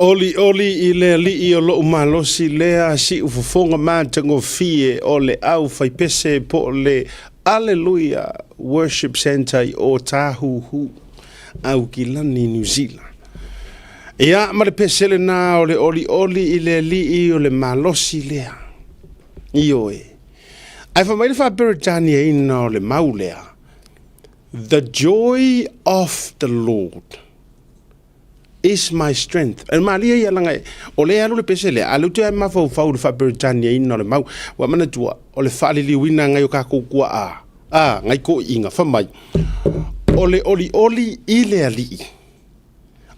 Olioli i le Alii o lou malosi lea, siufofoga matagofie o le aufaipese po o le Alleluia Worship Centre i Ōtāhuhu, Aukilani, Niu Sila. Ia, ma le pese lenā o le olioli i le Alii o le malosi lea. Ioe. Ae fai mai le faa-Peretaniaina o le mau lea, The joy of the Lord is my strength. E malie ia langa o le alu le pese lea, a leu te ai mafaufau i le faa-Peretaniaina o le mau. Ua manatua, o le faaliliuina ngai o kākou kua a, a, ngai toʻiiga, fai mai, o le olioli i le Alii,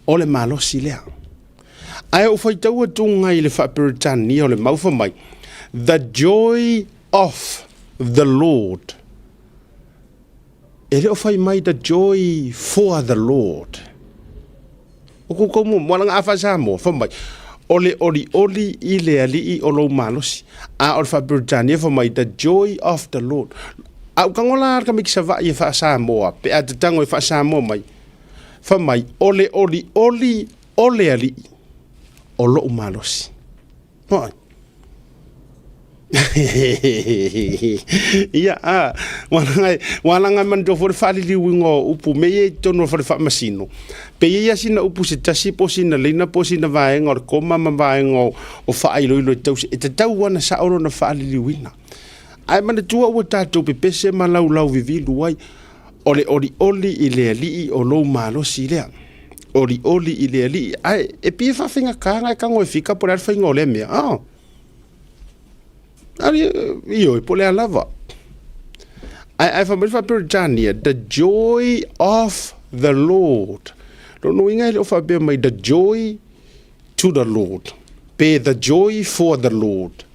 o le malosi lea. Ae ou faitau atu ngai i le faa-Peretania o le mau, fai mai, The joy of the Lord. E le o fai mai the joy for the Lord. O koukou muamua langa a faa-Samoa, fai mai, o le olioli i le Alii o lou malosi. A o le faa-Peretania fai mai, the joy of the Lord. A u tago la le tamaiti Savaii e faa-Samoa, pe a te tago e faa-Samoa mai, fai mai, o le olioli o le Alii o lou malosi. Hoi. Ia, a, ua langa e manatua foi le faaliliuina o upu mea ia i totonu o le fale faamasino. Pe i ai lava sina upu se tasi po o sina leina po o sina vaega o le koma ma vaega o faailoilo e tausi, e tatau lava ona sao lona faaliliuina. Ae manatua ua tatou pepese ma laulau vivilu ai, o le olioli i le Alii o lou malosi lea. Olioli i le Alii. Ae e pei e faafaigata ona e tago e fika po o le a le faiga o lea mea. Oh. Ari, ioe, po o le a lava. Ae, ae fai mai le faa-Peretania, the joy of the Lord. Lona uiga e le o faapea mai the joy to the Lord, pe the joy for the Lord.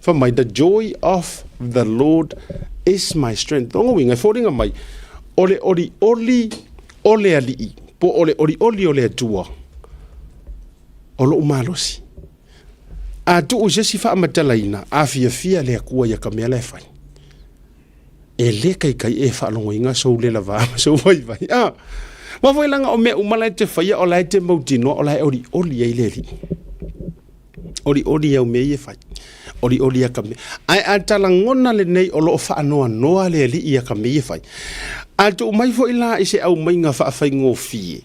Fai mai, the joy of the Lord is my strength. Lona uiga, e foliga mai, o le olioli o le Alii, po o le olioli o le Atua, o lou malosi. A tuu i se isi faamatalaina, a fiafia le Atua ia ka mea la e fai. E le kaikai e faalogoina sou lela va ma sou vaivai. Ah, ma foi langa o mea uma la e te faia o la e te mautinoa o la e olioli ai le Alii. Olioli au mea ia e fai. Olioli ia ka mea. Ae a talagona lenei o lo o faanoanoa le Alii ia ka mea ia e fai. A tuu mai foi la i se aumaiga faafaigofie,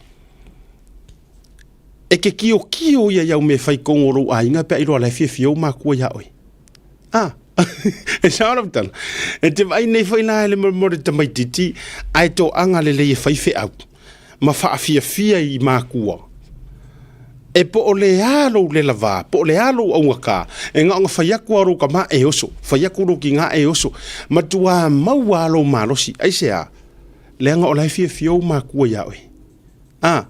e ke kiokio ia i au mea e fai i totonu o lou aiga pe a iloa la e fiafia ou matua iā oe. A, e sao lau tala. E te vaai nei foi la e le mo le tamaitiiti ae toaga lelei e fai feau ma faafiafia i makua. E po o le a lou lela va, po o le a lou augata, e na ona fai atu lava o lou tama e oso, fai atu lou tina e oso, matua maua lava lou malosi. Aisea? Leaga o la e fiafia ou matua iā oe. A.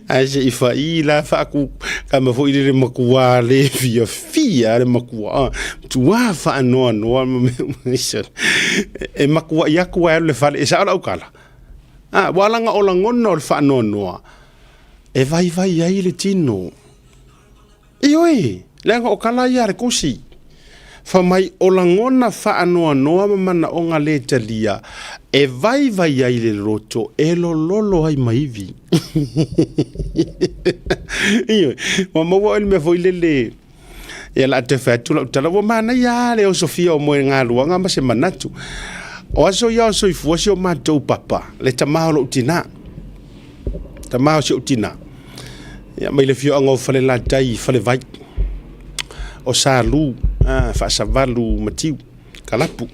Ae se i fai la faaku kama foi le matua le fiafia le matua tua faanoanoa ma mea uma e makuaʻi atu ai le fale e sao lau tala. A ua langa o lagona o le faanoanoa e vaivai ai le tino. Ioe, leaga o tala ia a le Tusi. Fai mai o lagona faanoanoa ma manaoga le talia e vaivai ai le loto e lololo ai ma ivi. Ioe, ua maua oe le mea foi lele ia la te fai atu lau tala, ua manaia lava le osofia o moegaluaga ma se manatu. O aso ia o soifua si o matou papa, le tama o lou tina, tama o si ou tina. Ia, mai le afioaga o Falelatai i Falevai, o Salū, a, Faasavalu, Matiu, Kalapu.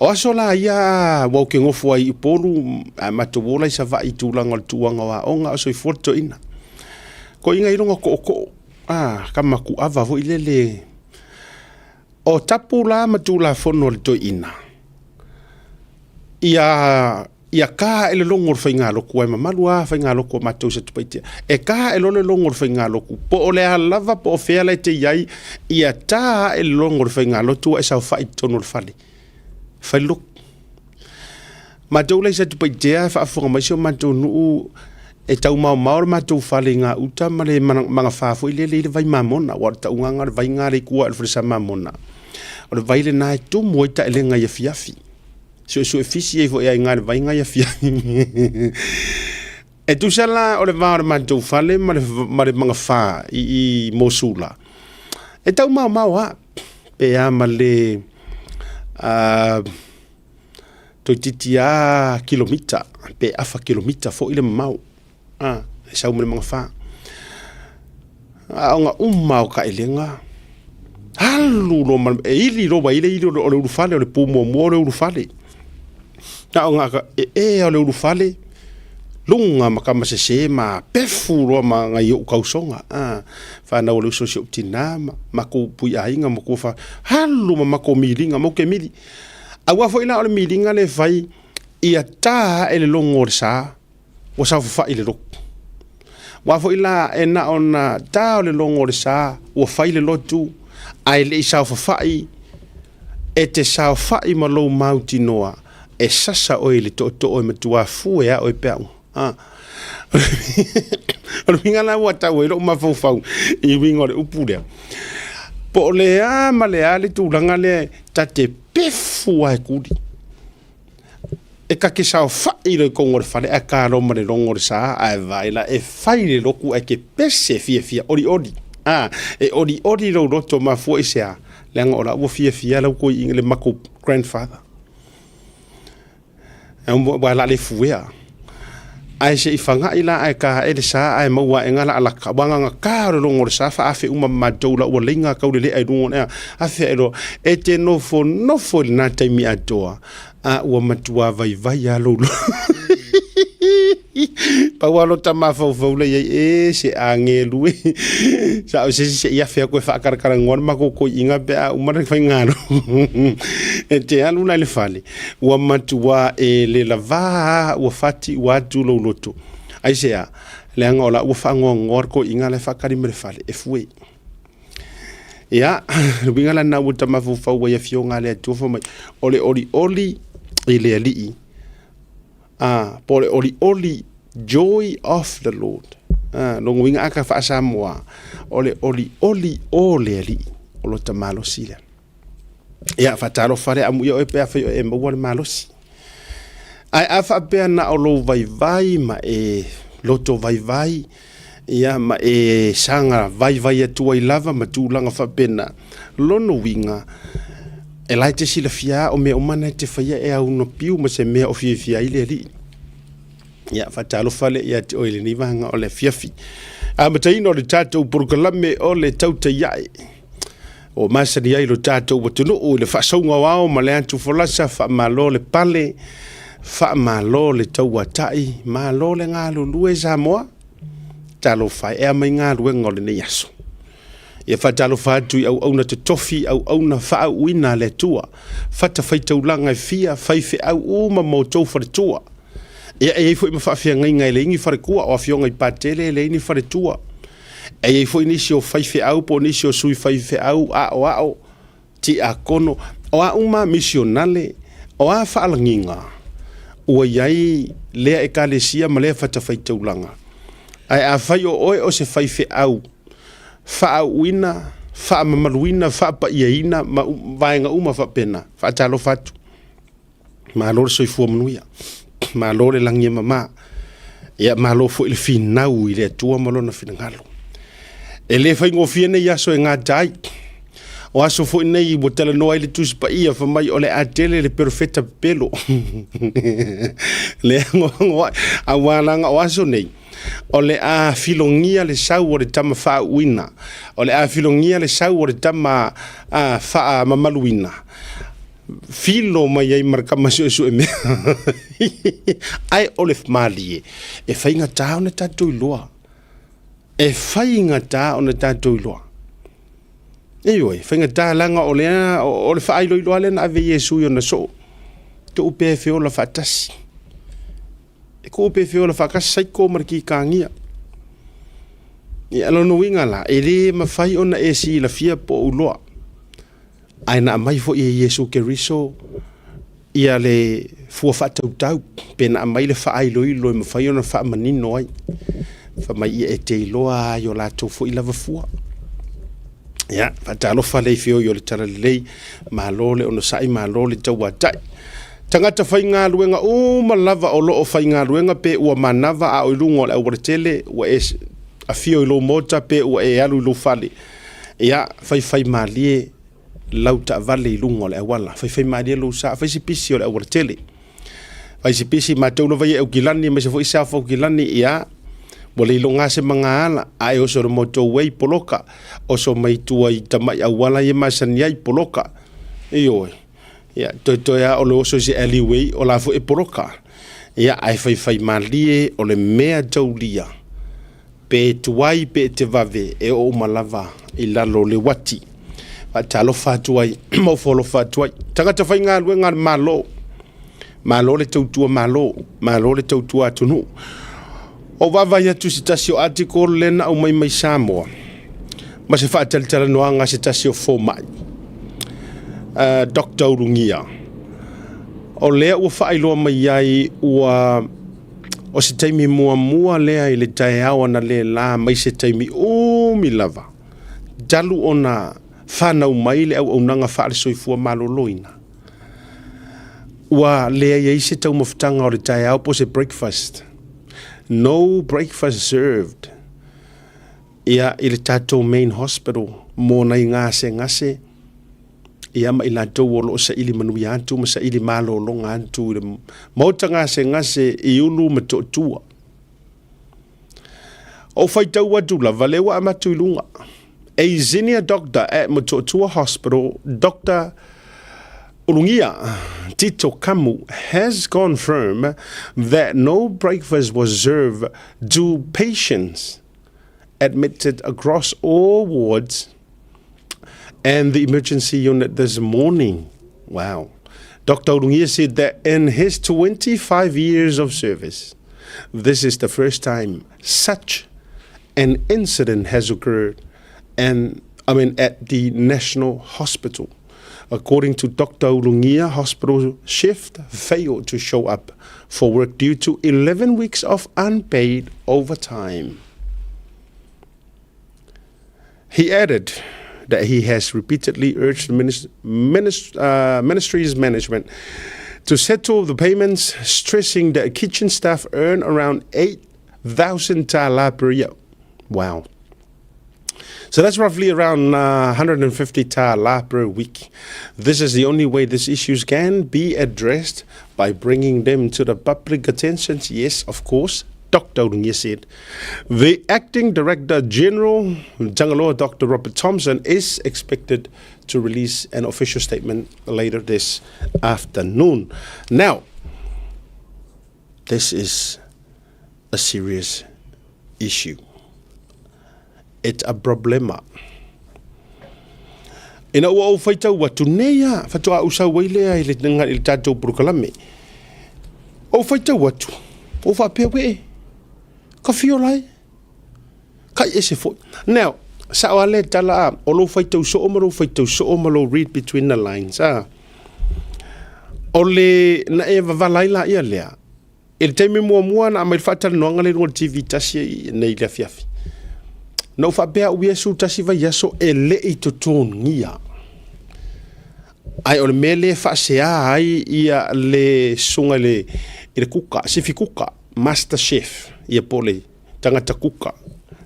O aso la ia ua ou ke gofo ai i Upolu, ae matou ola i Savaii i tulaga o le tuaga o aoga o soifua le toeaina. Koiga i luga tootoo, a, tama kuava foi lele. O tapu la ma tulafono a le toeaina, ia ia ka ae le logo o le faigalotu, aua e mamalu lava faigalotu a matou i Satupaitea. E ka ae loa le logo o le faigalotu, po o le a lava po o fea la e te i ai, ia ta ae le logo o le faigalotu ae saofai i totonu o le fale. Fai le lotu. Matou la i Satupaitea e faafofoga mai si o matou nuu, e taumaomao le matou fale i gauta ma le magafa foi lele i le vai mamona, aua o le taugaga o le vai lena lea i tua i le falesa mamona. O le vai lena e tumu ai taelega i afiafi. Suesue fisi ai foi i aiga i le vai lena i afiafi. E tusa la o le va o le matou fale ma le, ma le magafa i, i Mosula. E tau mao mao a, pe a ma le toeitiiti a kilomita, pe afa kilomita foi le mamao. A, e sau ma le magafa. Aoga uma o taelega, alu loa ma e ili loa ua i ai le ili o le ulufale, o le pu muamua o le ulufale. Na o na e e o le ulufale, luga ma tama sese ma pefu loa ma nai ou tausoga. A, fanau a le uso a si ou tina ma matou pui aiga ma tua fa, alu ma matou miliga, matou te mili. Aua foi la o le miliga lea e fai, ia ta ae le logo o le sa, ua saofafai i le lotu. Aua foi la e na ona ta o le logo o le sa ua fai le lotu, ae le i saofafai, e te saofai ma lou mautinoa e sasa oe i le tootoo e matua fue a oe peau. Ah. O le uiga la ua tau ai lou mafaufau i uiga o le upu lea. Po o le a ma le a le tulaga lea ta te pefu lava e kuli. E ta te saofai loa i totonu o le fale ae ta loa ma le logo o le sa ae vaai la e fai le lotu ae te pese fiafia olioli. A, e olioli lou loto mafua i se a? Leaga o la ua fiafia lau toeaina le matou grandfather. Aua o le a le fuea. Ae se i fana'i la ae ta ae le sa ae maua ae la alaka. Aua na ona ta o le logo o le sa faaafe uma ma matou la ua laina taulelea i luga o le afe ae loa. E te nofonofo i lena taimi atoa a ua matua vaivai lava lou loto. Pau lava lota mafaufau la i ai, e se agelu e. Sa o se isi se i afe atu e faakalakalanoa le matou toeaiina pe a uma le faigalo. E te alu la i le fale, ua matua e le lavā lava ua fati ua atu lou loto. Aisea? Leaga o la ua faanoanoa le toeaiina la e faatali mai le fale e fue. Ia, le uiga lena ua ta mafaufau ai afioga a le Atua fai mai, o le olioli i le Alii, a, po o le olioli, joy of the Lord. A, lona uiga a ta faa-Samoa, o le olioli o le Alii, o lota malosi lea. Ia, faatalofa lea amuia oe pe afai o e maua le malosi. Ae a faapea na o lou vaivai ma e loto vaivai, ia ma e saga vaivai atu ai lava ma tulaga faapena, lona uiga, e la e te silafia o mea uma na e te faia e au ona piu ma se mea o fiafia ai le Alii. Ia, faatalofa lea ia te oe i lenei vaega o le afiafi. Amataina o le tatou polokalame o le tautai ae. Ua masani ai lo tatou atunuu i le faasauga o ao ma le atu folasa, faamalo le pale, faamalo le tauatai, malo le galulue Samoa. Talofa e, ea mai galuega o lenei aso. Ia faatalofa atu i auauna totofi, auauna faauuina a le Atua, fatafaitaulaga e fia, faifeau uma ma outou faletua. Ia e i ai foi ma faafeagaiga e leai ni faletua, o afioga i Patele e leai ni faletua. E i ai foi nisi o faifeau po o nisi o sui faifeau aoao, tiakono, o a uma misionale, o a faalagiga ua i ai lea ekalesia ma lea fatafaitaulaga. Ae afai o oe o se faifeau faauuina, faamamaluina, faapaiaina ma vaega uma faapena, faatalofa atu. Malo le soifua manuia, malo le lagi e mama, ia malo foi le finau i le Atua ma lona finagalo. E le faigofie nei aso e gata ai. O aso foi nei ua talanoa ai le Tusi Paia fai mai o le a tele le perofeta pepelo. Le agoagoa aua leaga o aso nei o le a filogia le sau o le tama faauuina, o le a filogia le sau o le tama faamamaluina. Filo mai ai ma le tama suesue mea. Ae o le malie, e faigata ona tatou iloa. E faigata ona tatou iloa. Ioe, faigata leaga o lea, o le faailoilo lava lea na ave Iesu i ona soo. Tuu pea e feola faatasi. E tuu pea e feola faatasi saiko ma le kikagia. Ia, lona uiga la, e le mafai ona e silafia po o iloa. Ae na aumai foi e Iesu Keriso ia le fua faatautau, pe na aumai le faailoilo e mafai ona faamanino ai. Fai mai ia e te iloa lava i o latou foi lava fua. Ia, faatalofa le feoi o le Talalelei, malo le onosai, malo le tauatai. Tagata faigaluega uma lava o lo o faigaluega pe ua manava a o i luga o le aualatele, ua e afio i lou mota pe ua e alu i lou fale, ia, faifaimalie lau taavale i luga o le auala, faifaimalie lou sa, fai se pisi o le aualatele. Fai se pisi, matou lava ia e Aukilani aemaise foi South Aukilani, ia, ua le iloga se magaala, a e oso i le motorway, poloka, oso mai tua i tamai auala ia e masani ai, poloka. Ioe. Ia, toetoe lava o le oso i se alleyway, o la foi e poloka. Ia, ae faifaimalie o le mea taulia, pe tuai pe te vave, e oo uma lava i lalo o le uati. Faatalofa atu ai ma ofo alofa atu ai. Tagata faigaluega a le Malo, malo le tautua Malo, malo le tautua atunuu. Ou vaavaai atu i se tasi o article lea na aumai mai Samoa, ma se faatalatalanoaga a se tasi o fomai, Doctor Ulugia, o lea ua faailoa mai ai ua o se taimi muamua lea i le taeao analeila mai se taimi umi lava talu ona fanau mai le auaunaga faale-soifua maloloina. Ua leai ai se taumafataga o le taeao po o se breakfast. No breakfast served. Ia, i le tatou main hospital mo nai gasegase ia ma i latou o lo o saili manuia atu ma saili malologa atu i le maota gasegase i Ulu ma Motootua. Ou faitau atu lava lea ua amatu i luga. A senior doctor at Motootua Hospital, Doctor Ulugia Tito Kamu, has confirmed that no breakfast was served to patients admitted across all wards and the emergency unit this morning. Wow. Dr. Ulugia said that in his 25 years of service, this is the first time such an incident has occurred and I mean at the National Hospital. According to Dr. Ulugia, hospital shift failed to show up for work due to 11 weeks of unpaid overtime. He added that he has repeatedly urged the ministry's management to settle the payments, stressing that kitchen staff earn around 8,000 tala per year. Wow. So that's roughly around 150 tala per week. This is the only way these issues can be addressed, by bringing them to the public attention. Yes, of course, Dr. Ulugia said. The acting director general, Tangaloa Dr. Robert Thompson, is expected to release an official statement later this afternoon. Now, this is a serious issue. It's a problema. Ina ua ou faitau atu nei a, faatoa ou sau ai lea i le, i le tatou polokalame. Ou faitau atu, ou faapea we, ka fiola e, kai ese foi. Now, sao a le tala a, o lou faitau soo ma lou faitau soo ma lou read between the lines a. O le na e wavala ai la ia lea, I le taimi muamua na aumai le faatalanoaga lea i luga o le TV tasi nei i le afiafi, na ou faapea au ia 11 vaiaso e le i totogia. Ae o le mea lea e faasea ai ia le susuga i le, i le kuka, sifi kuka, master chef, ia po o le tagata kuka,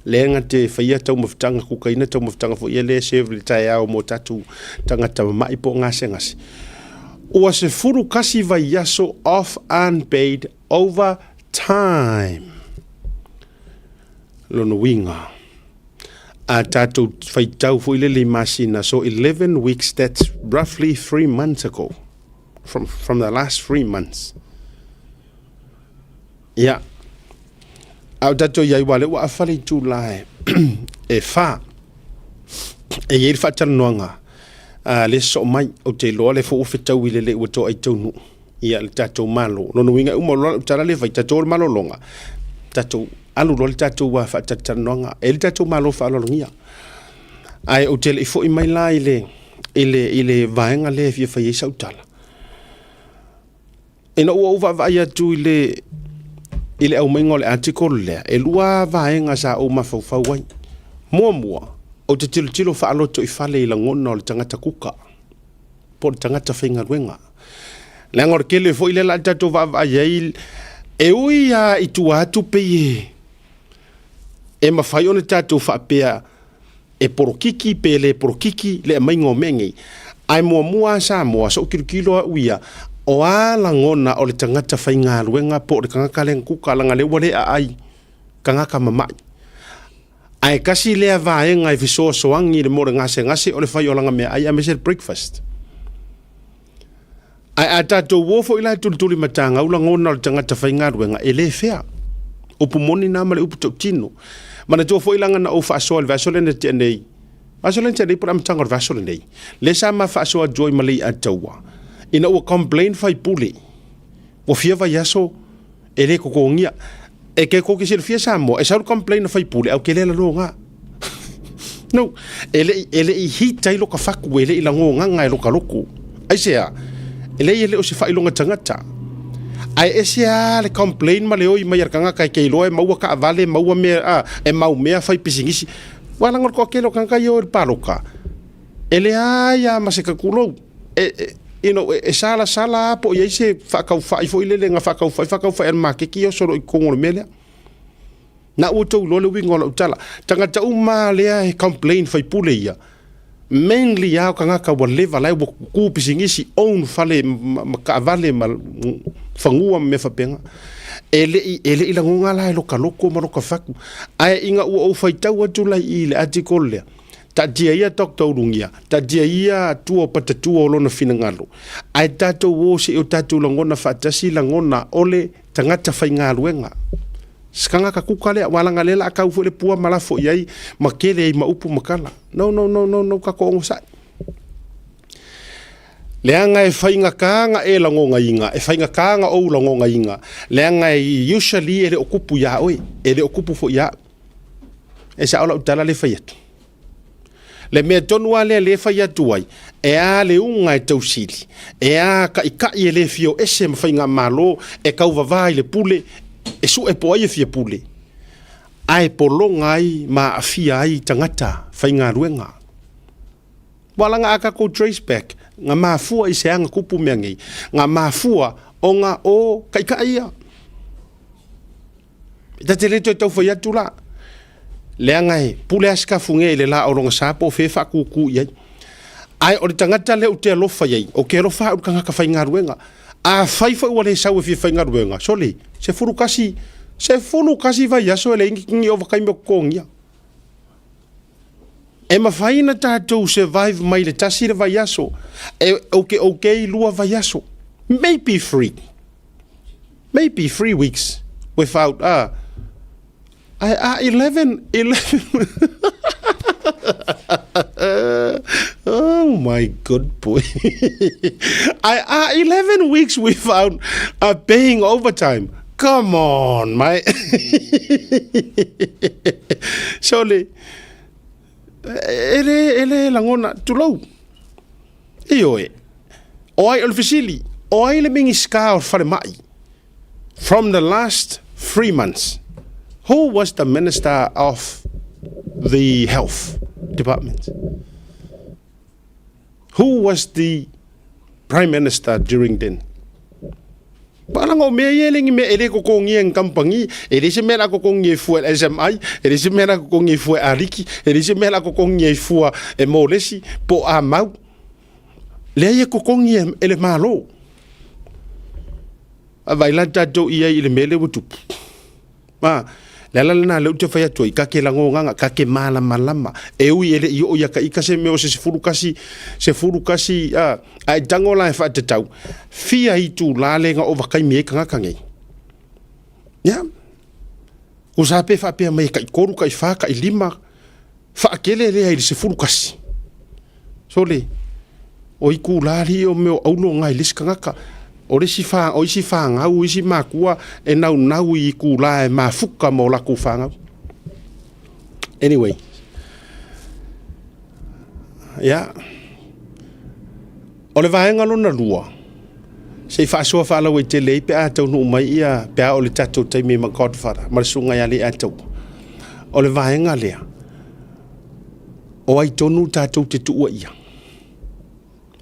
lea na te faia taumafataga, kukaina taumafataga foi ia lea e serve i le taeao mo tatou tagata mama'i po o gasegase. Ua 11 vaiaso off unpaid overtime. Lona uiga, a tatou faitau foi lele i masina, so 11 weeks, that's roughly 3 months ago, from the last 3 months. Ia, a o tatou i ai, ua lea ua afa le itula e 4. E i ai le faatalanoaga a le soo mai, ou te iloa le foi ua fetau i le le ua toa i taunuu ia le tatou Malo. Lona uiga e uma loa lau tala lea fai, tatou o le malologa, tatou alu loa le tatou faatalatalanoaga e le tatou Malo faaaloalogia. Ae ou te le i foi mai la i le, i le, i le vaega lea e fia fai ai sau tala. Ina ua ou vaavaai atu i le i le aumaiga o le article lea, e lua vaega sa ou mafaufau ai. Muamua, ou te tilotilo faaloto i fale i lagona o le tagata kuka, po o le tagata faigaluega. Leaga o le tele foi lea la a tatou vaavaai ai, e ui lava i tua atu pei e e mafai ona tatou faapea e polokiki pe le polokiki le aumaiga o mea nei, ae muamua lava Samoa, so'u tilotilo au ia, o a lagona o le tagata faigaluega po o le tagata lea na kuka, leaga o lea ua le aai tagata mamai. Ae tasi lea vaega e fesoasoani i le mea o le gasegase o le fai o lana meaai aemaise le breakfast. Ae a tatou o foi la e tulitulimatagau lagona o le tagata faigaluega, e le fea. Upu moni na ma le upu tautino. Manatua foi leaga na ou faasoa i le vaiaso lea na tea nei, vaiaso lea na tea nei po o le amataga o le vaiaso lenei, lea sa ma faasoa atu ai ma Leiataua, ina ua complain faipule, ua fia vaiaso e le totogia. E te tou te silafia Samoa, e sau le complain a faipule, ae ou te le laloga. No, e le e le i hita ai loka fatu, e le i lagogaga e loka loto. Aisea? E leai e le o se faailoga tagata. Ae ese lava le complain ma le oi mai a le tagata e te iloa e maua taavale, maua mea, a, e mau mea fai pisinisi. Ua leaga o le toatele o tagata ia e o i le paloka, e leai lava ma se tatulou. E, e, you know, e, e salasala lava po o i ai se faataufai foi lele na faataufai, faataufai a le maketi oso loa i totonu o le mea lea. Na ua outou iloa le uiga o lau tala. Tagata uma lava lea e complain faipule ia, mainly lava o tagata ua leva la ua tu pisinisi, own fale ma, ma taavale ma fanua ma mea faapena. E le i, e le i lagona la e loka loko ma loka fatu. Ae ina ua ou faitau atu la i le article lea, taatia ia Doctor Ulugia, taatia ia tua o patatua o lona finagalo, ae tatou o se i o tatou lagona faatasi lagona o le tagata faigaluega. Se tagata kuka lea, aua leaga lea la a tau foi le pua ma lafo i ai ma tele ai ma upu ma tala. No, no, no, no, no, tatou onosai. Leaga e faigata na e lagonaina, e faigata na ou lagonaina, leaga e usually e le o tupu iā oe, e le o tupu foi ia au. E sao lau tala le fai atu. Le mea tonu lava lea lea e fai atu ai, e a le uga e tausili, e a taitai e le fia o ese ma faigamalo, e tauvava i le pule, e sue po o ai e fia pule, ae pologa ai ma aafia ai tagata faigaluega. Ua laga a tatou trace back, na mafua i se aga tupu mea nei, na mafua ona o taitai ia. E ta te le toe tau fai atu la, leaga e pule lava Sikafuge i le la o lona sa po o fea e faatūtū i ai. Ae o le tagata lea ou te alofa i ai, ou te alofa au i le tagata faigaluega. Afai foi ua le sau e fia faigaluega, sole, 11, 11 vaiaso e leai ni ovataimi o totogia. E mafai ona tatou survive mai le tasi le vaiaso, e ou te okay lua vaiaso, maybe three. Maybe 3 weeks without 11 11. Oh my good boy. I 11 weeks without paying overtime. Come on, mate. Sole, e le, e le lagona, tulou. Ioe. O ai, o le fesili, o ai le Minisita o le Falemai from the last 3 months? Who was the Minister of the Health Department? Who was the Prime Minister during then? Paalaga o mea ia e le ni mea e le totogia e ni kamupani, e leai se mea o le a totogi ai fua e le SMI, e leai se mea o le a totogi ai fua e Aliki, e leai se mea o le a totogi ai fua e Molesi po o Amau. Leai e totogi e le Malo. Vaai la tatou i ai i le mea lea ua tupu. Ma, le ala lena lea ou te fai atu ai, ka ke lagogaga, ka ke malamalama. E ui e le i oo ia ka ika se mea o se 11, 11, a, a e tago la e faatatau, fia itulā le na ovataimi ai tagata nei. Ia, tusa pe faapea mai e tai tolu, tai fa, tai lima, faatele lea i le 11. Sole, o itulā alii o mea o auro na i le isi tagata. O le isi wha, o isi whāngau, o isi mākua e naunau i itulā e mafuka ma o lakou whāngau. Anyway, yeah. O le vaega lona lua, se i faasoa faalauaitele ai pe a taunuu mai ia, pe a o le tatou taimi ma Godfather, ma le susuga ia Leiataua. O le vaega lea, o ai tonu tatou te tuua ia?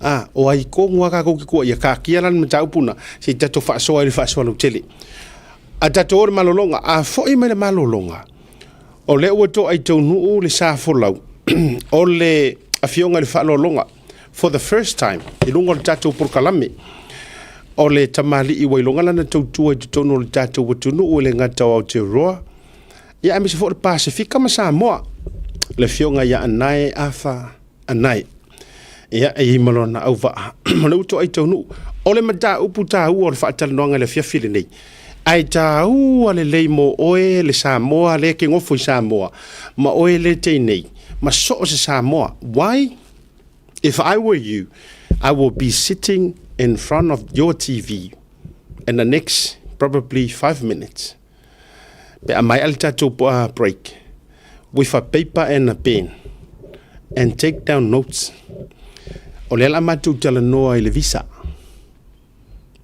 A, o ai tonu lava tatou te tuuaia, taatia la le mataupu lena, se i tatou faasoa i le faasoa lautele. Ae tatou o i le malologa, a foi mai le malologa, o lea ua toai taunuu le sa folau o le Afioga i le Faaaloaloga for the first time i luga o le tatou polokalame. O le tamalii ua iloga lana tautua i totonu o le tatou atunuu e le gata o Aotearoa, ia aemaise foi o le Pasefika ma Samoa, le Afioga ia Anae Afa Anae. Ia, e i ai ma lona auvaa, o lea ua toai taunuu. O le mataupu taua o le faatalanoaga i le afiafi lenei, ae taua lelei mo oe le Samoa lea e te nofo i Samoa, ma oe lea e te i inei, ma so o se Samoa. Why? If I were you, I will be sitting in front of your TV in the next probably 5 minutes pe a maea le tatou break with a paper and a pen and take down notes. O lea la matou talanoa i le visa.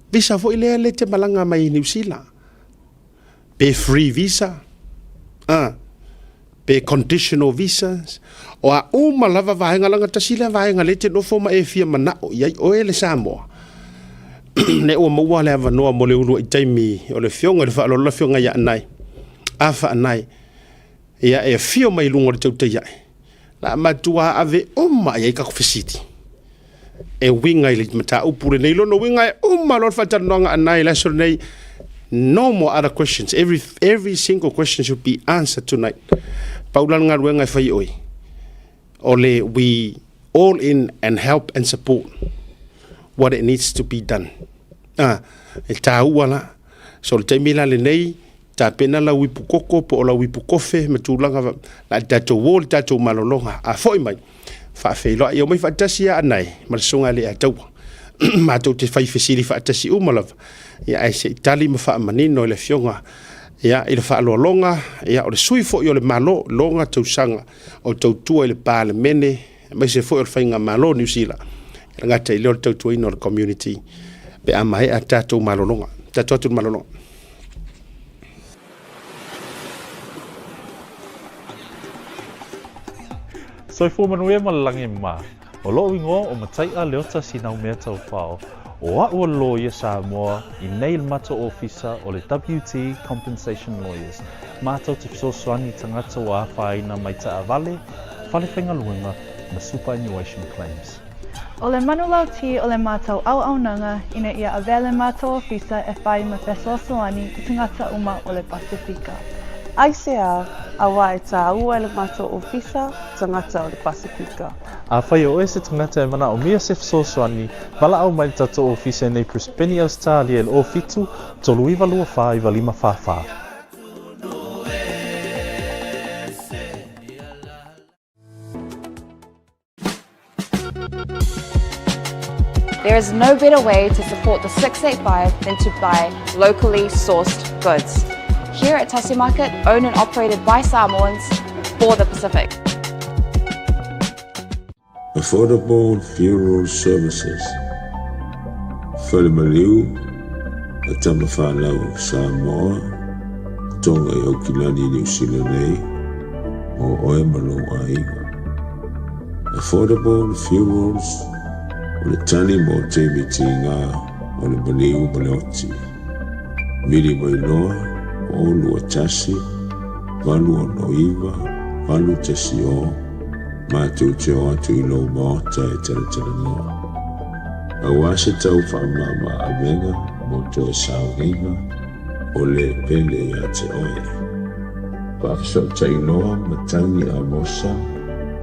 Visa foi lea le te malaga mai i Niu Sila. Pe free visa, pe conditional visas, o a uma lava vaega laga tasi lea vaega lea te nofo ma e fia manao i ai oe le Samoa. Lea ua maua le avanoa mo le uluai taimi o le Afioga i le Faaaloalo le Afioga ia Anae, Afa Anae, ia e afio mai i luga o le tautai ae, la matua ave uma i ai tatou fesili e uiga i le mataupu lenei. Lona uiga e uma loa le faatalanoaga Anae i le aso lenei, no more other questions. Every single question should be answered tonight. Pau la le galuega e fai oe, o le we all in and help and support what it needs to be done. Ah, e tāua la. So le taimi la lenei, tapena lau ipu koko po o lau ipu kofe ma tulaga la le tatou o le tatou malologa. A foi mai, faafeiloai. Ia omai faatasi ia Anae ma le susuga ia Leataua. Matou te fai fesili faatasi uma lava. Ia ae se i tali ma faamanino i le Afioga ia, i le faaaloaloga, ia, o le sui foi o le Malo, loga tausaga o tautua i le Palemene, aemaise foi o le Faigamalo o Niu Sila, e gata i lea o le tautuaina o le community pe a maea tatou malologa. Tatou atu le malologa. Soifua manuia ma le lagi mā. O lo'u igoa o Matai'a Leota Sinaumea Taufao, o a'u o le loia Samoa i nei le matou ofisa o le WT Compensation Lawyers, matou te fesoasoani i tagata ua afaina mai taavale, fale faigaluega ma superannuation claims. O le manulauti o le matou auaunaga ina ia avea le matou ofisa e fai ma fesoasoani i tagata uma o le Pasefika. Aisea, auā e tāua e le matou ofisa tagata o le Pasefika. Afai o oe se tagata e manaomia se fesoasoani, valaau mai le tatou ofisa i nei Brisbane, Ausetalia i le 07 39 24 95 44. There is no better way to support the 685 than to buy locally sourced goods. Here at Tasi Market, owned and operated by Samoans for the Pacific. Affordable Funeral Services, Falemaliu, a Tamafanau Samoa, Tonga i Aukilani, Niu Sila nei, mo oe ma lou aiga. Affordable Funerals, o le tali mo taimi tiga o le maliu ma le oti. Vili mai loa, o 21, 869, 810, matou te o atu i lou maota e talatalanoa. Auā se tau faamama avega mo toe sauniga o le pele ia te oe. Faafesootai loa Matagi Amosa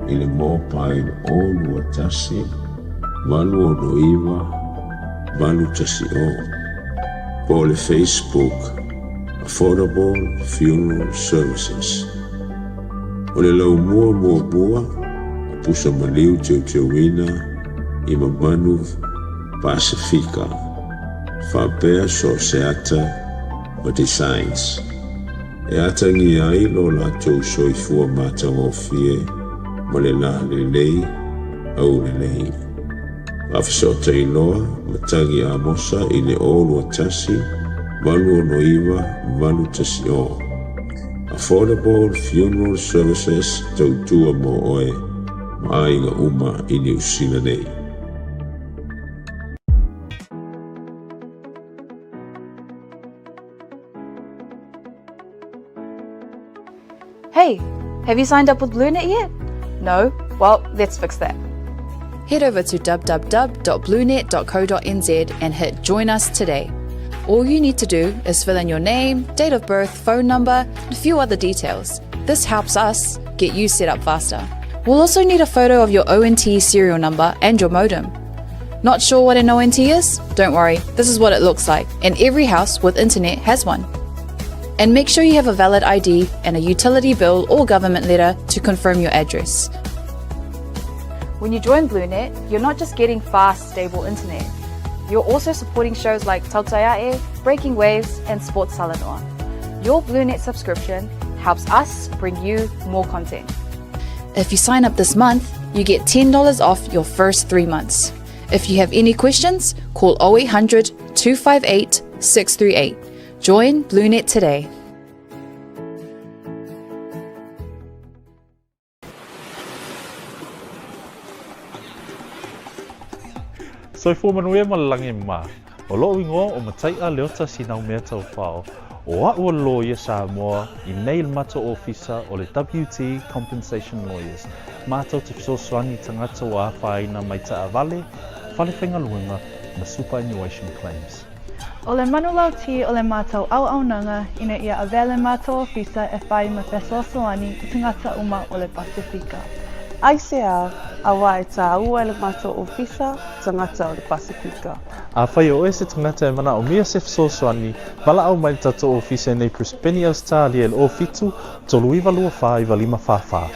i le mobile 021 869 810 po o le Facebook Affordable Funeral Services. O le laumua muamua o pusa maliu teuteuina i mamanu Pasefika, faapea so o se ata ma designs. E atagia ai lo latou soifua matagofie ma le lalelei aulelei. Faafesootai loa Matagi Amosa i le 021 869 810. Affordable Funeral Services tautua mo oe ma aiga uma i Niu Sila nei. Hey, have you signed up with BlueNet yet? No? Well, let's fix that. Head over to www.bluenet.co.nz and hit Join Us today. All you need to do is fill in your name, date of birth, phone number, and a few other details. This helps us get you set up faster. We'll also need a photo of your ONT serial number and your modem. Not sure what an ONT is? Don't worry, this is what it looks like, and every house with internet has one. And make sure you have a valid ID and a utility bill or government letter to confirm your address. When you join BlueNet, you're not just getting fast, stable internet. You're also supporting shows like Tautaiae, Breaking Waves, and Sports Salanoa. Your BlueNet subscription helps us bring you more content. If you sign up this month, you get $10 off your first three months. If you have any questions, call 0800 258 638. Join BlueNet today. Soifua manuia ma le lagi e mā. O loʻu igoa ʻo Mataiʻa Leota Sinaumea Taufao. ʻO aʻu o Lōia Samoa i nei le matou ofisa o le WT Compensation Lawyers. Mātou te fesoasoani i tagata ua afaina mai taavale, fale faigaluega ma superannuation claims. ʻO le manulauti o le mātou auaunaga ina ia avea le mātou ofisa e whai ma fesoasoani i tagata uma o le Pasefika. Aisea, auā e tāua e le mātou ofisa tagata o le Pasefika. Afai o oe se tagata e manaomia se fesoasoani, valaau mai le tatou ofisa i nei Brisbane Ausetalia i le 07 39 24 95 44.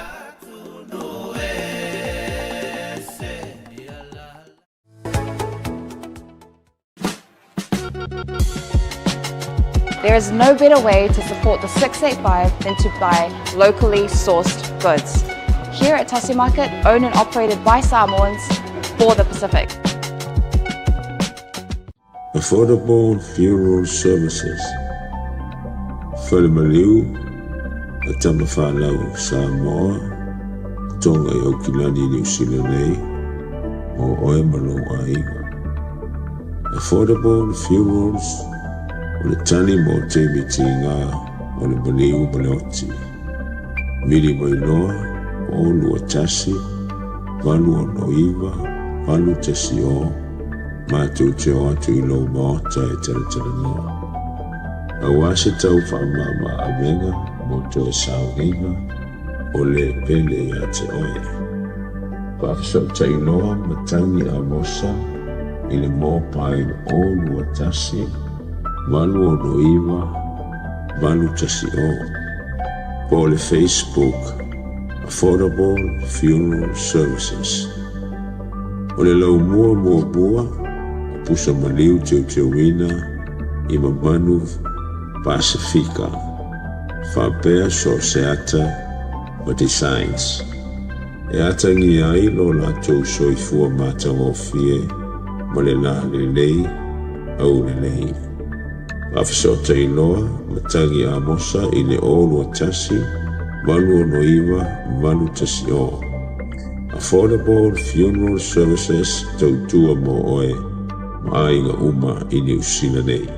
There is no better way to support the 685 than to buy locally sourced goods. Here at Tasi Market, owned and operated by Samoans for the Pacific. Affordable Funeral Services, Fale Maliu a Tama Whanau Samoa, Tonga i Aukilani Niu Sila nei, mō oe ma lou aiga. Affordable Funerals, o le tali mo taimi tīgā o le maliu ma le oti. Mili mai loa, 0 2 1 8 6 9 8 1 0, Matou te o atu i lou maota e talatalanoa. Auā se tau faamama avega mo toe sauniga o le pele ia te oe. Faafesootai loa matagi Amosa i le mobile 0 2 1 8 6 9 8 1 0 po o le Facebook Affordable Funeral Services. O le laumua muamua o pusa maliu teuteuina i mamanu Pasefika, faapea so o se ata ma designs e atagia ai lo latou soifua matagofie ma le la lelei aulelei. Faafesootai loa matagi Amosa i le 0 2 1 8 6 9 8 1 0. Affordable Funeral Services tautua mo oe ma aiga uma i Niu Sila nei.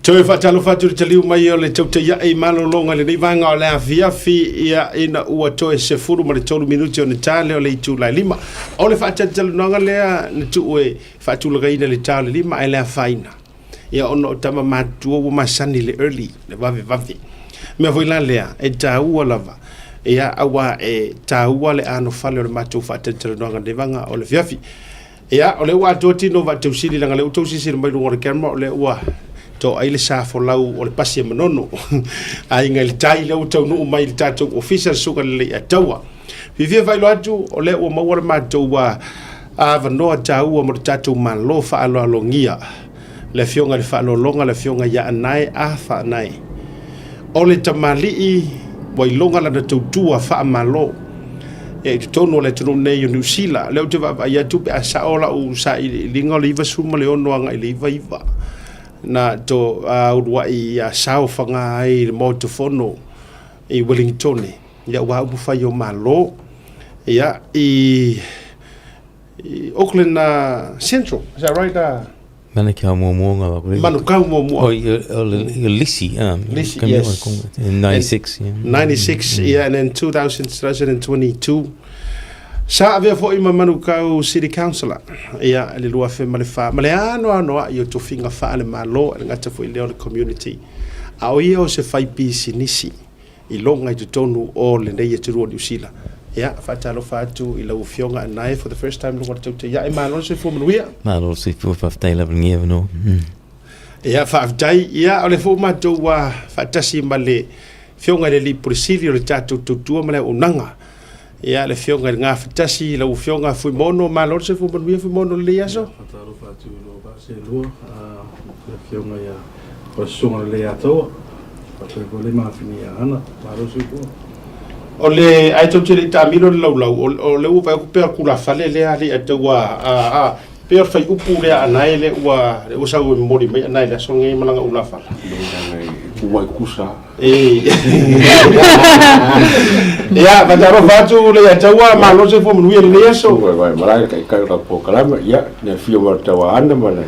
Toe faatalofa atu i le taliu mai o le tautaia'i malologa i lenei vaega o le afiafi, ia, ina ua toe 13 minuti ona ta lea o le itula e lima. O le faatalitalonoaga lea na tuu e faatulagaina i le ta o le lima ae le afaina. Ia, ona o tama matutua ua masani i le early, le vavevave. Mea foi la lea, e taua lava, ia, auā e taua le anofale o le matou faatalitalonoaga i lenei vaega o le afiafi. Ia, o lea ua atoa tino o Vaatausili, leaga o lea ua tou silasila mai i luga o le camera, o lea ua toai le sa folau o le pasi a Manono. Aiga i le tai, lea ua taunuu mai i le tatou ofisa le Susuga i le Leiataua. Fiafia faailoa atu, o lea ua maua le matou avanoa taua mo le tatou Malo faaaloalogia, le Afioga i le Faaaloaloga, le Afioga ia Anae A. Faanae. O le tamalii ua iloga lana tautua faamalo ia i totonu o le atunuu nei o Niu Sila. O lea ou te vaavaai atu pe a sao lau sailiiliga o le 96 agai i le 99 na to uluai ia saofaga ai i le Maota Fono i Wellingtone ia aua upu fai o Malo ia i Auckland Central. Is that right? Manukau muamua ngā wako. Manukau muamua. Oh, o le Lisi. Lisi, yes. In 96, yeah. 96, yeah, and then 2000, 2022. Sa avea foi ma Manukau City Councillor, ia, i le 2004, ma le anoanoai o tofiga faale-Malo, e le gata foi i lea o le community. A o ia o se faipisinisi i loga i totonu o lenei atunuu o Niu Sila. Ia, faatalofa atu i lau Afioga Anae for the first time i luga o le tautai ae. Malo le soifua manuia. Malo le soifua, faafetai lava i lenei avanoa. Ia, faafetai. Ia, o lea foi ua matou faatasi ma le Afioga i le Alii Pule Sili o le tatou tautua ma le auaunaga. Ia, le Afioga i le Gafatasi, lau Afioga Fuimono, malo le soifua manuia Fuimono i lenei aso. Faatalofa atu i lou vaa seelua, le Afioga ia o le Susuga Leleiataua, faapea foi le mafine ia Hana, malo le soifua. O le, ae tou te le i taamilo le laulau, o lea ua vaai atu pei o le tulafale lea a Leiataua, a, pei o le faiupu lea a Anae lea ua, lea ua sau e momoli mai Anae i le aso lenei ma lana ulafala. Ua kusa. Ia, faatalofa atu Leiataua, malo le soifua manuia i lenei aso. Ua vai malae le taitai o lau polokalame, ia, le afio mai o le Tauaana ma le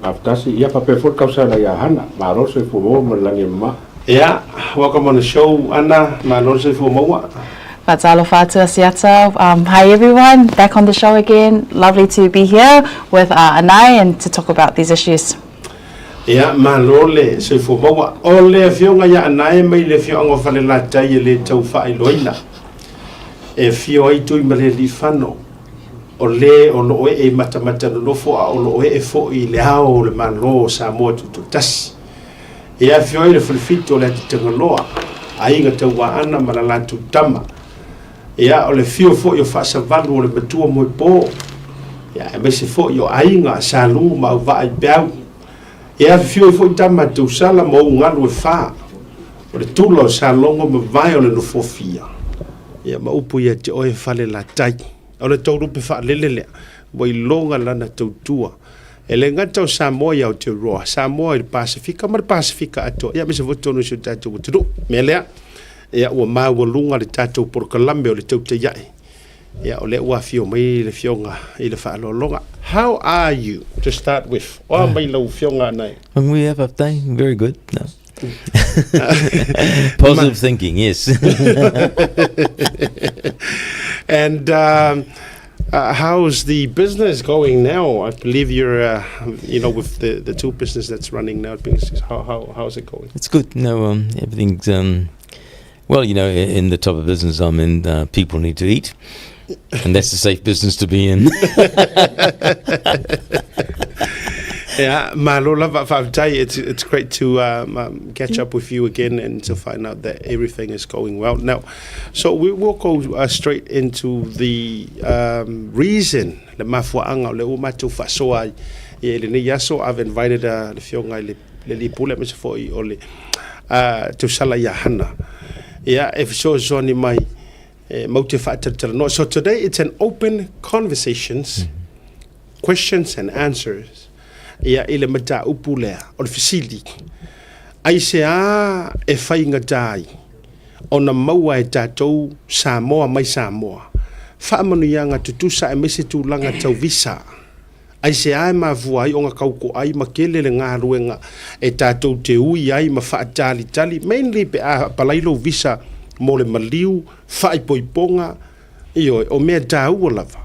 Gafatasi, ia faapea foi le tausala ia Hana, malo le soifua maua ma le lagi e mama. Ia, welcome on the show Ana, malo le soifua maua. Faatalofa atu Asiata, hi everyone, back on the show again, lovely to be here with Anae and to talk about these issues. Ia, malo le soifua maua. O le afioga ia Anae mai le afioaga o Falelatai e le tau faailoaina. E afio ai Tuimalealiifano, o le o lo o ee i matamata nonofo a o lo o ee foi i le ao o le Malo o Samoa Tutoatasi. E afio ai le Falefitu o le Atitagaloa, Aiga Tauaana ma la latou tama. Ia, o le afio foi o Faasavalu o le Matua Moepo, ia, aemaise foi o Aiga, Sa Lu ma Auvaa i Peau. E afifio ai foi tama a Tausala ma ou galu e fa, o le tula o Salogo ma vae o le Nofofia, ia, ma upu ia te oe Falelatai. O le tou lupe faalele lea, ua iloga lana tautua. E le gata o Samoa i Aotearoa, Samoa i le Pasefika ma le Pasefika atoa, ia aemaise foi totonu o si o tatou atunuu. O le mea lea, ia ua maualuga le tatou polokalame o le tautai ae. Ia o lea ua afio mai le Afioga i le faaaloaloga. How are you to start with? O a mai lau Afioga Anae? Manuia, faafetai. Very good. No. Positive thinking, yes. And how's the business going now? I believe you're, you know, with the two business that's running now, how's it going? It's good. No, everything's, well, you know, in the type of business I'm in, people need to eat. And that's a safe business to be in. Yeah, malo lava faafetai. It's great to catch up with you again and to find out that everything is going well. Now, so we will go straight into the reason, le mafuaaga o le ua matou faasoa ai i lenei aso. I've invited le Afioga i le Alii Pule aemaise foi o le tausala ia Hana. Ia, e fesoasoani mai e mau te faatalatalanoa. So today it's an open conversations, questions and answers. Ia, i le mataupu lea, o le fesili, aisea e faigata ai ona maua e tatou Samoa mai Samoa faamanuiaga tutusa aemaise tulaga tau visa? Aisea e mafua ai ona kaukoai ma tele le galuega e tatou te ui ai ma faatalitali, mainly pe a apalai lou visa mo le maliu, faaipoipoga, ioe, o mea taua lava.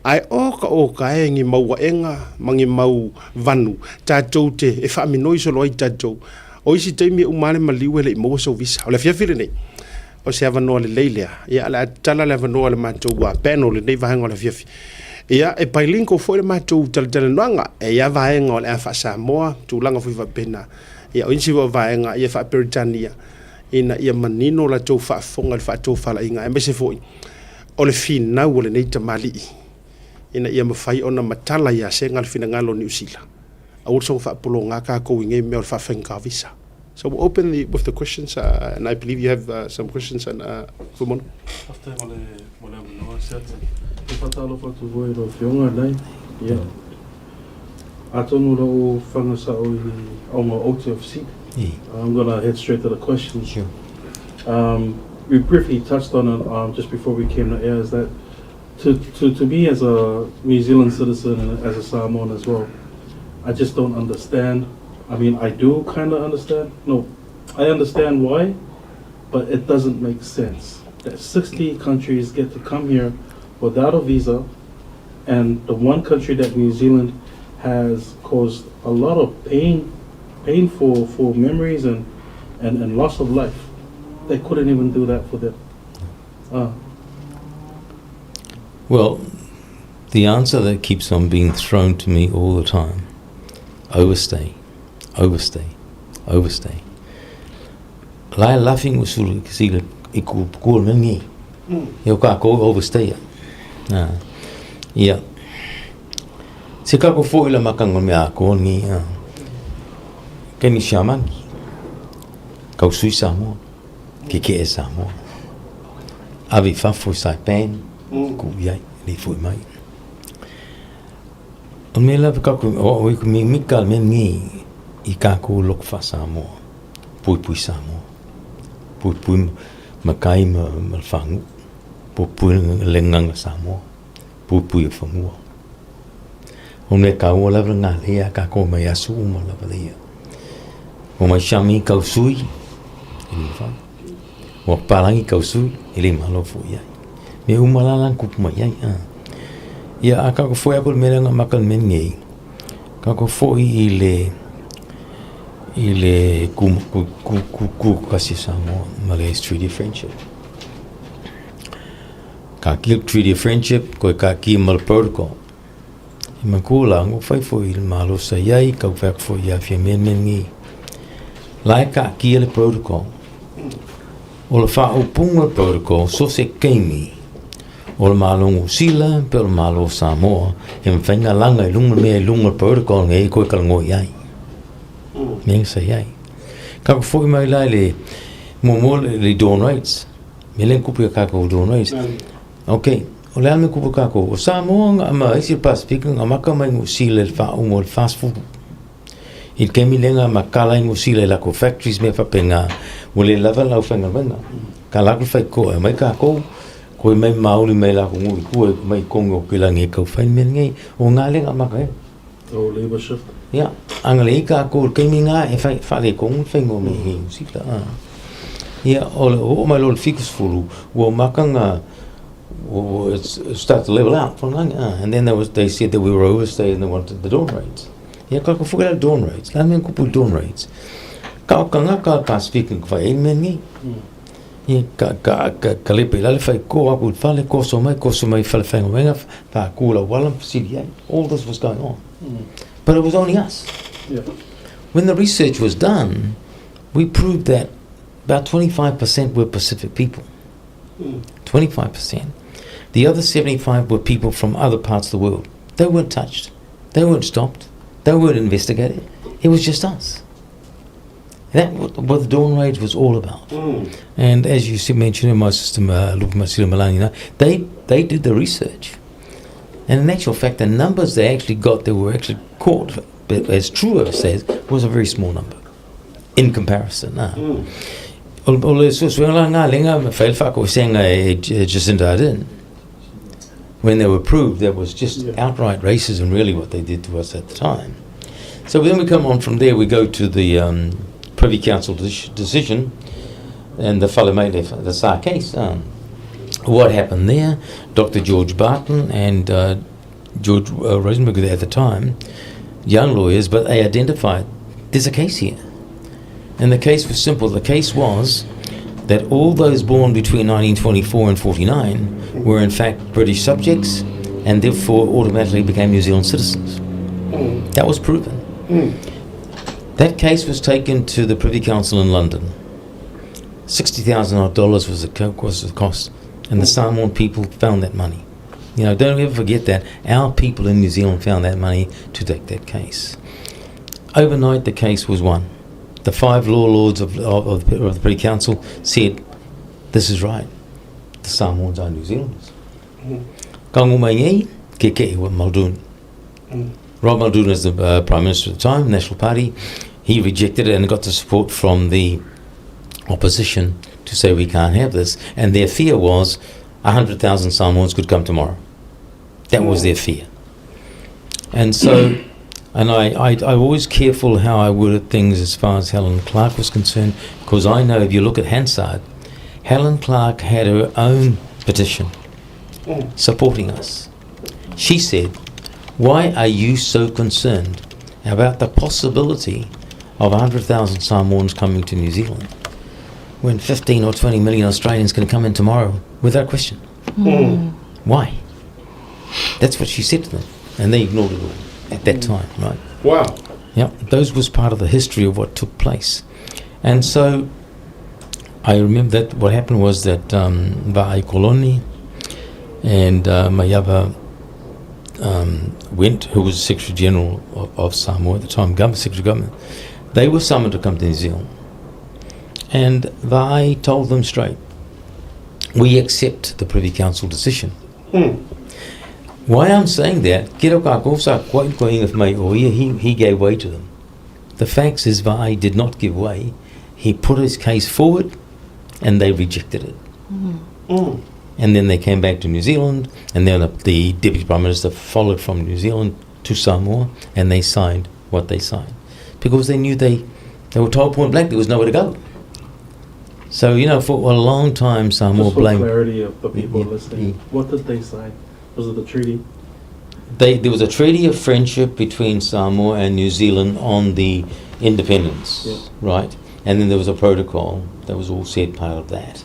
Ae oka oka e ni mau aega ma ni mau vanu tatou te e faaminoi solo ai tatou. O isi taimi e uma lava le maliu e le i maua sou visa. O le afiafi lenei, o se avanoa lelei lea. Ia, o le a tatala le avanoa i le matou panel i lenei vaega o le afiafi. Ia, e bilingual foi le matou talatalanoaga. E i ai vaega o le a faa-Samoa, tulaga foi faapena. Ia, o isi foi o vaega ia e faa-Peretania ina ia manino latou faafofoga i le faatofalaiga, aemaise foi o le finau o lenei tamalii ina ia mafai ona matala ia Sega le finagalo o Niu Sila. Aua le soona faapologa tatou i nei mea o le faafaigata visa. So we'll open the, with the questions and I believe you have some questions and Fumono. Faafetai mo le mo le avanoa Siata. E faatalofa atu foi i lau Afioga Nai. Ia. Atonu lou fanga sao i auga o ote of seat. I'm gonna head straight to the questions. Sure. We briefly touched on it just before we came to air is that to, to, to me as a New Zealand citizen and as a Samoan as well, I just don't understand. I mean, I do kind of understand. No, I understand why, but it doesn't make sense that 60 countries get to come here without a visa, and the one country that New Zealand has caused a lot of pain, painful for memories and, and, and loss of life, they couldn't even do that for them. Uh. Well, the answer that keeps on being thrown to me all the time overstay, overstay, overstay. Lai laughing usulu sila i ku ku mengi. Ia ka ko overstay. Ah. Ia. Se ka ko fo ila makanga me a ko ni. Ke ni shamangi. Kau sui Samoa. Ke ke e Samoa. Ave i fafo i Saipan. Ku iai, le foi mai. O mea lava kako, o i ku mi mika le mea ngi i kako loko fa Samoa. Puipui Samoa. Puipui makai ma, ma le whangu. Puipui le nganga Samoa. Puipui o whangua. O mea ka ua lava ngā lea kako mai asu uma lava lea. O mai shami kau sui, e le whai. Ua palangi kau sui, e le malo fo iai. Me uma la lan kupu mai ai. Ah. Ia a kako foi ako le mea nga maka le mea nei. Kako foi i le i le ku ku ku ku ku kasi Samoa ma le Treaty of Friendship. Ka ki Treaty of Friendship koe ka ki ma le protocol. I ma ku la ngo fai foi i le malo sa iai kau fai ako foi ia fia mea mea ngi. Lai ka ki le protocol. O le faaupuga o le protocol, so se kaimi o le Malo Niu Sila pe o le Malo o Samoa e mafai ona laga i luga le mea i luga o le protocol nei koe talanoa i ai. Mea sa i ai. Kako foi mai la i le muamua le dawn raids. Mea lea na kupu ia kākou dawn raids. Ok, o le a le mea kupu kākou? O Samoa ma isi o le Pasifika na maka mai Niu Sila i le faauma o le fast food. I le taimi lea na makala ai Niu Sila i lakou factories mea faapena, ua le lava le aufaigaluega. Ka lakou le faikoa e omai kakou, koe mai maoli mai lakou nuu i tua mai i Kongo o Kilagi e tau fai le mea lenei. O nga lea na amata ai. Oh, labour shift. Ia, agalelei kakou i le taimi na e fai faaletonu le faiga o mea i Niu Sila. Ia, o le oo mai loa i le 70, ua maka na it started to level out, and then they was, they said that we were overstayed and they wanted the dawn raids. Ia ka ko whakara dawn raids. La mea kupu dawn raids. Ka o kanga ka Pasifika ka whai e mea nei. Ia ka, ka, ka, ka lepe lale whai ko aku i whale, koso mai, koso mai whale whainga wenga, wha kula wala, CDA. All this was going on. But it was only us. Yeah. When the research was done, we proved that about 25% were Pacific people. 25%. The other 75 were people from other parts of the world. They weren't touched. They weren't stopped. They weren't investigated. It was just us. That what the Dawn Raids was all about. And as you mentioned in my system, Lupe Masila Malani, they did the research. And in actual fact, the numbers they actually got that were actually caught, but as true as says, was a very small number in comparison. O le suesuega la ngā lenga me whai whakosenga e Jacinda Ardern. When they were proved, that was just outright racism, really, what they did to us at the time. So then we come on from there, we go to the Privy Council decision and the Falemeile, the Sa case. What happened there? Dr. George Barton and George Rosenberg at the time, young lawyers, but they identified there's a case here. And the case was simple. The case was that all those born between 1924 and 49 were in fact British subjects and therefore automatically became New Zealand citizens. That was proven. That case was taken to the Privy Council in London. $60,000 odd was the cost, and the Samoan people found that money. Don't ever forget that. Our people in New Zealand found that money to take that case. Overnight, the case was won. The five law lords of the Privy Council said, this is right. The Samoans are New Zealanders. Ka mai nei, ke ke wa Muldoon. Rob Muldoon was the Prime Minister at the time, National Party. He rejected it and got the support from the opposition to say we can't have this. And their fear was 100,000 Samoans could come tomorrow. That was their fear. And so And I, I, I'm always careful how I worded things as far as Helen Clark was concerned, because I know if you look at Hansard, Helen Clark had her own petition supporting us. She said, Why are you so concerned about the possibility of 100,000 Samoans coming to New Zealand when 15 or 20 million Australians can come in tomorrow without question? Why? That's what she said to them. And they ignored it all at that time, right? Wow. Yeah, those was part of the history of what took place. And so I remember that what happened was that Va'ai Koloni and Mayaba went, who was Secretary General of Samoa at the time, government, Secretary of Government, they were summoned to come to New Zealand. And Va'ai told them straight, we accept the Privy Council decision. Why I'm saying that, kiro ka kosa koi koi inga mai o ia, he gave way to them. The facts is Va'ai did not give way. He put his case forward and they rejected it. And then they came back to New Zealand, and then the Deputy Prime Minister followed from New Zealand to Samoa, and they signed what they signed. Because they knew they were told point blank there was nowhere to go. So, you know, for a long time, Samoa Just for blamed... clarity of the people listening, what did they sign? Was it the treaty? There was a treaty of friendship between Samoa and New Zealand on the independence, right? And then there was a protocol that was all said part of that.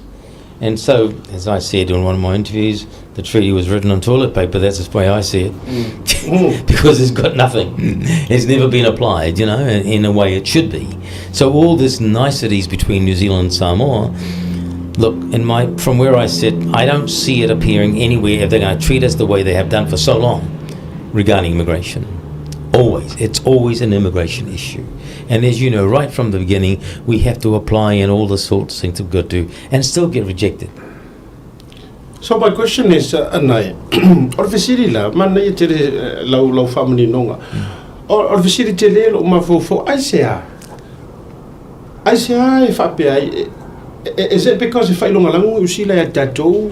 And so, as I said in one of my interviews, the treaty was written on toilet paper. That's the way I see it. Because it's got nothing. It's never been applied, you know, in a way it should be. So all this niceties between New Zealand and Samoa, look, from where I sit, I don't see it appearing anywhere if they're going to treat us the way they have done for so long regarding immigration. Always. It's always an immigration issue. And as you know, right from the beginning, we have to apply and all the sorts of things we've got to do and still get rejected. So my question is, Anae, o le fesili la, mana ia tele lau faamaninoga. O le fesili tele lou mafaufau, aisea? Aisea e faapea ai? Is it because e faailogalanu Niu Sila iā tatou?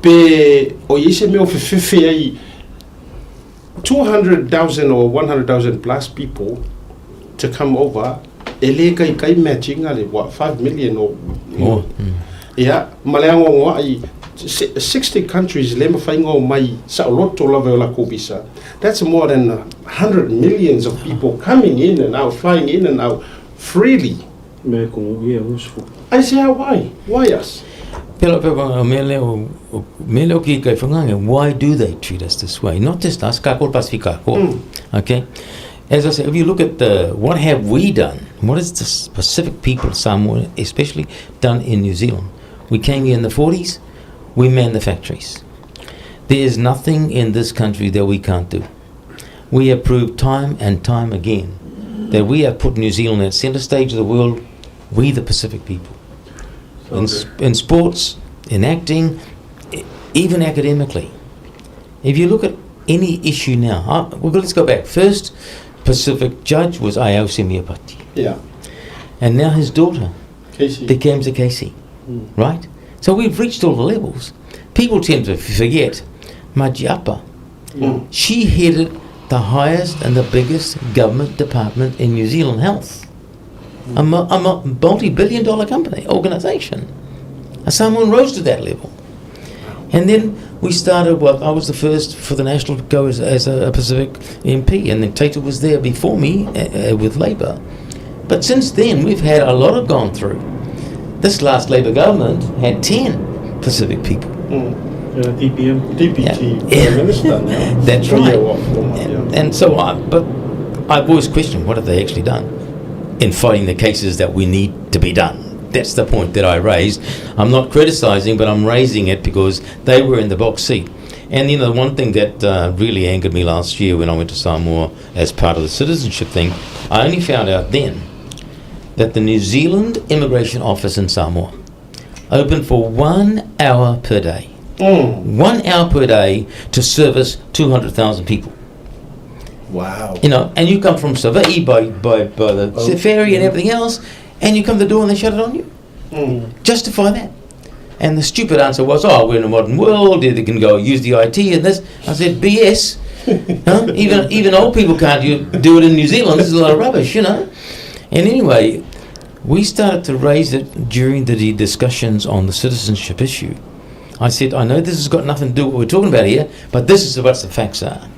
Pe o i ai se mea o fefefe ai 200,000 or 100,000 plus people to come over, e lē kaikai match ina le what, 5 million or More. Ia, ma le agoagoaʻi 60 countries lē mafai ona omai saoloto lava i o lakou visa. That's more than 100 millions of people coming in and out, flying in and out freely. Me ko ia useful. Aisea, why? Why us? Pela pe o mea lea o mea lea o ki kai whangange, why do they treat us this way? Not just us, kākou le Pasifika atoa. Okay? As I said, if you look at the, what have we done? What has the Pacific people, Samoa especially, done in New Zealand? We came here in the 40s, we manned the factories. There is nothing in this country that we can't do. We have proved time and time again that we have put New Zealand at centre stage of the world, we the Pacific people. In sports, in acting, even academically. If you look at any issue now, well, let's go back. First Pacific judge was Ayao Semiapati. And now his daughter Casey becomes a Casey, right? So we've reached all the levels. People tend to forget Majiapa. She headed the highest and the biggest government department in New Zealand Health. A multi-billion dollar company, organisation. And someone rose to that level. And then we started, well, I was the first for the National to go as a Pacific MP, and then Tata was there before me with Labour. But since then, we've had a lot of gone through. This last Labour government had 10 Pacific people. DPM. DPT Yeah. Prime Minister now. That's Well, right. yeah, well, former, yeah. And so I, but I've always questioned what have they actually done in fighting the cases that we need to be done. That's the point that I raised. I'm not criticising, but I'm raising it because they were in the box seat. And you know, the one thing that really angered me last year when I went to Samoa as part of the citizenship thing, I only found out then that the New Zealand Immigration Office in Samoa opened for 1 hour per day. 1 hour per day to service 200,000 people. Wow. You know, and you come from Savaii by the ferry and everything else, and you come to the door and they shut it on you. Justify that. And the stupid answer was, oh, we're in a modern world, they can go use the IT and this. I said, BS. Huh? Even even old people can't do, do it in New Zealand. This is a lot of rubbish, you know. And anyway, we started to raise it during the discussions on the citizenship issue. I said, I know this has got nothing to do with what we're talking about here, but this is what the facts are.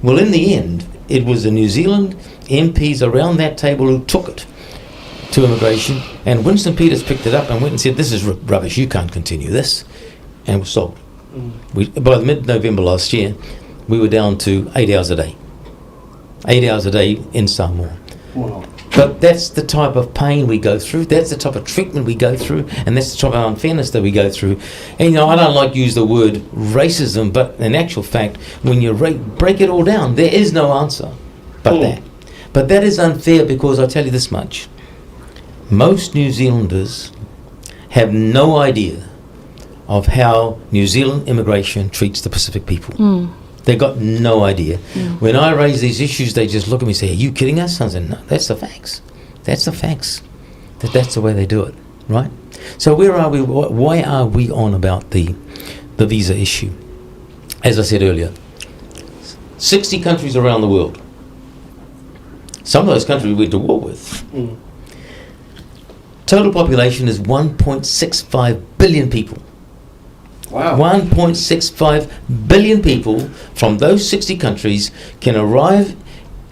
Well, in the end, it was the New Zealand MPs around that table who took it to immigration, and Winston Peters picked it up and went and said, This is rubbish, you can't continue this, and it was sold. We, by mid November last year, we were down to eight hours a day. Eight hours a day in Samoa. Wow. But that's the type of pain we go through. That's the type of treatment we go through, and that's the type of unfairness that we go through. And you know, I don't like to use the word racism, but in actual fact, when you break it all down, there is no answer but that. But that is unfair because I tell you this much: most New Zealanders have no idea of how New Zealand immigration treats the Pacific people. They've got no idea. When I raise these issues, they just look at me and say, Are you kidding us? I say, No, that's the facts. That's the facts. That that's the way they do it, right? So where are we? Why are we on about the, the visa issue? As I said earlier, 60 countries around the world. Some of those countries we went to war with. Total population is 1.65 billion people. Wow. 1.65 billion people from those 60 countries can arrive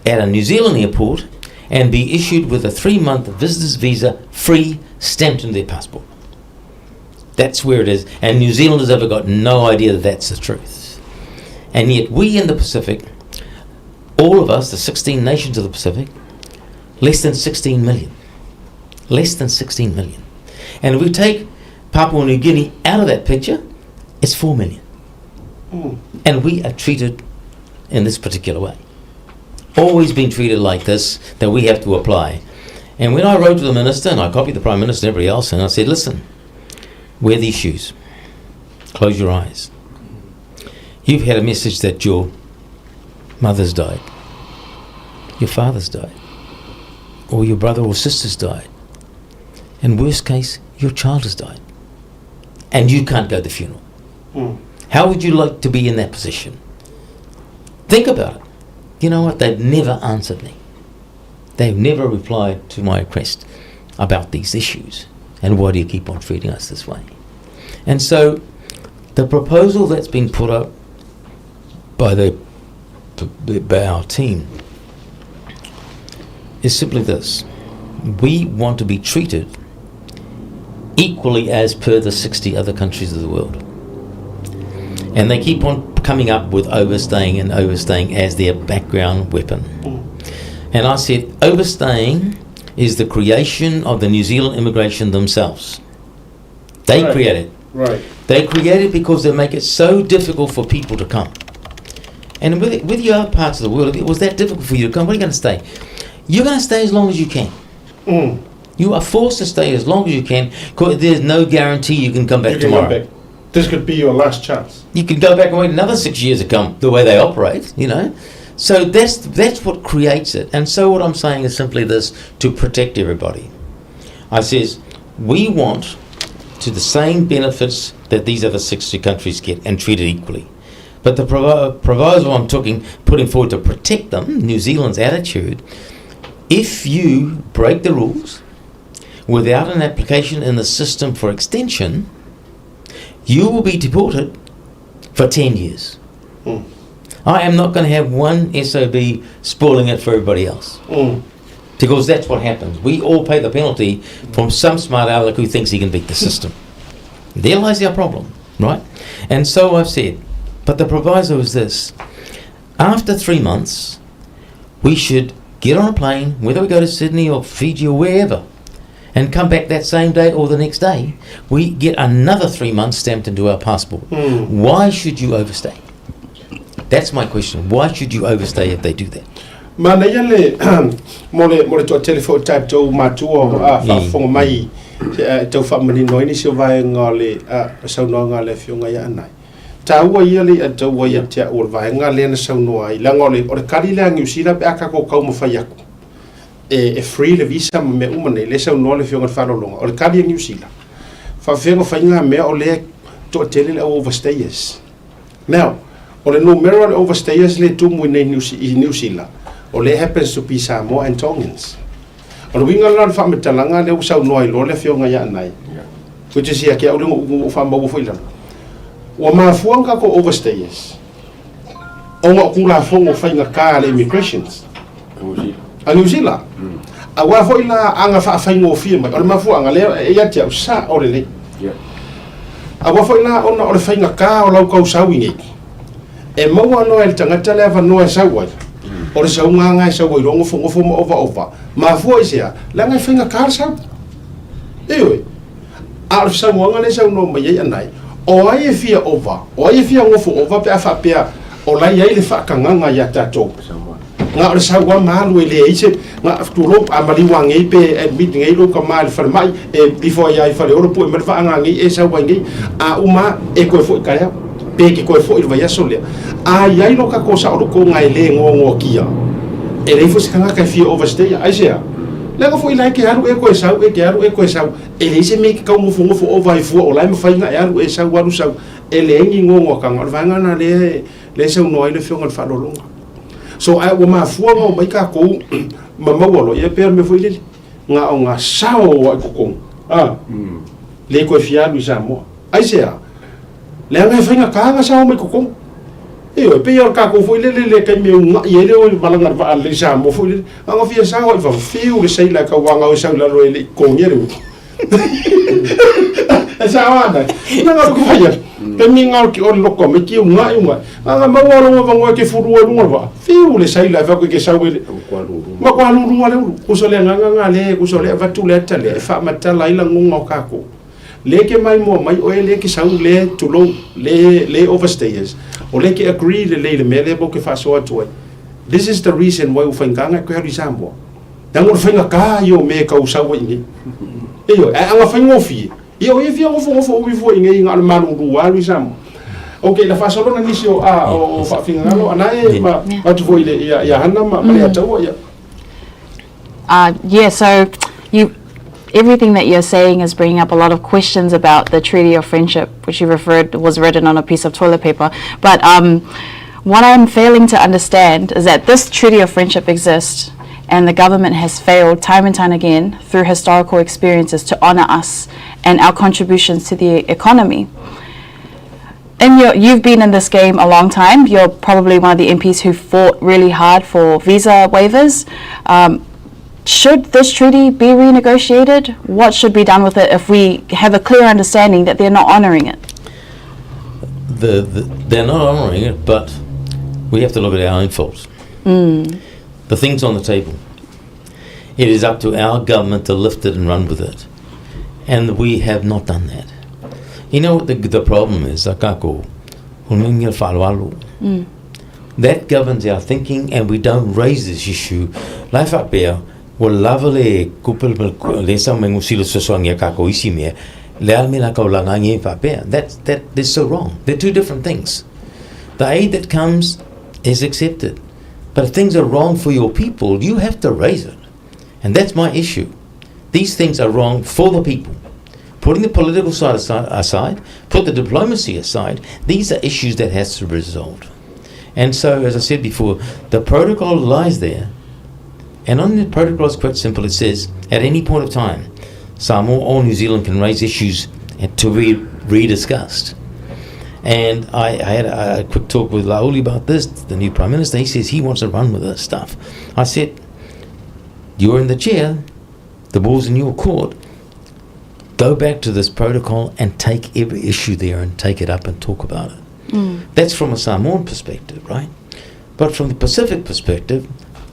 at a New Zealand airport and be issued with a three month visitor's visa free stamped in their passport. That's where it is. And New Zealanders have got no idea that that's the truth. And yet, we in the Pacific, all of us, the 16 nations of the Pacific, less than 16 million. Less than 16 million. And if we take Papua New Guinea out of that picture, it's 4 million. And we are treated in this particular way. Always been treated like this, that we have to apply. And when I wrote to the minister, and I copied the Prime Minister and everybody else, and I said, listen, wear these shoes. Close your eyes. You've had a message that your mother's died, your father's died, or your brother or sister's died. In worst case, your child has died. And you can't go to the funeral. How would you like to be in that position? Think about it. You know what? They've never answered me. They've never replied to my request about these issues. And why do you keep on treating us this way? And so the proposal that's been put up by the by our team is simply this. We want to be treated equally as per the 60 other countries of the world. And they keep on coming up with overstaying and overstaying as their background weapon. And I said, overstaying is the creation of the New Zealand immigration themselves. They create it. Right. They create it because they make it so difficult for people to come. And with, with the other parts of the world, if it was that difficult for you to come, what are you going to stay? You're going to stay as long as you can. You are forced to stay as long as you can because there's no guarantee you can come back You can tomorrow. come back. This could be your last chance. You can go back and wait another six years to come the way they operate, you know. So that's that's what creates it. And so what I'm saying is simply this to protect everybody. I says we want to the same benefits that these other 60 countries get and treated equally. But the proposal I'm talking, putting forward to protect them, New Zealand's attitude, if you break the rules without an application in the system for extension, you will be deported for 10 years. I am not going to have one SOB spoiling it for everybody else. Because that's what happens. We all pay the penalty from some smart aleck who thinks he can beat the system. There lies our problem, right? And so I've said, but the proviso is this after three months, we should get on a plane, whether we go to Sydney or Fiji or wherever, and come back that same day or the next day. We get another three months stamped into our passport. Why should you overstay? That's my question. Why should you overstay if they do that? Manaia le mo le mo le toatele foi o tatou matua a faafofoga mai e tau faamanino ai nisi o vaega o le saunoaga a le Afioga ia Anae. Taua ia le i'a taua ia te au o le vaega lea na saunoa ai, leaga o le o le kali lea a Niu Sila pe a tatou taumafai atu e e free le visa ma mea uma nei, lea e saunoa le Afioga i le Faaaloaloga, o le kali a Niu Sila, faapefea ona fai na mea o lea e toatele le au overstayers. Now, O le numera o le overstayers lea e tumu i nei i Niu Sila, o lea happens to be Samoa and Tongans. O le uiga lena o le faamatalaga lea ua saunoa ai loa le Afioga ia Anae, which is ia te au lea ua ou faamaua foi i lalo. Ua mafua ona tatou overstayers ona o Tulafono faigata a le Immigrations a Niu Sila. Aua foi la aga faafaigofie mai, o le mafuaaga lea ia te au, sao lelei. Aua foi la ona o le faigata o lau kausau i nei, e maua loa e le tagata le avanoa e sau ai, o le sauga lena e sau ai loa nofonofo ma ovaova. Mafua i se a? Leaga e faigata le sau. Ioe. A o le saunoaga lea e saunoa mai ai Anae, o ai e fia ova, o ai e fia nofo ova pe a faapea o la e i ai le faatagaga ia tatou. Na o le sau lava ma alu e leai se, na, tulou, a maliu lava nei pe admit nei lou tama i le falemai, e before ai lava i Faleolo pue mai le vaaga nei e sau ai nei, a uma lava e toe foi taeao, pe e te toe foi i le vaiaso lea. A i ai lo tatou saolotoga e le noanoatia, e leai foi se tagata e fia overstay. Aisea? Leaga foi la e te alu e toe sau, e te alu e toe sau, e leai se mea e te tau nofonofo ova ai fua o la e mafai ona e alu e sau alu sau, e leai ni noanoataga. O le vaega lena lea e saunoa ai le Afioga i le Faaaloaloga. So ae ua mafua ona omai tatou ma maua loa, ia pei o le mea foi lele, na o na sao lava i totonu, a, le toe fia alu i Samoa. Aisea? Leaga e faigata ona sao mai totonu. Ioe, e pei lava o le tatou foi lele le taimi e uunai ai le o i le malaga i le vaa lelei i Samoa foi lele, na ona fia sao lava i fafo, fiu le seila e tauaga o e sau i lalo e le i totogia le utu. E sao lava na, na ona fai atu, taimi na o le loko mai ki uunai uunai, na ona maua lou avanoa e te fulu ai i luga o le vaa, fiu le seila e fai atu e te sau e le, matua lulu lava le ulu. Tusa o le agaga lena lea, tusa o lea e avatu le ata lea e faamatala ai lagona o tatou. Lea e te maimoa mai oe lea e te sau lea tulou le le overstayers o lea e te agree lelei i le mea lea matou te faasoa atu ai. This is the reason why ua faigata ona e toe alu i Samoa. Leaga o le faigata ia o mea e tau sau ai i inei. Ioe, ae ana faigofie, ia o ia e fia nofonofo umi fua i inei na o le malulu alu i Samoa. Ok, la faasolo na nisi o a o faafinagalo ana e ma atu foi i le ia ia Hana ma ma Leiataua ia. Uh, yeah, so you everything that you're saying is bringing up a lot of questions about the Treaty of Friendship, which you referred was written on a piece of toilet paper. But um, what I'm failing to understand is that this Treaty of Friendship exists, and the government has failed time and time again through historical experiences to honor us and our contributions to the economy. And you're, you've been in this game a long time. You're probably one of the MPs who fought really hard for visa waivers. Um, should this treaty be renegotiated? What should be done with it if we have a clear understanding that they're not honouring it? The, the, they're not honouring it, but we have to look at our own faults. Mm. The thing's on the table. It is up to our government to lift it and run with it. And we have not done that. You know what the, the problem is? Akako, mm. That governs our thinking and we don't raise this issue. Lai faapea, ua lava le kupe le sa mai ngusila sosoangi a kako isi mea, le a le mea la kau langa ngi faapea. That, that is so wrong. They're two different things. The aid that comes is accepted. But if things are wrong for your people, you have to raise it. And that's my issue. These things are wrong for the people. Putting the political side aside, put the diplomacy aside, these are issues that has to be resolved. And so, as I said before, the protocol lies there. And on the protocol is quite simple. It says, at any point of time, Samoa or New Zealand can raise issues to be rediscussed. And I, I had a, a quick talk with Laauli about this, the new Prime Minister. He says he wants to run with this stuff. I said, You're in the chair, the ball's in your court. Go back to this protocol and take every issue there and take it up and talk about it. Mm. That's from a Samoan perspective, right? But from the Pacific perspective,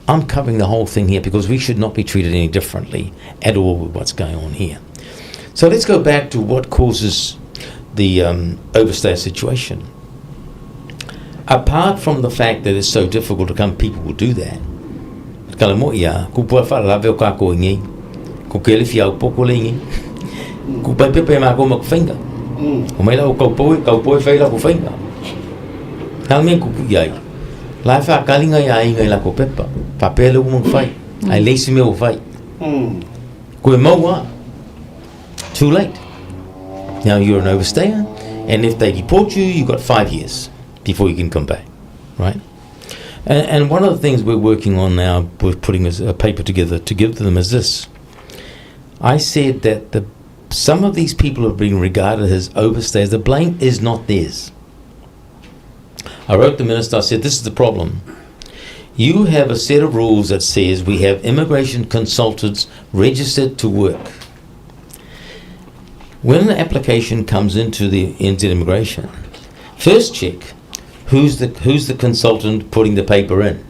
I'm covering the whole thing here because we should not be treated any differently at all with what's going on here. So let's go back to what causes the um, overstay situation. Apart from the fact that it's so difficult to come, people will do that. Ka le mo'i a, ku pua whaaralave o kako i ngei, ku ke le whiau poko le i ngei, ku pai pepe mā ko maku whainga. O mai la o kaupoe, kaupoe whai la ko whainga. Nā mea ku pui ai. La e whaakalinga i a inga i la ko pepa. Whapea le umunga whai. Ai leisi mea o whai. Koe mau a. Too late. Now you're an overstayer, and if they deport you, you've got five years. before you can come back, right? And, and one of the things we're working on now, we're putting a, a paper together to give to them is this. I said that the some of these people have been regarded as overstayers. The blame is not theirs. I wrote the minister, I said, this is the problem. You have a set of rules that says we have immigration consultants registered to work. When an application comes into the NZ Immigration, first check who's the who's the consultant putting the paper in.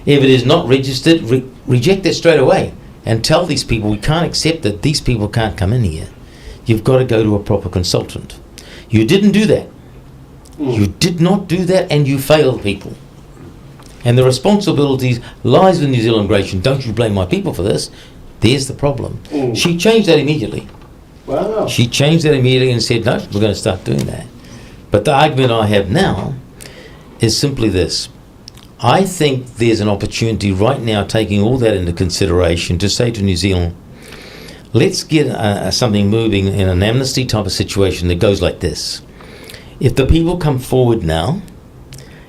If it is not registered, re- reject it straight away and tell these people we can't accept that these people can't come in here. You've got to go to a proper consultant. You didn't do that. You did not do that and you failed people. And the responsibilities lies with New Zealand Immigration. Don't you blame my people for this. There's the problem. She changed that immediately. Wow. She changed that immediately and said, no, we're going to start doing that. But the argument I have now is simply this. I think there's an opportunity right now, taking all that into consideration, to say to New Zealand, let's get uh, something moving in an amnesty type of situation that goes like this. If the people come forward now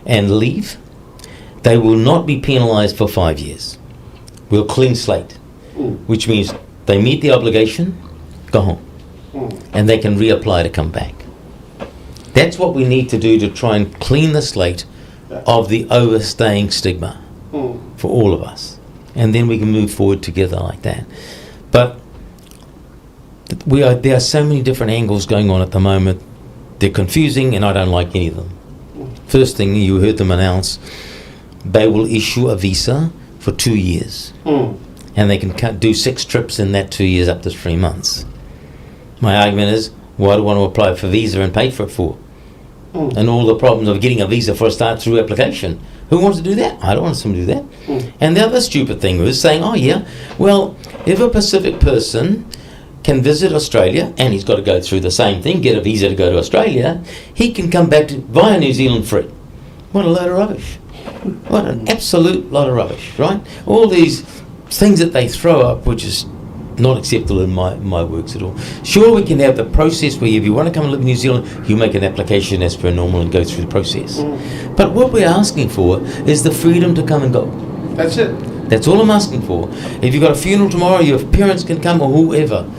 and leave, they will not be penalised for five years. We'll clean slate, which means they meet the obligation, go home, and they can reapply to come back. That's what we need to do to try and clean the slate of the overstaying stigma for all of us. And then we can move forward together like that. But we are, there are so many different angles going on at the moment. They're confusing, and I don't like any of them. First thing you heard them announce, they will issue a visa for two years. And they can cut, do six trips in that two years up to three months. My argument is, why do I want to apply for visa and pay for it for? And all the problems of getting a visa for a start through application. Who wants to do that? I don't want someone to do that. And the other stupid thing was saying, oh yeah, well, if a Pacific person can visit Australia and he's got to go through the same thing, get a visa to go to Australia, he can come back to, via New Zealand free. What a load of rubbish. What an absolute lot of rubbish, right? All these things that they throw up, which is not acceptable in my, my works at all. Sure, we can have the process where if you want to come and live in New Zealand, you make an application as per normal and go through the process. But what we're asking for is the freedom to come and go. That's it. That's all I'm asking for. If you've got a funeral tomorrow, your parents can come or whoever.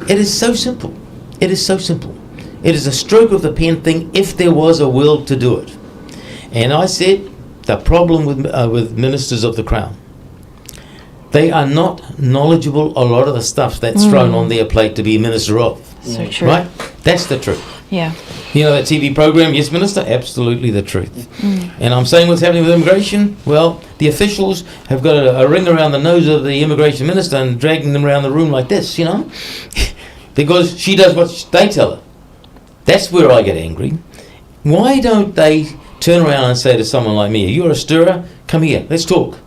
It is so simple. It is so simple. It is a stroke of the pen thing if there was a will to do it. And I said the problem with, uh, with ministers of the crown, they are not knowledgeable a lot of the stuff that's thrown on their plate to be a minister of. So true. Right? That's the truth. Yeah. You know that TV program, Yes Minister? Absolutely the truth. And I'm saying what's happening with immigration? Well, the officials have got a, a ring around the nose of the immigration minister and dragging them around the room like this, you know? because she does what they tell her. That's where I get angry. Why don't they turn around and say to someone like me, You're a stirrer, come here, let's talk.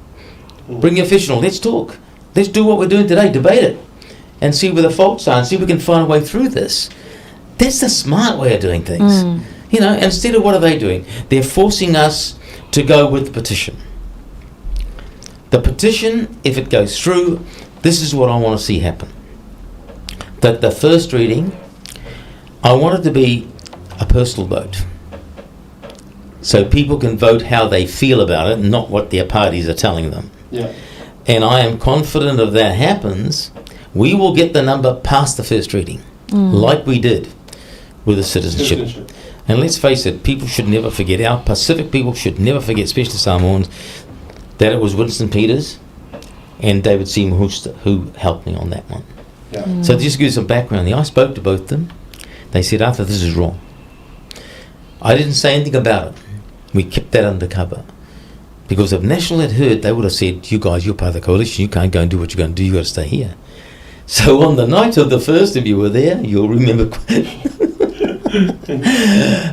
Bring your official, let's talk. Let's do what we're doing today, debate it, and see where the faults are and see if we can find a way through this. That's the smart way of doing things. You know, instead of what are they doing? They're forcing us to go with the petition. The petition, if it goes through, this is what I want to see happen. That the first reading, I want it to be a personal vote. So people can vote how they feel about it, not what their parties are telling them. Yeah. And I am confident if that happens, we will get the number past the first reading, like we did with the citizenship. Citizenship. And let's face it, people should never forget, our Pacific people should never forget, especially Samoans, that it was Winston Peters and David Seymour who, st- who helped me on that one. Yeah. So just to give you some background there, I spoke to both of them. They said, Arthur, this is wrong. I didn't say anything about it. We kept that undercover. Because if National had heard, they would have said, You guys, you're part of the coalition. You can't go and do what you're going to do. You've got to stay here. So on the night of the first, if you were there, you'll remember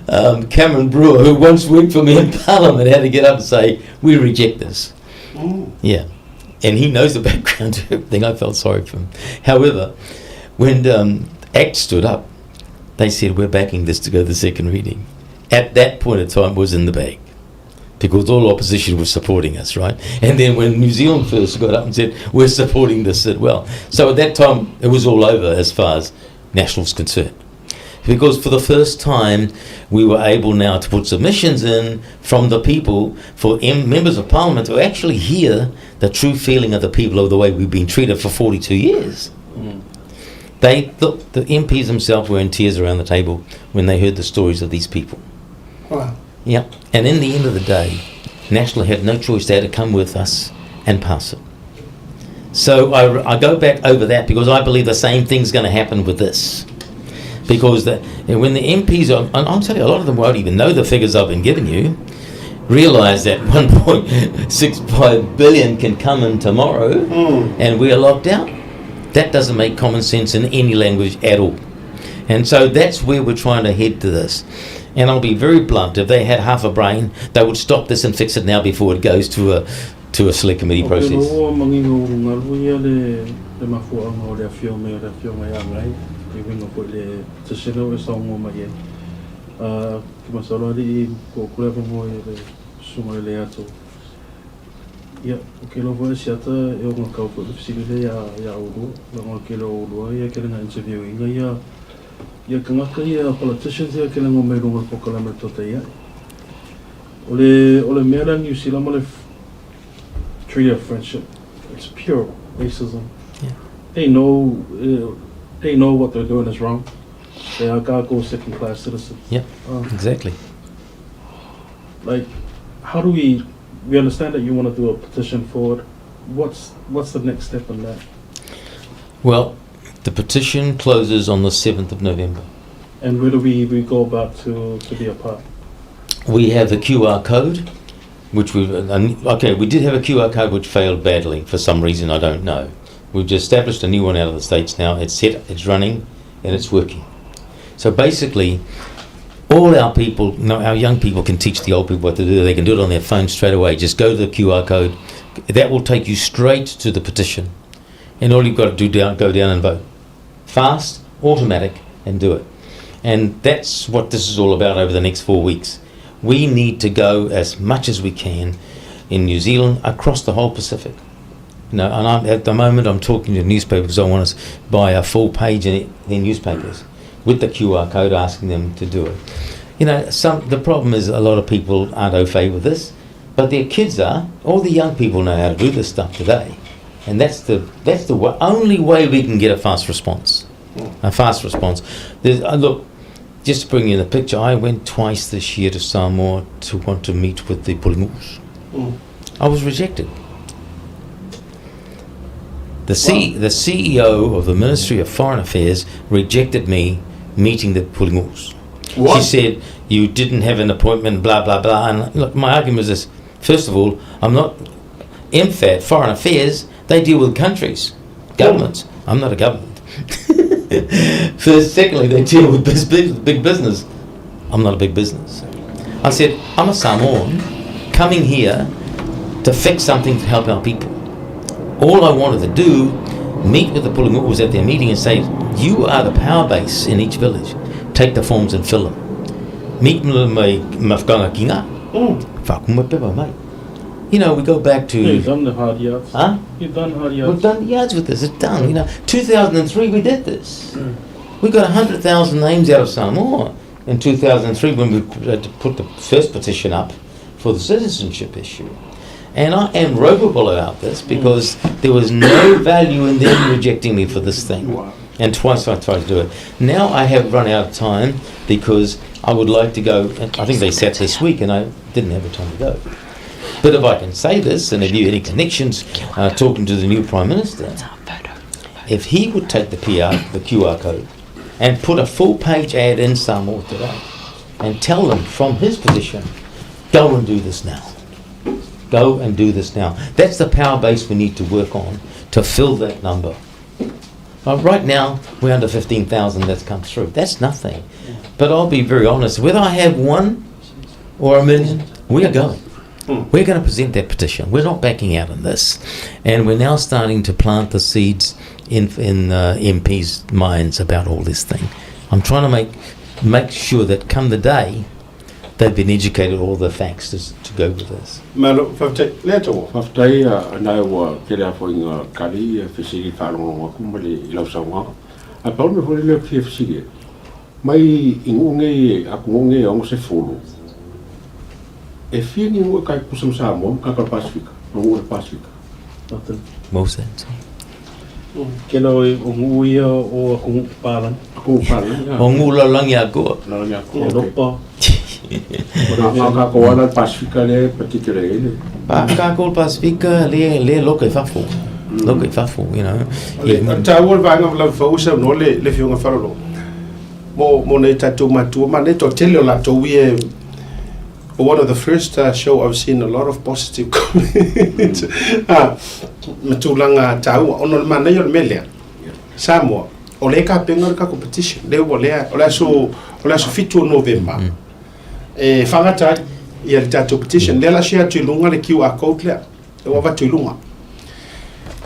um, Cameron Brewer, who once worked for me in Parliament, had to get up and say, We reject this. Yeah. And he knows the background to everything. I felt sorry for him. However, when um, ACT stood up, they said, We're backing this to go to the second reading. At that point in time, it was in the bag because all opposition was supporting us, right? And then when New Zealand first got up and said, We're supporting this as well. So at that time, it was all over as far as National's concerned. Because for the first time, we were able now to put submissions in from the people for M- members of parliament to actually hear the true feeling of the people of the way we've been treated for 42 years. They, the, the MPs themselves were in tears around the table when they heard the stories of these people. Wow. Yeah. And in the end of the day, National had no choice. They had to come with us and pass it. So I, I go back over that because I believe the same thing's going to happen with this. Because the, when the MPs are, and I'm telling you, a lot of them won't even know the figures I've been giving you, realise that 1.65 billion can come in tomorrow and we are locked out. That doesn't make common sense in any language at all. And so that's where we're trying to head to this. And I'll be very blunt. If they had half a brain, they would stop this and fix it now before it goes to a to a select committee O process. Ke loa manginga o ngalu ia le, le mafuaanga o le afio mai o le afioga ia Ngai, i uiga foi i le petition lea ua e saunoa mai ai. Uh, ke masalo alii ko o kule avanoa i le susuga i le Leato. Ia, o ke iloa foi e Siata e ogatau foi le fesili lea ia, ia oulua, leaga o le tele o oulua ia ke lega interview ina ia ia tagata ia politicians ia ke lega omai i luga o le polokalame le tota ia. O le, o le mea lea Niu Sila ma le Treaty of Friendship, it's pure racism. Yeah. They know, they know what they're doing is wrong. They are kākou second class citizens. Yeah, exactly. Like, how do we, we understand that you want to do a petition for it. What's, what's the next step in that? Well, the petition closes on the 7th of November. And where do we, we go about to, to be a part? We have the QR code, which we've okay. We did have a QR code which failed badly for some reason I don't know. We've just established a new one out of the states now. It's set, it's running, and it's working. So basically, all our people, no, our young people can teach the old people what to do. They can do it on their phone straight away. Just go to the QR code. That will take you straight to the petition. And all you've got to do down, go down and vote. Fast, automatic, and do it. And that's what this is all about over the next 4 weeks. We need to go as much as we can in New Zealand, across the whole Pacific. You know, and I'm, at the moment I'm talking to newspapers. I want to buy a full page in their newspapers with the QR code asking them to do it. You know, some the problem is a lot of people aren't au fait with this, but their kids are. All the young people know how to do this stuff today, and that's the that's the only way we can get a fast response. A fast response. There's, look, just to bring you in the picture, I went twice this year to Samoa to want to meet with the Pulimus. I was rejected. The, C, the CEO of the Ministry of Foreign Affairs rejected me meeting the Pulimus. What? She said, you didn't have an appointment, blah, blah, blah. And look, my argument is this. First of all, I'm not... MFAT, Foreign Affairs, they deal with countries, governments. I'm not a government. First, secondly, they deal with big, big business. I'm not a big business. I said, I'm a Samoan coming here to fix something to help our people. All I wanted to do, meet with the Pulimu'us at their meeting and say, you are the power base in each village. Take the forms and fill them. Meet me mafkanga kinga. Whakumua pepa, mate. You know, we go back to... Yeah, you've done the hard yards. Huh? You've done hard yards. We've done the yards with this. It's done. You know, 2003 we did this. We got 100,000 names out of Samoa in 2003 when we had to put the first petition up for the citizenship issue. And I am ropeable about this because there was no value in them rejecting me for this thing. Wow. And twice I tried to do it. Now I have run out of time because I would like to go. And I think they sat this week and I didn't have the time to go. But if I can say this, and if you have any connections, talking to the new Prime Minister, if he would take the PR, the QR code, and put a full page ad in Samoa today, and tell them from his position, go and do this now. Go and do this now. That's the power base we need to work on to fill that number. Right now, we're under 15,000 that's come through. That's nothing. But I'll be very honest, whether I have one or a million, we are going. We're going to present that petition. We're not backing out on this. And we're now starting to plant the seeds in MPs' minds about all this thing. I'm trying to make sure that come the day, they've been educated all the facts to go with this. Malo, faafetai. Lea Toa. Faafetai a na ua tele a foi nga kali ia fesili faalogologo atu ma le i lau saunoaga. Ae pau le mea foi lea ou te fia fesili ai, Mai i nuu nei, atunuu nei e 60, e fia ni nuu e tai tutusa ma Samoa ma tagata o le Pasefika, ma nuu o le Pasefika? Well said, sorry. Kela o nuu ia o atunuu papalagi. Atunuu papalagi, a. O nuu lalolagi atoa. Lalolagi atoa, ok. Eropa. Na o tatou lava la le Pasefika lea e particular i ai le. Pa, tatou le Pasefika lea, lea loka i fafo. Loka i fafo, you know. O le taua o le vaega o Lalofau ua saunoa le le Afioga Faalolo mo mo nai tatou matua ma nei toatele o latou ia one of the first show I've seen a lot of positive comments ah, ma tulaga taua ona o le manaia o le mea lea Samoa o lea e tapena le tatou petition lea ua lea o le aso o le aso 7 o Novema e faagata ai ia le tatou petition lea la share atu i luga le QR code lea ua avatu i luga.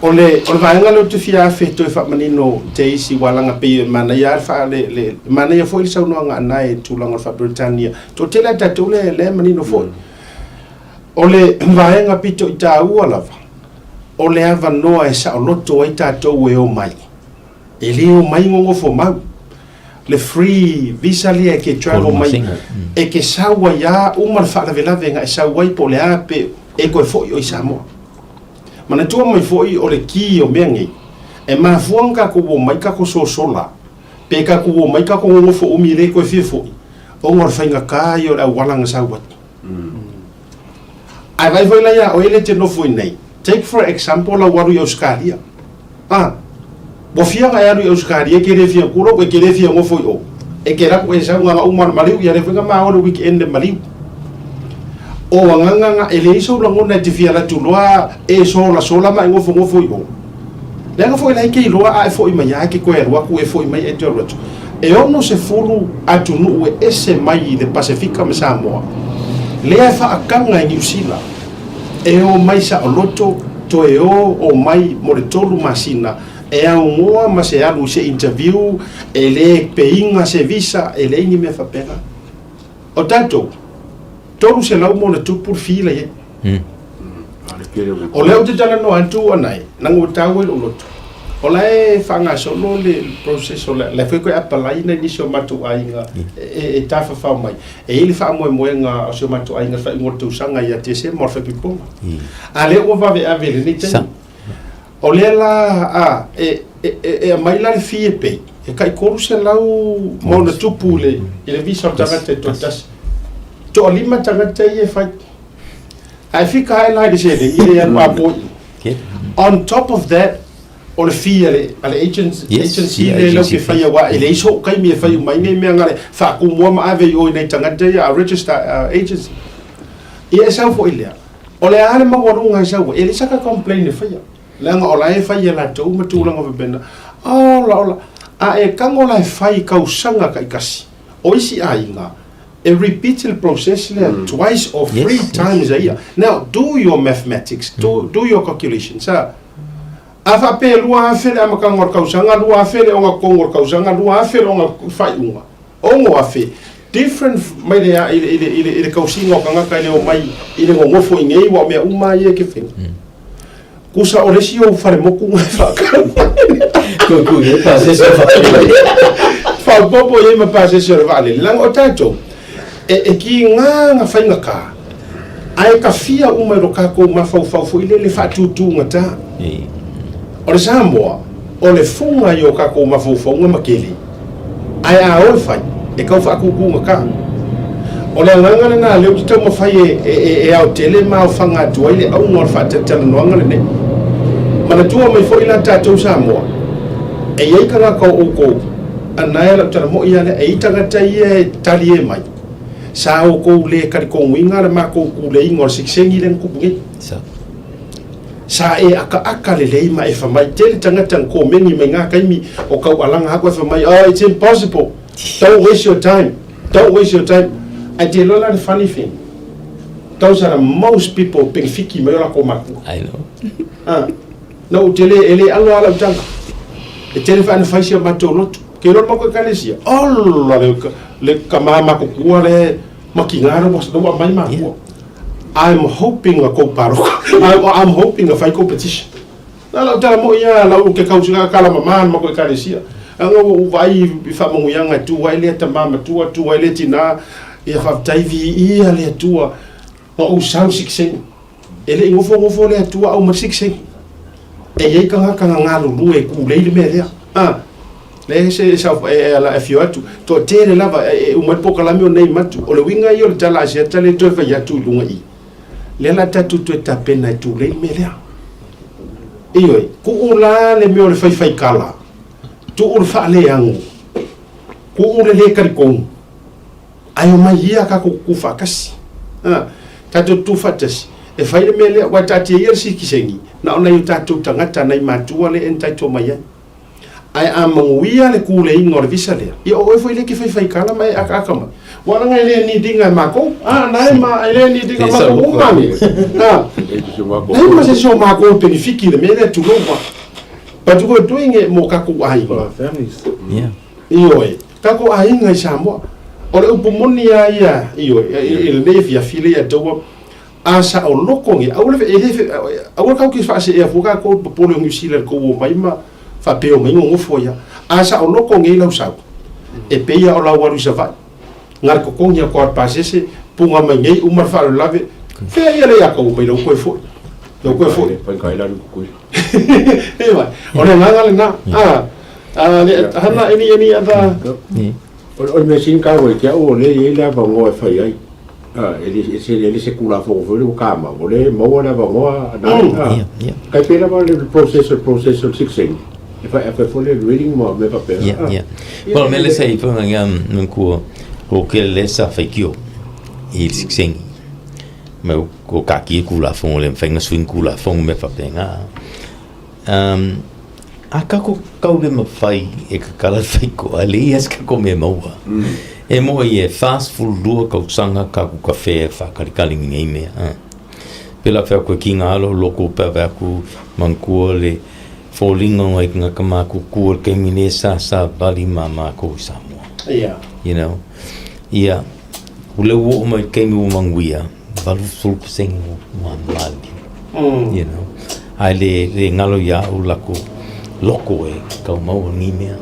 O le, o le vaega lea ou te fia afe e toe faamanino te isi ualaga pei e manaia lava le faa, le, le, manaia foi le saunoaga a Nae i le tulaga o le faa-Peretania. Toatele lava tatou lea, lea e manino foi. O le vaega pito i taua lava, o le avanoa e saoloto ai tatou e omai. E le omai gogofomau. Le free visa lea e ke travel mai, e ke sau ai lava uma le faalavelave na e sau ai po o le a pe e toe foi oe i Samoa. Manatua mai foi o le ki o mea nei, e mafua ona tatou omai tatou sosola, pe tatou omai tatou nonofo umi e le toe fia foi, ona o le faigata ia o le auala na sau ai. Ae vaai foi la ia oe lea e te nofo i nei, take for example lau alu i Ausetalia, a, ua fia ona e alu i Ausetalia e te le fia kula e te le fia nofo i o, e te alu atu e sau na uma le maliu, ia lea foi na ma o le weekend le maliu. O agaga na e leai sou lagona e te fia alu atu loa e solasola ma e nofonofo i o. Leaga foi la e te iloa a e foi mai lava e te toe alu atu e foi mai e toe alu atu. E 60 atunuu e ese mai i le Pasefika ma Samoa lea e faakaga e Niu Sila e omai saoloto toe o omai mo le tolu masina e augoa ma se alu i se interview e le peiga se visa e leai ni mea faapena. O tatou, 300 ma ona tupu le fee la i ai. O lea ou te talanoa atu Anae, leaga ua taua i lou loto. O la e faagasolo le process o la foi toe apalai nai nisi o matou aiga e tafafao mai. E i ai le faamoemoega o si o matou aiga i le faaiuga o le tausaga ia Tesema o le faaipoipoga. A lea ua vaveave i lenei taimi. O lea la a, e, e, e aumai la le fee e pay, e tai 300 ma ona tupu i le, i le visa o le tagata e toatasi. Toalima tagata ia e fai. Ae fika ae la i le seleni e le alu apo i. On top of that, o le fee a le, a le agent, Yes, agency yeah, le lau agency ke faia aua e leai sou taimi e fai uma ai nei mea na le faatumua ma ave i o i nai tagata ia a register agency. Ia e sau foi lea. O le a le maualuga e sau ai? E leai saka complain e faia. Leaga o la e fai e latou ma tulaga faapena. Ola ola, a e tago la e fai i tausaga taitasi. O isi aiga, e repeat le process lea twice or three times a year. Now, do your mathematics, do your calculations. A faapea e 2,000 le amataga o le tausaga, 2,000 le ogatotonu o le tausaga, 2,000 le oga faaiuga. 6,000 different mai le i le i le i le i le tausiga o tagata e le omai i le nonofo i nei aua o mea uma lava ia e te fai. Kusa o le isi ou falemotu na e faatau. Tutu i ai pasese o vaalele. Faaopoopo i ai ma pasese o le vaalele. Leaga o tatou, e, e kiga na faigata, ae tafia uma e lo tatou mafaufau foi lele faatutugata. O le Samoa, o le fuga i o tatou mafaufauga ma keli. Ae a o e fai, e tau faatutugata. O le agaga lena lea ou te taumafai e, e aotele ma aofaga atu ai le auga o le faatalatalanoaga lenei. Manatua mai foi la tatou Samoa, e i ai tagata o outou, anae lau tala moi lava lea, e i ai tagata ia e talie mai, sa outou le talitonuina le matou tuleiga o le sekiseni lea na tupu nei. Sa e akaaka lelei ma e fai mai, tele tagata na komeni mai na taimi o taualaga aku e fai mai, oh it's impossible, don't waste your time, don't waste your time. Ae te iloa la le funny thing, those are the most people penefiki mai o latou matua. I know. Ah, na ou te le, e le alo lava lau tala. E tele foi ana fai si o matou lotu. Ke iloa le matou ekalesia, ola le, le tama matutua le makiga le ua aumai matua. I'm hoping a kou paroka. I'm, I'm hoping a fai kou petition. Na lau tala moi ia lau ke kau sika kala mama ma ko ekalesia. Leaga ua ou vaai i faamanuiaga e tu ai lea tama matua, tu ai lea tina, ia faafetai viia le Atua na ou sau sikiseni. E le i nofonofo le Atua aumai le sikiseni. E i ai tagata na galulue e kulei le mea lea. A, lea se sau e ala e afio atu, toatele lava e uma ai le polokalame o nei matu. O le uiga ia o le tala a Asiata lea e toe fai atu i luga i i. Lea la tatou toe tapena e tulei le mea lea. Ioe, tuu la le mea o le faifaikala, tuu le faaleago, tuu le le talitonu, ae omai ia tatou tutu faatasi. A, tatou tutu faatasi, e fai le mea lea, aua e taatia ia le sitiseni, na o nai o tatou tagata, nai matua lea e entitle mai ai. Ae a manuia le tuleiga o le visa lea, ia o oe foi lea e te faifaikala ma e akaaka mai. Ua leaga e le need ina e matou. A, na e ma, e le need ina matou uma ni. A, leai ma se isi o matou e penefiti i le mea lea, tulou a. But we're doing it mo tatou aiga. Yeah. Ioe, tatou aiga i Samoa. O le upu moni lava ia, ioe, i lenei afiafi lea ia te ua, a saoloko nei, aua le, e le, aua tatou te faaseea fua tatou i le popole o Niu Sila i le tou omai ma faapea omai nonofo ai lava. A saoloko nei lau sau, e pei lava o lau alu i Savaii, na le totogi atu lava o le pasese, puna mai nei, uma le faalavelave, fea ia le ia tou omai lau toe foi. Lau toe foi. Ioe, o le agaga lena. A, a, le, hana, any, any other... O le mea sili taua ia te au, o lea e i ai le avanoa e fai ai. E le se Tulafono foi lea ua tamau, o lea e maua le avanoa na ai. Tai pei lava le process, o le process o le sitiseni, e fai foi le reading ma mea faapena. Yeah, yeah. Well, me le sei whanga ia nungkua ko ke le sa whaikio i le sitiseni. Me ko kaki e kula fongo le whainga swing kula fongo me whapenga. Um, a kako kau le mawhai e ka kala whai ko a le ias kako me maua. E moe i e fast full lua kausanga kaku ka whea whakarikari ngi ngei mea. Ah. Pela whea koe ki ngā alo loko pea whea ku mangkua le fōlinga ngai ki ngā kama ku kua le keimi le sa sa vali ma mākou i Samoa. Yeah. You know? Ia, u le uo mai keimi u manguia, 80% ua mali. You know? Ai le, le ngalo ia u lako loko e kau maua ngi mea.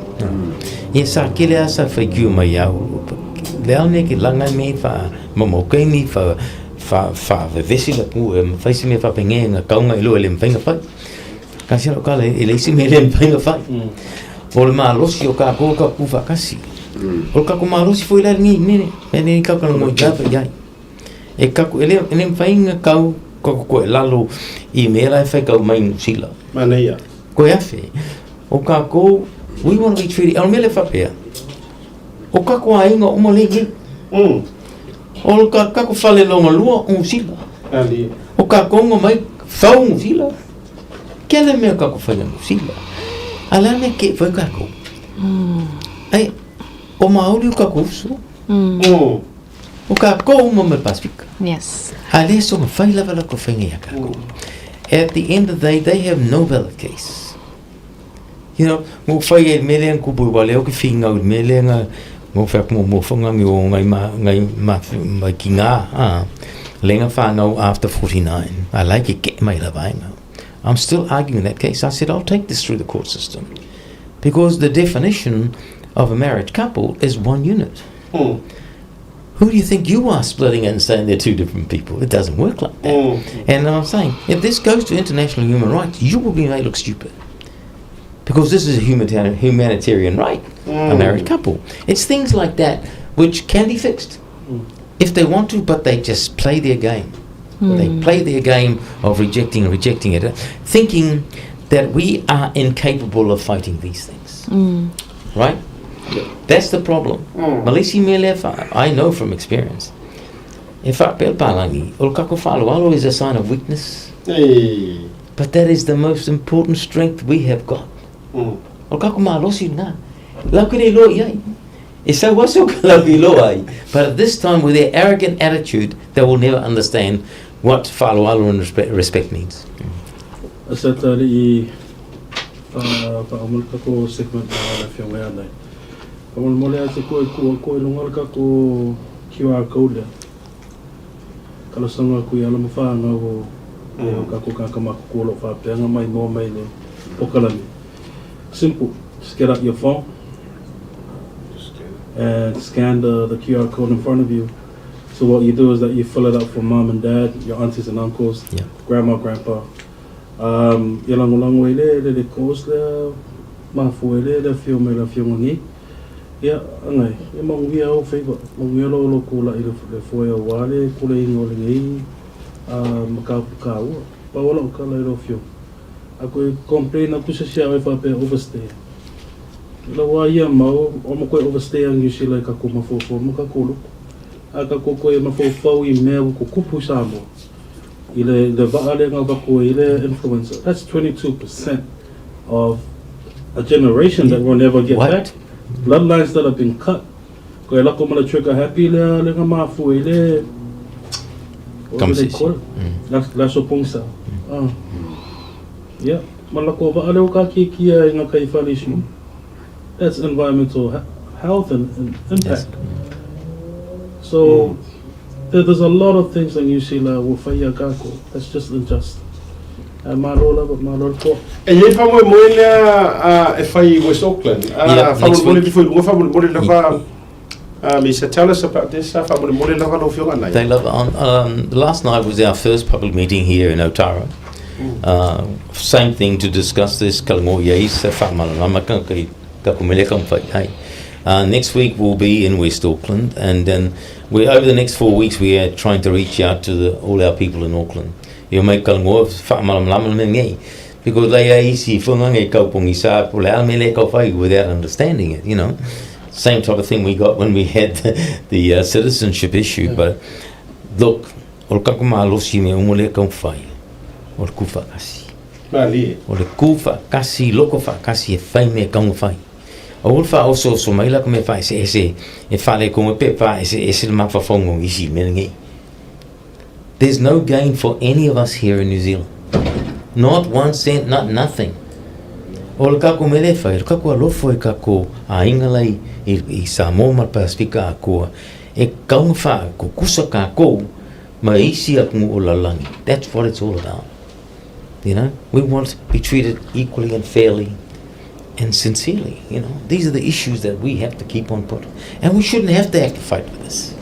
Ia sa kele a sa whai kiu mai ia u. Le au nei ki langai me wha momo keimi wha wha wha vevesi la pu e mwhai si me wha penge nga kaunga i lo e le mwhainga whai. Ka sia lo kala e le isi me le mwhainga whai. O le malosi o ka kō ka ku whakasi. O ka ko malosi foi la ngi nene. E nei ka ka ngoi japa iai. E kaku, e le, e le mawhai nga kau, ko ko e lalo i me la e whai kau mai New Zealand. Mana ia. Ko e awhe. O ka ko, we want to be treated, o mele whapea. O ka ko a inga o mo le ngi. O ka ka ko whale longa lua o New Zealand. Ali. O ka kongo mai whau New Zealand. Kia le mea ka ko whai New Zealand. Ala me ke whai ka ko. Ai, o Maori o ka ko uso. O kākou uma ma le Pasifika. Yes. A le soga fai lava la ko faiga ia kākou. At the end of the day, they have no valid case. You know, ngo fai e mele ang kupu wale o ke whingau i mele nga ngo whai mo mo whanga ngi o ngai ma ngai ma ma ki ngā ah lenga whāngau after 49. I like it get mai la vaenga. I'm still arguing that case. I said I'll take this through the court system because the definition of a marriage couple is one unit. Who do you think you are splitting it and saying they're two different people? It doesn't work like that. And I'm saying, if this goes to international human rights, you will be made look stupid. Because this is a humanitarian, humanitarian right, a married couple. It's things like that which can be fixed if they want to, but they just play their game. They play their game of rejecting and rejecting it, thinking that we are incapable of fighting these things. Right? That's the problem. Malisi mea lea wha, I know from experience. E whaapea palangi, o le kako whaaloalo is a sign of weakness. But that is the most important strength we have got. O le kako malosi na. Lau ke nei loa iai. E sau aso ka lau i loa ai. But at this time, with their arrogant attitude, they will never understand what whaaloalo and respect, respect means. Asa tali whaamal kako segment na le afioga ia nei. Faamolemole a te koe kua koe lunga le kako QR code lea. Talosaga aku i ala ma whaangau o o kako kaka makuku o lo whaapeanga mai noa mai le pokalame. Simple. Just get out your phone. and scan the, the QR code in front of you. So what you do is that you fill it up for mom and dad, your aunties and uncles, Yeah. grandma, grandpa. Um, ia lagolago ai le le le cause lea mafua ai le le afio mai le afioga nei. Ia, agai, ia manuia ou faiva, manuia lou lou kula'i i le le foe aua le puleina o lenei uh, mataupu taua. Pau la'u tala i lau afioga, a toe complain atu se isi ia oe faapea overstay, i lau a ia mau, o ma toe overstay a Niu Sila i tatou mafaufau ma tatou loto. A tatou toe mafaufau i mea ua tutupu i Samoa, i le le vaa lea na avatu ai le influenza, that's 22% of a generation that we'll never get What? back. Bloodlines that have been cut. Koe lako ma le trigger happy lea le na mafua i le what do they call it? La, la sopongsa. Ah. Yeah. Ma lako vaa leo ka kikia i ngā kai whale isi. That's environmental health and, and impact. So there, there's a lot of things that New Zealand will whai a kako. That's just unjust. Ae malo lava, malo le toa. E i ai faamoemoe lea e fai i West Auckland. Yeah, next Faamolemole week. ifo i luga, faamolemole lava. Misa, tell us about this. Faamolemole lava lau Afioga Nai. They love it. On, last night was our first public meeting here in Otara. Same thing to discuss this. Kalango iai se whaamalama ka kai ka kumele ka mwhai ai. Next week we'll be in West Auckland, and then we over the next 4 weeks we are trying to reach out to the, all our people in Auckland. Ia mai kalangoa whaamalamalama le mea ngei. Because they are isi whanganga e kaupongi sa po le ala le kau whai without understanding it, you know. Same type of thing we got when we had the, the uh, citizenship issue. But look, o le kako malosi me umo le kau whai. O le ku whaakasi. Malie. O le ku whaakasi, loko whaakasi e whai me kaunga whai. O le whaoso mai la ko me whaese ese e whale ko me pe whaese ese le mawhawhongo isi me ngei. There's no gain for any of us here in New Zealand. Not one cent, not nothing. O le kako mele whai, le kako alofo e kako a ingalai i, i Samoa ma le Pasifika a koa, e kaunga wha, ko kusa kākou, ma isi aku o lalangi. That's what it's all about. You know, we want to be treated equally and fairly and sincerely. You know, these are the issues that we have to keep on putting. And we shouldn't have to have to fight for this.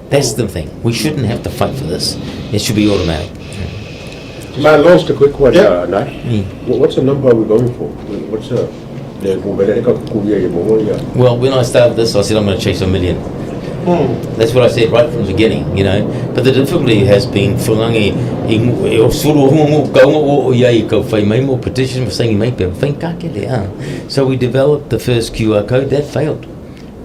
That's the thing. We shouldn't have to fight for this. It should be automatic. Malo. Just a quick one, Yeah. uh, Nai. What- What's the number we're going for? What's the... Le kumele ka kukuia i mo ia. Well, when I started this, I said I'm going to chase a million. That's what I said right from the beginning, you know. But the difficulty has been whangangi i ngu- e o suru o ngu kaunga o o iai kau whai mai mo petition for saying mai pe whai kakele ah. So we developed the first QR code that failed.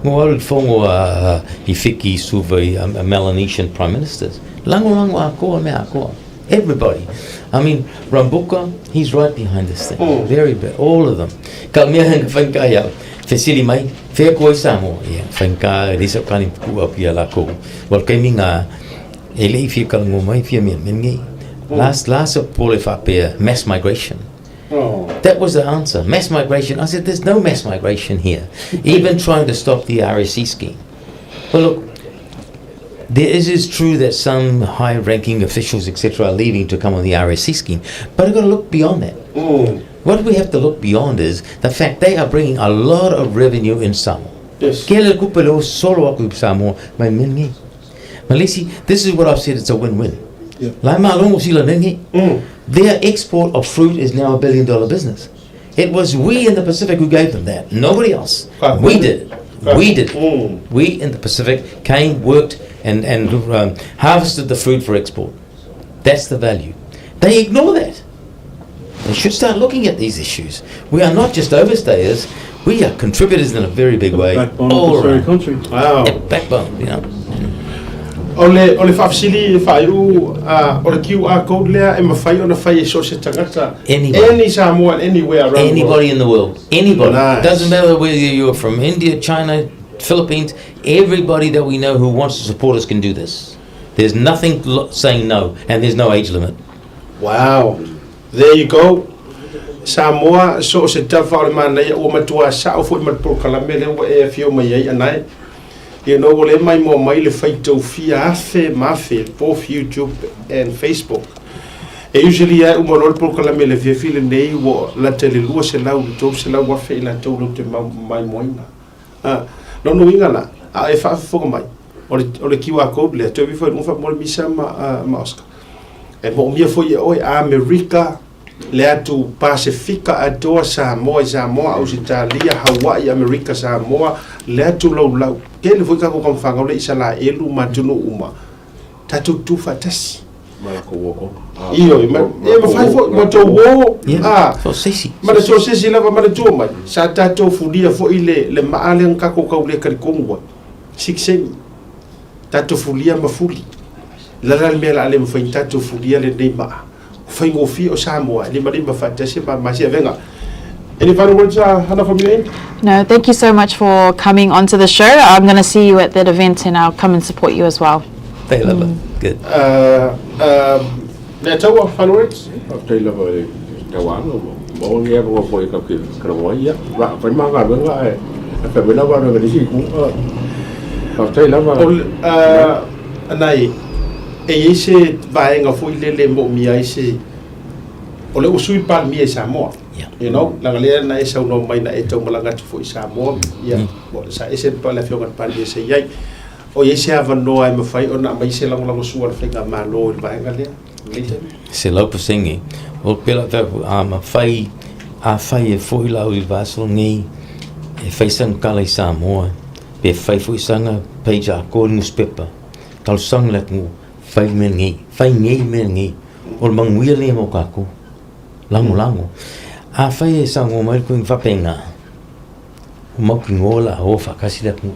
Mo aru whongo a i whiki suva i a Melanesian prime ministers. Lango lango a koa me a koa. Everybody. I mean, Rambuka, he's right behind this thing. Very big. All of them. Ka mea hanga whanka ia. Fesili mai, whea koe Samoa? Ia, whanka, risa kani kua pia la ko. Well, kei mi ngā, e lei whia kalango mai, whia mea mengi. Last, last of pole whapea, mass migration. Oh. That was the answer. Mass migration. I said, there's no mass migration here. Even trying to stop the RSE scheme. Well, look, there is, it's true that some high-ranking officials, etc., are leaving to come on the RSC scheme, but we've got to look beyond that. What we have to look beyond is the fact they are bringing a lot of revenue in Samoa. Yes. Ke le kupe le o solo aku i Samoa, mai mengi. Malisi, this is what I've said, it's a win-win. Yeah. Lai malongo sila nengi. Their export of fruit is now a billion dollar business. It was we in the Pacific who gave them that, nobody else. We did it. We did it. We in the Pacific came, worked, and, and um, harvested the fruit for export. That's the value. They ignore that. They should start looking at these issues. We are not just overstayers, we are contributors in a very big way. Backbone of all this very around. country. Wow. Yeah, backbone, you know. O le, o le faafesili e faaiu, uh, o le QR code lea e mafai ona fai e so o se tagata. Anybody. Any Samoan, anywhere around the world. Anybody in the world. Anybody. Nice. Doesn't matter whether you're from India, China, Philippines, everybody that we know who wants to support us can do this. There's nothing lo- saying no, and there's no age limit. Wow. There you go. Samoa, so o se tafa o le manaia ua matua sao foi ma le polokalame lea ua e afio mai ai anae. You know, ua le maimoa mai le faitau fia afe ma afe, both YouTube and Facebook. E usually lava e uma loa le polokalame i le afiafi lenei ua lata i le 200 i le 300 afe i latou latou te maimoaina. Lona uiga la, a o e faafofoga mai, o le, o le QR code lea, toe aveifo i luga faamomoli Misa ma, uh, ma Oscar. E moomia foi e oe Amerika, le atu Pasefika atoa, Samoa i Samoa, Ausetalia, Hawaii, Amerika, Samoa, le atu laulau. Tele foi tatou tamafanau le Isalaelu ma atunuu uma, tatou tutu faatasi. Ma latou uo koa. Ioe, ma, e mafai foi, ma tou uo, a, ma le sosesi lava ma le tua mai. Sa tatou fulia foi le, le maa lea na tatou tau le talitonu ai. Sikseni. Tatou fulia ma fuli. Le a le mea o le a le mafai ona tatou fulia lenei maa? Faigofie o Samoa e limalima faatasi ma ma se avega. Any final words, Hannah, from your end? No, thank you so much for coming onto the show. I'm going to see you at that event and I'll come and support you as well. Thank you, mm. Good. Leataua, final words? Faafetai lava i le tauaga ua maua lenei avanoa foi e tatou te talanoa ai. Ia, fai ma galuega ae fai mai lau galuega i le isi itu. Faafetai lava. Anae, e i ai se vaega foi lele e moomia ai se, o lea ua sui le Palemia i Samoa. You know, leaga lea na e saunoa mai na e taumalaga atu foi i Samoa, ia, sa ese le afioga i le Palemia sa i ai. O i ai se avanoa e mafai ona aumai se lagolagosua a le Faigamalo i le vaega lea? 100%. O pela fai a mafai a fai e foi lau i le vaiaso lenei e fai sana tala i Samoa pe fai foi sana page atoa i le nusipepa talosaga i le atunuu fai le mea lenei fai nei le mea lenei o le manuia lenei mo tatou lagolago afai e saunoa mai le Queen faapena ua mautinoa o le a o faatasi le atunuu.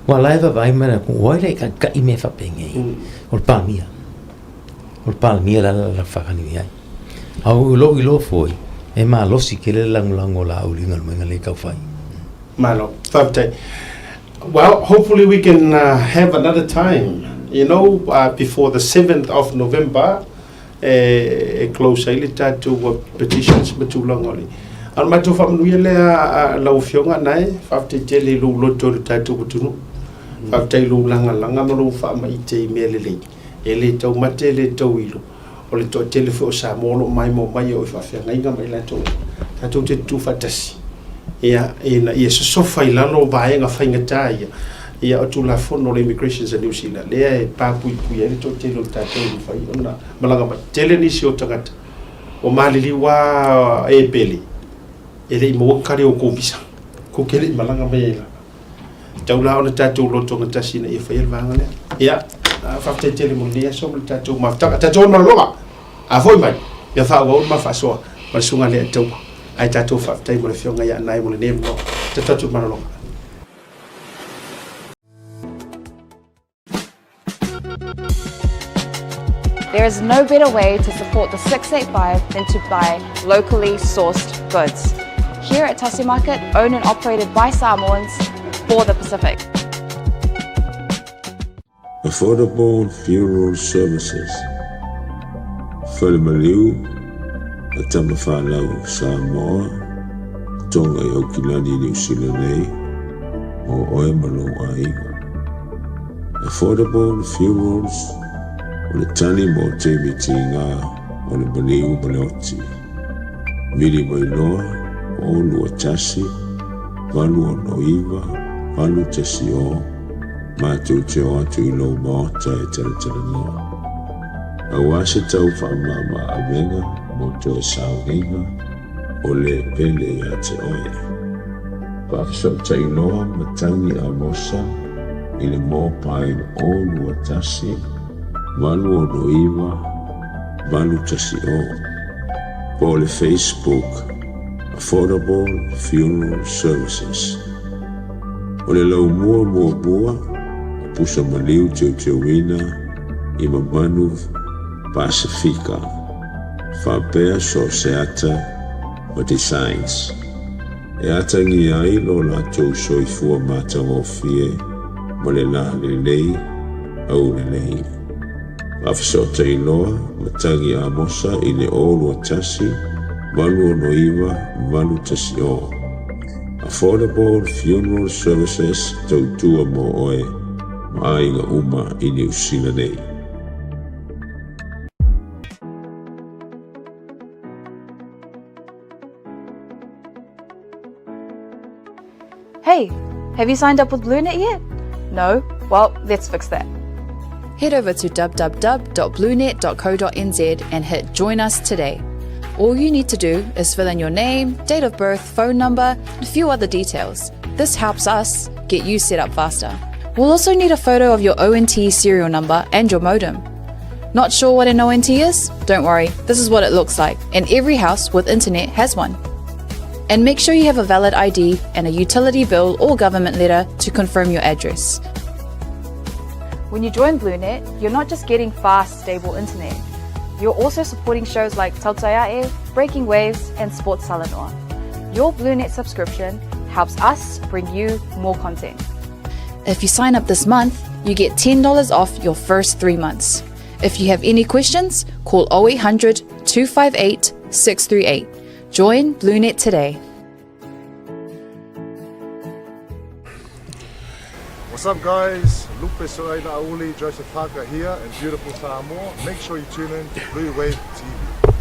Aua o la e vaavaai mai le atunuu, o ai la e taitai mea faapenei? O le Palemia. O le Palemia la la faatali i ai. A o lou iloa foi, e malosi tele le lagolago o Laauli i galuega lea e tau fai. Malo, faafetai. Well, hopefully we can uh, have another time, you know, uh, before the 7th of November, e close ai le tatou petitions ma tulaga o le A o le matou faamanuia lea lau Afioga Nae, faafetai tele i lou loto i le tatou atunuu. Faafetai i lou lagalaga ma lou faamaite i mea lelei. E le taumate e le tauilo, o le toatele foi o Samoa o lo o maimoa mai e oo i faafeagaiga ma i latou uma. Tatou te tutu faatasi ia, ina ia sosofa i lalo vaega faigata ia, ia o Tulafono o le Immigrations a New Zealand, lea e papuipui ai le toatele o tatou e mafai ona malaga mai. Tele nisi o tagata ua maliliu lava e pele, e le i maua ni kale o kou visa, kou te le i malaga mai ai lava. Tau la ona tatou lotogatasi ina ia faia le vaega lea. Ia, faafetai tele mo lenei aso ma le tatou mafutaga. Tatou o malologa, a foi mai, ia faaauau le ma faasoa ma le susuga Leataua. Ae tatou faafetai mo le afioga ia Anae mo lenei avanoa. Tatou atu i le malologa. There is no better way to support the 685 than to buy locally sourced goods. Here at Tasi Market, owned and operated by Samoans for the Pacific. Affordable Funeral Services, Falemaliu a Tamafanau Samoa, Tonga i Aukilani Niu Sila nei, mo oe ma lou aiga. Affordable Funerals, o le tali mo taimi tiga o le maliu ma le oti. Vili mai loa, 0 2 1 8 6 9 8 1 0, matou te o atu i lou maota e talatalanoa. Aua se tau faamama avega mo toe sauniga o le pele ia te oe. Faafesootai loa matagi Amosa i le mobile 0 2 1 8 6 9 8 1 0 po o le Facebook Affordable Funeral Services. O le laumua muamua o pusa maliu teuteuina i Mamanu Pasefika faapea so o se ata ma designs e atagia ai lo latou soifua matagofie ma le la lelei aulelei. Faafesootai loa matagi Amosa i le 0 2 1 8 6 9 8 1 0. Affordable Funeral Services tautua mo oe ma aiga uma i Niu Sila nei. Hey! Have you signed up with BlueNet yet? No? Well, let's fix that. Head over to www.bluenet.co.nz and hit Join Us today. All you need to do is fill in your name, date of birth, phone number, and a few other details. This helps us get you set up faster. We'll also need a photo of your ONT serial number and your modem. Not sure what an ONT is? Don't worry, this is what it looks like, and every house with internet has one. And make sure you have a valid ID and a utility bill or government letter to confirm your address. When you join BlueNet, you're not just getting fast, stable internet. You're also supporting shows like Tautaiae, Breaking Waves, and Sports Salanoa. Your BlueNet subscription helps us bring you more content. If you sign up this month, you get $10 off your first three months. If you have any questions, call 0800 258 638. Join BlueNet today. What's up guys? Lupe Soaila Auli, Joseph Parker here in beautiful Samoa. Make sure you tune in to Blue Wave TV.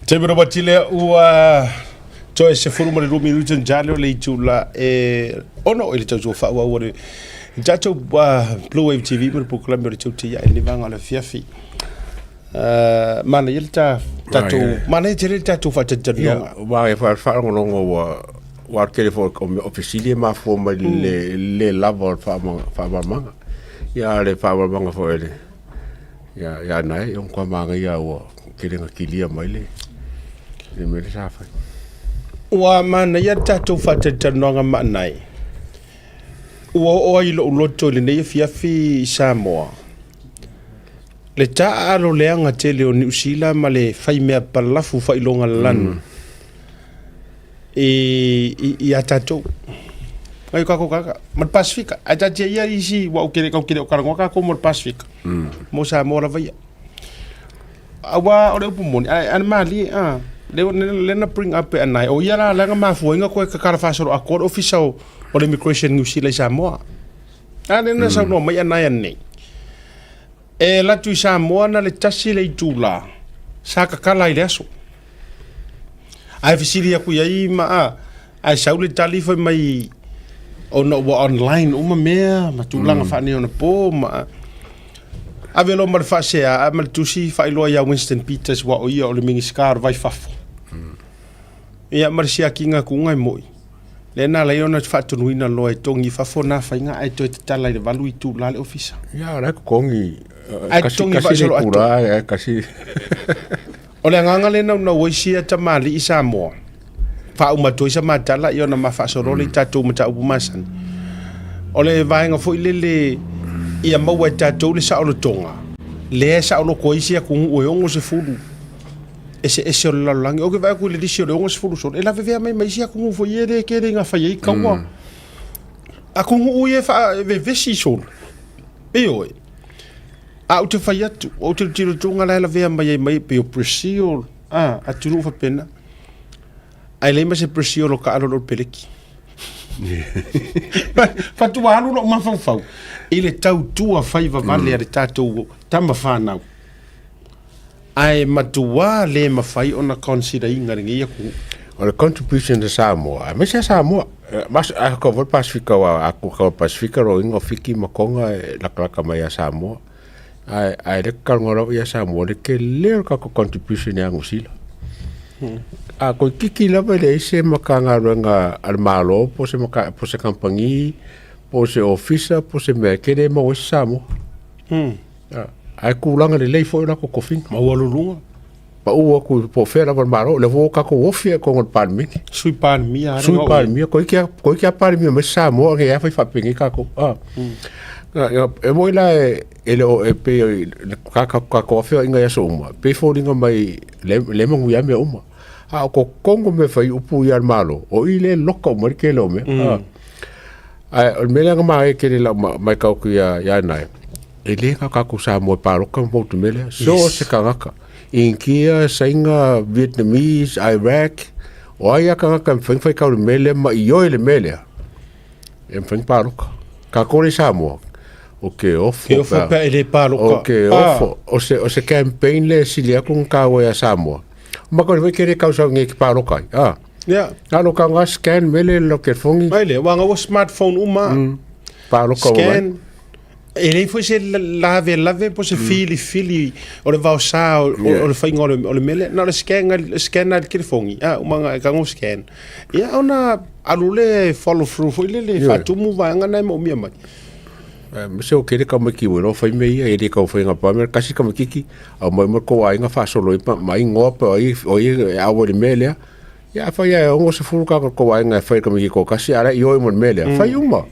Taimi rawa tile ua toe 12 minuti njale o le itula e ono i le tautua faaauau o le tatou Blue Wave TV ma le polokalame o le tautia ia i le vaega o le afiafi. Manaia le ta tatou manaia tele le tatou faatalitalinoga. Ia, ua faalogologo ua ua tele foi o fesili e mafua mai le le lava o le faamalamalamaga. Ia le faamalamalamaga foi le ia ia nai o kwa manaia ua tele na kilia mai le le mea le sa fai. Ua manaia le tatou faatalitalinoga maanai. Ua oo ai lou loto i lenei afiafi i Samoa. Le taaalo leaga tele o Niu Sila ma le faimea palafu faailoga lanu i i a tatou. Ngai o kākou kāka, ma le Pasifika. Ae taatia ia isi, ua ou kele kau kele o kalagoa kākou mo le Pasifika. Mo Samoa lava ia. Aua o le upu moni, ae ana malie, a, le, le, le na bring up e anae, o ia la leaga mafuaiga koe kakala faasolo atoa le ofisa o, o le Immigration New Zealand i Samoa. A le na saunoa mai anae anei. E alu atu i Samoa na le tasi le itula sa kakala i le aso. Ae fesili aku i ai ma a, ae sau le tali fai mai ona ua online uma mea ma tulaga mm. faaneionapo ma a. Ave loa ma le faasea a ma le tusi faailoa ia Winston Peters ua o ia o le Minisita o le Vai Fafo. Mm. Ia ma le siakiga kuga e moi. Lea na ala ai ona faatonuina loa e togi i fafo na faiga ae toe tatala i le 8 itula le ofisa. Ia, o la e totogi. Ae totogi faasolo atoa. Ae kasi. O le agaga lea e naunau ai sia tamalii i Samoa, faauma atu ai sa matala ia ona ma faasolo lea i tatou mataupu masani. O le vaega foi lele ia maua e tatou le saolotoga, lea e saoloto ai isi atunuu e 60 eseese o le lalolagi. Ou te vaai atu i le lisi o le 60 solo, e lavevea mai ma isi atunuu foi ia e le tele ina fai ai taua. Mm. Atunuu ia e faavevesi solo. Ioe. A ou te fai atu, ou te tilotilo tonga la e lavea mai ai mai pei o Brazil, a, atunuu faapena. Ae leai ma se Brazil o taalo i le peleki. Fatua alu lou mafaufau i le tautua faivavale a le tatou tama fanau. Ae matuā le mafai ona consider ina lenei atunuu. O le contribution a Samoa, aemaise a Samoa, mas a ka foi Pasifika wa a ku ka Pasifika ro ingo Fiki ma Konga e lakalaka mai a Samoa. Ae ae le kalonga lava ia Samoa le tele o le kako contribution ia Niu Sila. A ko kiki lava le ese matagaluega a le Malo po se maka po se kampangi po se ofisa po se mea ke le maua ai se Samoa. Ae tulaga lelei foi o latou tofiga. Maualuluga. Pau atu po o fea lava le Malo, o lea foi ua tatou ofi i totonu o le Palemene. Sui Palemia lava. Sui Palemia, toeitiiti lava Palemia mai Samoa nei lava fai faapenei tatou. E moni la e le o e pei tatou afioaiga i aso uma, e pei e foliga mai lea e manuia mea uma. A o totonu o mea fai upu ia a le Malo, o i lea e loka uma ai le tele o mea. Ae o le mea lea na manaia tele i lau matau atu ia Anae, e le na o tatou Samoa e palota ma motu mea lea. So o se tagata, Initia, Saina, Vietnamese, Iraq, o ai a tagata e mafai ona faitau i le mea lea ma ioe i le mea lea, e mafai ona palota. Tatou lea i Samoa, o ke ofo Ke ofo pe a e le palota. O ke ofo, o se campaign lea e sili atu ona taua ia Samoa. Makau foi ke le kausau nei ke palota ai. Ah. Ia. Na lo ka nga scan mele lo telefongi. Mai le, ua smartphone uma. Pa lo ka Scan. E leai foi se lavelave po o se filifili o le vaosā o le faiga o le mea lea. Na o le scan scan lava i le telefoni, a uma ona e tago scan, ia ona alu lea e follow through foi lele e faatumu vaega na e moomia mai. Aemaise o kele tamaiti ua iloa fai mea ia, e le tau faiga pa mea, tasi tamaititi, aumai uma le tou aiga faasolo ai ma igoa pe o ai o ai e avo i le mea lea. Ia afai lava e 60 tagata o le tou aiga e fai i le tamaititi toatasi a o la e ioe uma i le mea lea, fai uma.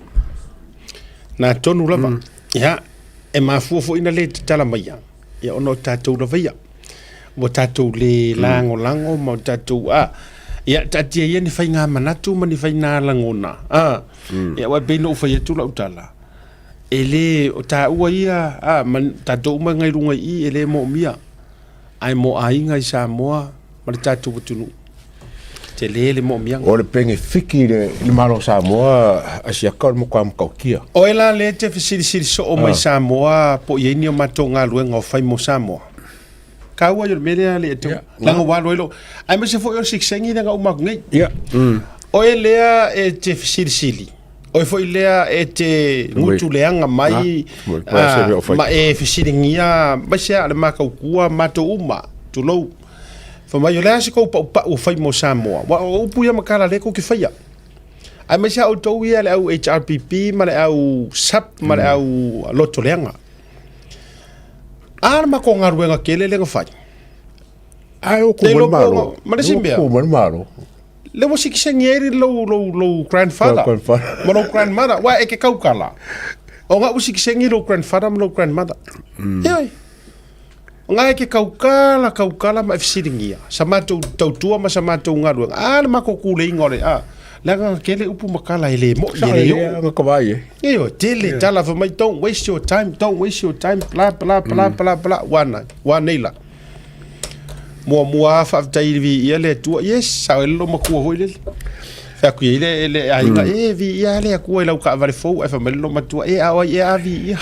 Na tonu lava. Ia, e mafua foi na le tatala maia, ia ona o tatou lava ia. Ua tatou le lagolago ma o tatou, a, ia taatia ia ni faiga manatu ma ni faiga lagona, a. Ia, aua e pei ona ou fai atu lau tala, e le, o taua ia, a, ma tatou uma i luga i i, e le moomia. Ae mo aiga i Samoa ma le tatou atunuu, tele le moomiaga. O le penefiki i le Malo o Samoa Asiata o le matua matautia. Oe la lea e te fesilisili soo mai Samoa po o i ai ni o matou galuega o fai mo Samoa. Taua ia o le mea lea le tau leaga ua alu ai lou aemaise foi o le sikisengi lea na uma atu nei. Oe lea e te fesilisili Oe foi lea e te gutu leaga mai ma e fesiligia mai se a le matautua matou uma, tulou. Fai mai, o le a se tou paupau o fai mo Samoa? Aua o upu ia ma tala lea tou te faia. Aemaise lava outou ia le au HRPP ma le au SUP ma le au loto leaga. A le matou galuega tele lea na fai. Ai o ku mai malo. Ma le isi mea. Ku mai malo. Le ua sikisengi ai lou, lou, lou grandfather. Grandfather. Ma lou grandmother. Ua e ke kaukala. O nga ua sikisengi lou grandfather ma lou grandmother. Ioe. O nga e ke kaukala, kaukala ma e fesilingia. Sa matou tautua ma sa matou galuega. A le matou kuleiga o le, a. Leaga kele upu ma kala e le mo'i, e le oo. Nga ka vai e. Ioe, tele tala fai mai, don't waste your time, don't waste your time, bla, bla, bla, bla, bla. Ua nei, ua nei la. Muamua lava faafetai i le viia le Atua. Yes, sao ai le loomatua foi lele. Fai atu i ai le, le aiga, e viia lava le Atua i lau taavale fou. Ae fai mai le loomatua, e a o ai ea a viia.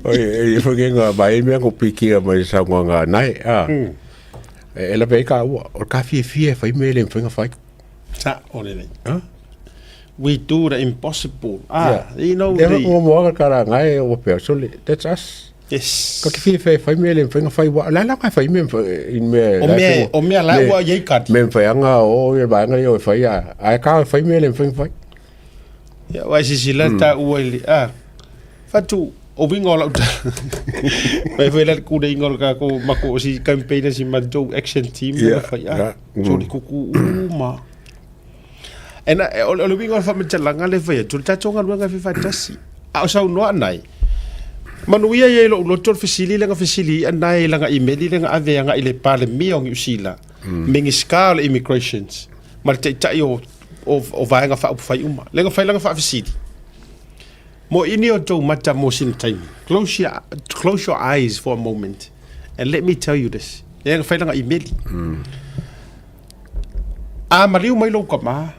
Oi, e foi ke nga mai mea ko pikia mai saunoaga a nae, a. E lape ai kāua, o le ka fiafia e fai mea e le mafai ona fai. Sa, o lelei. Ha? We do the impossible. Ah, Yeah. you know, Lea the... foi muamua ka ranga e ua pea, sole, that's us. Yes. Ka te whiwhi whai mea le mawhai whai wa, la la ka whai mea i mea. O mea, o mea la ua iai kati. Mea whai anga o ia vaenga ia o whai a, a ka whai mea le mawhai whai. Ia, wai sisi la ta ua ili, a, whatu, o winga o lau ta. Mai whai la kure inga o ka ko mako o si campaign si matou action team yeah, whai a, soli kuku uma. E na, o, o le uiga o le faamatalaga lea e fai atu, o le tatou galuega e fai faatasi. A o saunoa nae, manuia ia i lou loto le fesili lea na fesili ai nae i lana imeli lea na ave agai i le Palemia o Niu Sila, Minisita o le Immigrations, ma le Taitai o, o, o Vaega Faaupufai uma. Lea na fai lana faafesili. Mo ini o tou mata mo sina taimi. Close your, close your eyes for a moment and let me tell you this. Lea na fai lana imeli. A maliu mai lou tama,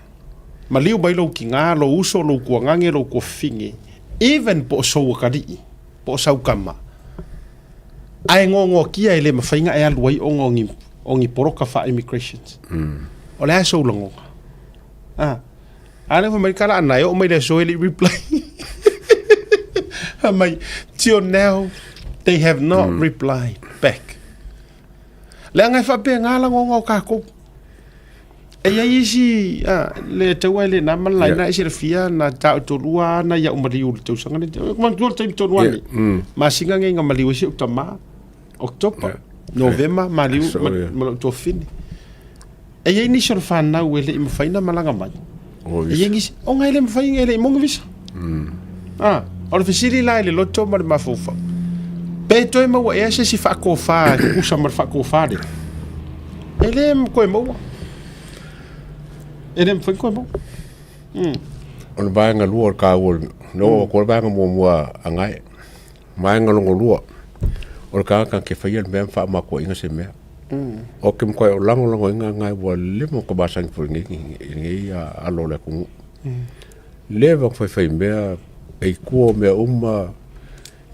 maliu mai lou tigā, lou uso, lou tuagage, lou tuafafine, even po o sou atalii, po o sau tama, ae goagoatia e le mafai ona e alu ai ona o ni, o ni poloka faa-immigrations. O le a sou lagona? A, a lea fai mai kala ana e oo mai le aso e le i reply. Fai mai, till now, they have not replied back. Leaga e faapena lagoga o tatou. E i ai isi, a, le taua e le na ma le laina e silafia na taotolua ana ia'u maliu i le tausaga lenei. E manatua le taimi tonu ane. Masina nei na maliu ai si ou tama, Oketopa, Novema, maliu ma, ma lou tuafafine. E i ai nisi o le fanau e le i mafai ona malaga mai. E i ai nisi, ona e le mafai, e le i maua ni visa. A, o le fesili la i le loto ma le mafaufau, pe toe maua ea se isi faatofa e tutusa ma le faatofa lea? E le toe maua. E le mafai ona toe maua. O le vaega lua o le taua, na oo atu ai le vaega muamua a Gae. Vaega lona lua, o le tagata na te faia le mea ma faamatuaina se mea. Ou te matuai o lagolagoina lena ua leva ona masani foi i lenei alo o le atunuu. Leva ona faifai mea, e i tua o mea uma,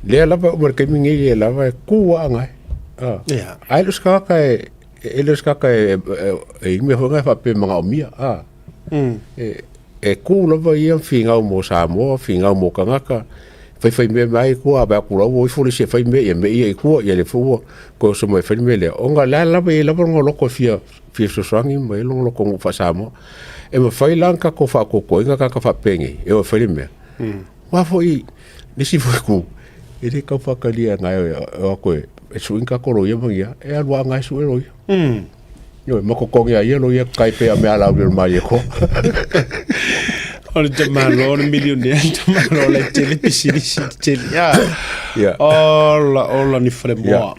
lea lava e oo mai i le taimi lenei, lea lava e tu lava lena. Ae le o se tagata e... e le o se tagata e e i mea foi na e faapea e manaomia, a. E e kū lava ia ma finau mo Samoa, finau mo tagata, faifai mea mai ai tua, a vaai atu la ua o ifo le isi e fai mea, ia mea ia i tua, ia lea foi ua toe oso mai e fai le mea lea. Ona o la e lava e i ai lava lona loto e fia fia fesoasoani ma i ai lona loto nuu faa-Samoa. E mafai la ona tatou faatuatuaina tagata faapenei e o e fai le mea. Aua foi le isi foi itu, e le tau faatalia e o atu e sui ni tatou loia ma ni a, e alu lava e sue loia. Ioe, ma totogi lava ia loia tai pei o mea alauli o le Malietoa. O le tamaloa o le milionea, le tamaloa la e tele pisinisi tetele. Ia. Ia. Ola, ola ni falemoa.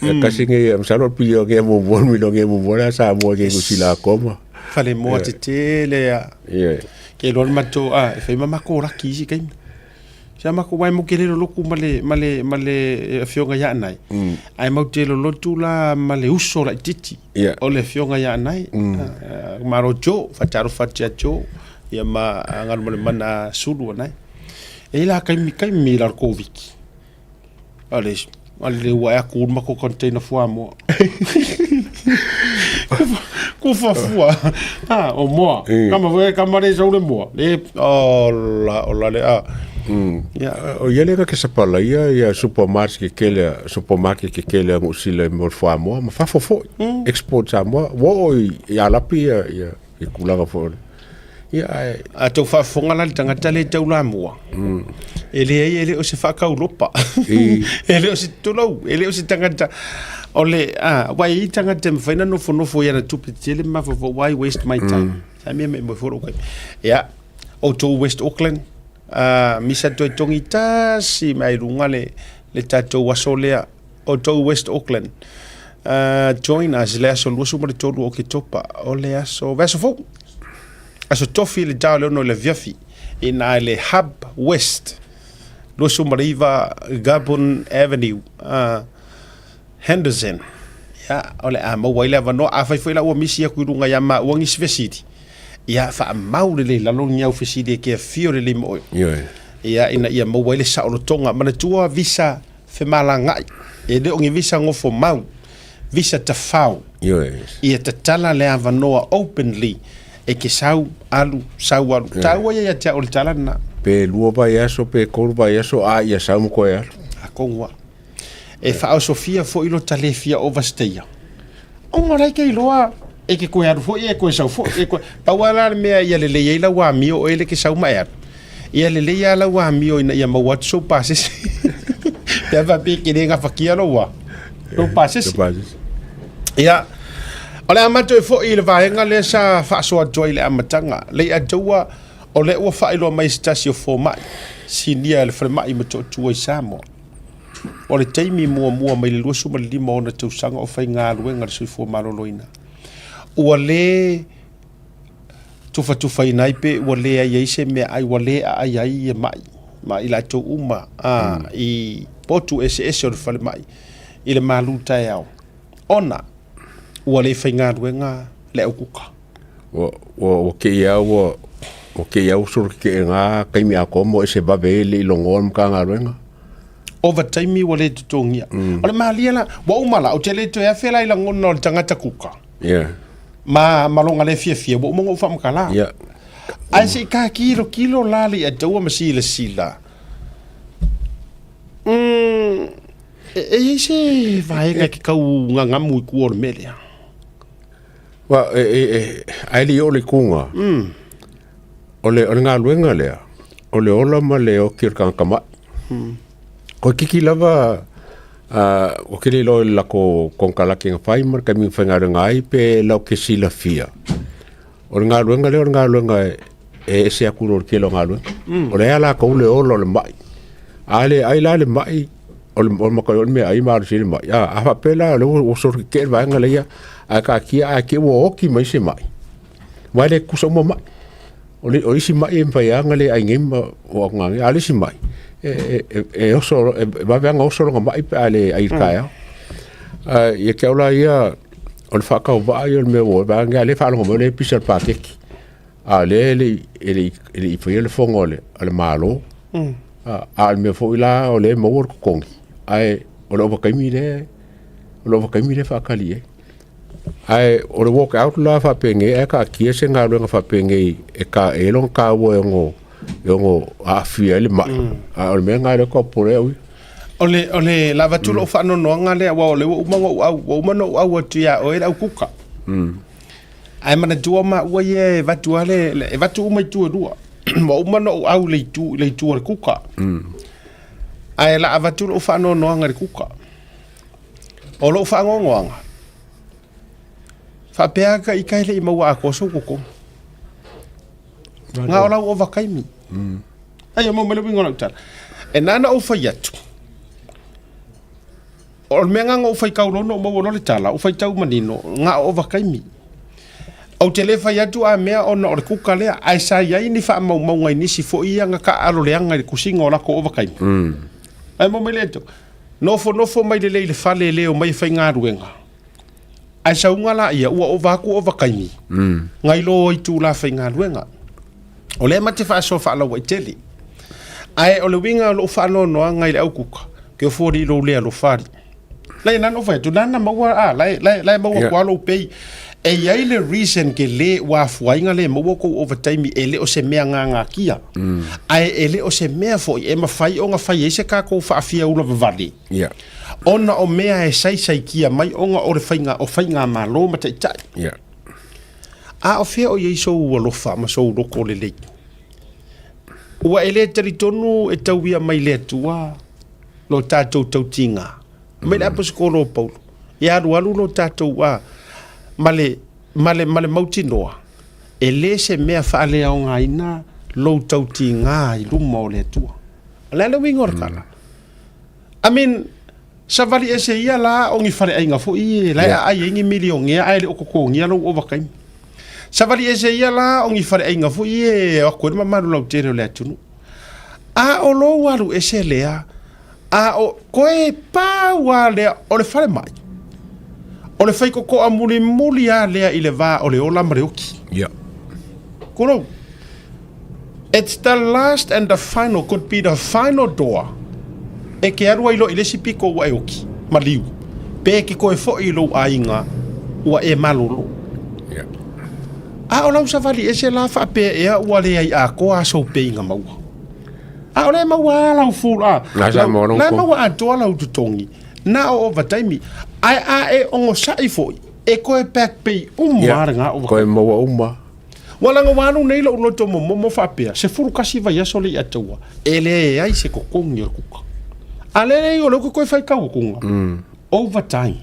Ia. Kasi nei, masalo o le pilionea muamua, le milionea muamua lea a Samoa i Niu Sila atoa ma. Falemoa tetele a. Ia. Ke iloa le matou, a, e fai ma matou laki i isi taimi. Sa matou wae mo ke le lolotu ma le, ma le, ma le afioga ia Anae. Ae matou te lolotu la ma le uso laitiiti Ia. o le afioga ia Anae. Malo Joe, faatalofa atu ia Joe, ia ma Galumalemana Sulu Anae. E i ai la taimi, taimi la o le Koviti. A le, a le ua ea ku ma ko container fuamoa. Kufa fua. Ha, o moa. Kama voe kama le sau le moa. Le ola ola le a. Ia. O ia le ka sapalaia ia supermarket ke kele supermarket ke kele a Niu mo le fuamoa ma fafo foi. Export Samoa. Ua oo i Alapi ia ia i kulaga foi o le ia ae A tou faafofoga la le tagata le tau lamua, e leai e le o se faakaulopa. E le o se tulou, e le o se tagata o le, a, aua e i ai tagata e mafai ona nofonofo i ana tupe tetele ma mafaufau, why waste my time? Sa mea me moe foi lou taimi. Ia, outou West Auckland, a, misa toe togi tasi mai i luga le, le tatou aso lea, outou West Auckland, join us i le aso 23 o Oketopa, o le aso, vaiaso fou. Aso Tofi le tao le 6 i le afiafi ina i le Hub West 29 Gabon Avenue, Henderson. Ia, o le a maua ai le avanoa. Afai foi la ua misi atu i luga ia maua nisi fesili, ia faamau lelei i lalo ni au fesili e ke afio lelei ma oe. Ioe. Ia, ina ia maua ai le saolotoga. Manatua visa femalagaai, e le o ni visa gofo mau, visa tafao. Ioe. Ia tatala le avanoa openly e ke sau, alu, sau, alu. Taua ia ia te au o le tala lena. Pe lua vaiaso pe tolu vaiaso a ia sau ma koe alu. Atonu a. E faaosofia foi lo ta le fia overstay-a. Ona o la e ke iloa e ke koe alu foi e koe sau foi. E koe... Pau lava la le mea ia lelei ai lau amio o oe le ke sau ma e alu. Ia lelei lava lau amio ina ia maua atu sou pasese. Pe a faapea e ke le gafatia lou a, lou pasese. Ia, o le a matou e foi i le vaega lea sa faasoa atu ai i le amataga. Leiataua, o lea ua faailoa mai e se tasi o fomai, sinia e le falemai Motootua i Samoa. O le taimi muamua mai le 25 o ona tausaga o faigaluega i le soifua maloloina, ua le tufatufaina ai pe ua leai ai se meaai ua le aai ai ia ma'i ma i latou uma a i potu eseese o le falemai i le malu taeao ona ua le faigaluega le aukuka. Ua, ua, ua kēia ua, ua kēia ua solo kekeʻega taimi atoa mo e se vave ai e le i logoa le Matagaluega. Ova taimi ua le totogia. O le malie la, ua uma la, ou te le toe afe la i lagona o le tagata kuka. Yeah. Ma, ma loga le fiafia, ua uma ona ou faamatala. Yeah. Ae se i ta kilokilo la le Ataua ma silasila. Mm, e, e i ai se vaega e ke kau ngagamu i kua o le mea lea. Wa, e, e, e, ae le i oo le kuga, o le, o le galuega lea, o le ola ma le oki o le tagata maʻi. Koe kiki lava, ua kele iloa i le latou konekarate na fai ma le taimi na faigaluega ai pe lau ke silafia. O le galuega lea o le galuega e ese atu i lo le tele o galuega. O lea latou le ola o le maʻi. A le ai la le maʻi, o le o le matua o le meaai malosi ai le maʻi. A faapea la o lea ua solo tetee le vaega lea, ae taatia ae te i ua oti mai se maʻi. Aua e le tutusa uma maʻi. O le o isi maʻi e mafai lava ona le ai nei ma o atu a o le isi maʻi e oso e vave lava ona oso lona maʻi pe a le ai i le taeao. Ae ia te au la ia o le faatauvaa ia o le mea ua vaega lea e faalogo mai o lea e pisa le paketi. A o lea e le i e le i faia le fono a le Malo. A o le mea foi la o lea e maua le totogi ae o le ovataimi lea o le ovataimi lea e faatali i ai. Ae o le walk out la faapenei ae taatia se galuega faapenei e ka e lona taua e ono e ono aafia ai le mai. A o le mea lena lea tau popole ai au ia. O le o le la avatu lou faanoanoaga lea aua o lea ua uma ona ou au ua uma ona ou au atu ia oe le au kuka. Ae manatua maua ia e avatu lava le e avatu uma itu e lua. Ua uma ona ou au i le itu i le itu o le kuka. Ae la avatu lou faanoanoaga i le kuka. O lou faanoanoaga, faapea ka ika e le i maua atoa sou totogi. Na o lau ovataimi. Ai, maua mai le uiga o lau tala. E na ona ou fai atu, o le mea lena na ou faitau loa na ou maua loa le tala, ou faitau manino, na o ovataimi. Ou te le fai atu a mea ona o le kuka lea, ae sa i ai ni faamaumauga i nisi foi ia na taaalo leaga i le tusiga o latou ovataimi. Ae maua mai le atu, Nofonofo mai lelei i le fale e le omai e faigaluega, ae sauga laia ua ova atu ovataimi nai lo itula faigaluega. O lea ma te faasoa faalauaitele. Ae o le uiga o lou faanoanoaga i le au kuka, ke ofo alii lou le alofa alii. Lai nana ou fai atu, nana maua, a, lai, lai, lai maua yeah. lou pay. E i ai le reason ke le ua afuaiga le maua kou ovataimi e le o se mea gagatia. Ae e le o se mea foi e mafai ona fai ai se tatou faafiaula vavale. Yeah. Ona o mea e saisaitia mai ona o le faiga o faigamalo ma taitai. Yeah. A o fea o i ai sou alofa ma sou loto lelei? Ua e le talitonu e tauia mai le Atua lo tatou tautiga. Mai le aposetolo o Paulo, e alualu lo tatou a ma le, ma le, ma le mautinoa, e le se mea faaleaogaina lou tautiga i luma o le Atua. O le a le uiga o le tala? I mean, savali ese ia la o ni faleaiga foi e la e aai ai ni milionea ae le o totogia lou ovataimi. Savali ese ia la o ni faleaiga foi e o atu ai le mamalu lautele o le atunuu. A o lou alu ese lea, a o koe pau lava lea o le falemai, o le faikokoa mulimuli lava lea i le va o le ola ma le oki. Yeah. Kulou. It's the last and the final, could be the final door e ke alu ai loa i le isi piko ua e oki, maliu, pe ke koe foi i lou aiga ua e malolo. Yeah. A o lau savali ese la faapea ea ua leai atoa aso peiga maua. A o lea e maua lava lau full a. La sa maua lau La e maua atoa lau totogi. Na o ovataimi. Ae a e ogosaʻi foi, e koe back pay uma yeah. lena ovataimi. Koe maua uma. Ua laga ua alu nei lou loto momomo faapea, 11 vaiaso le i ataua, e leai se totogi o le kuka. A lea lea o lea ou te toe faitau atuga, overtime.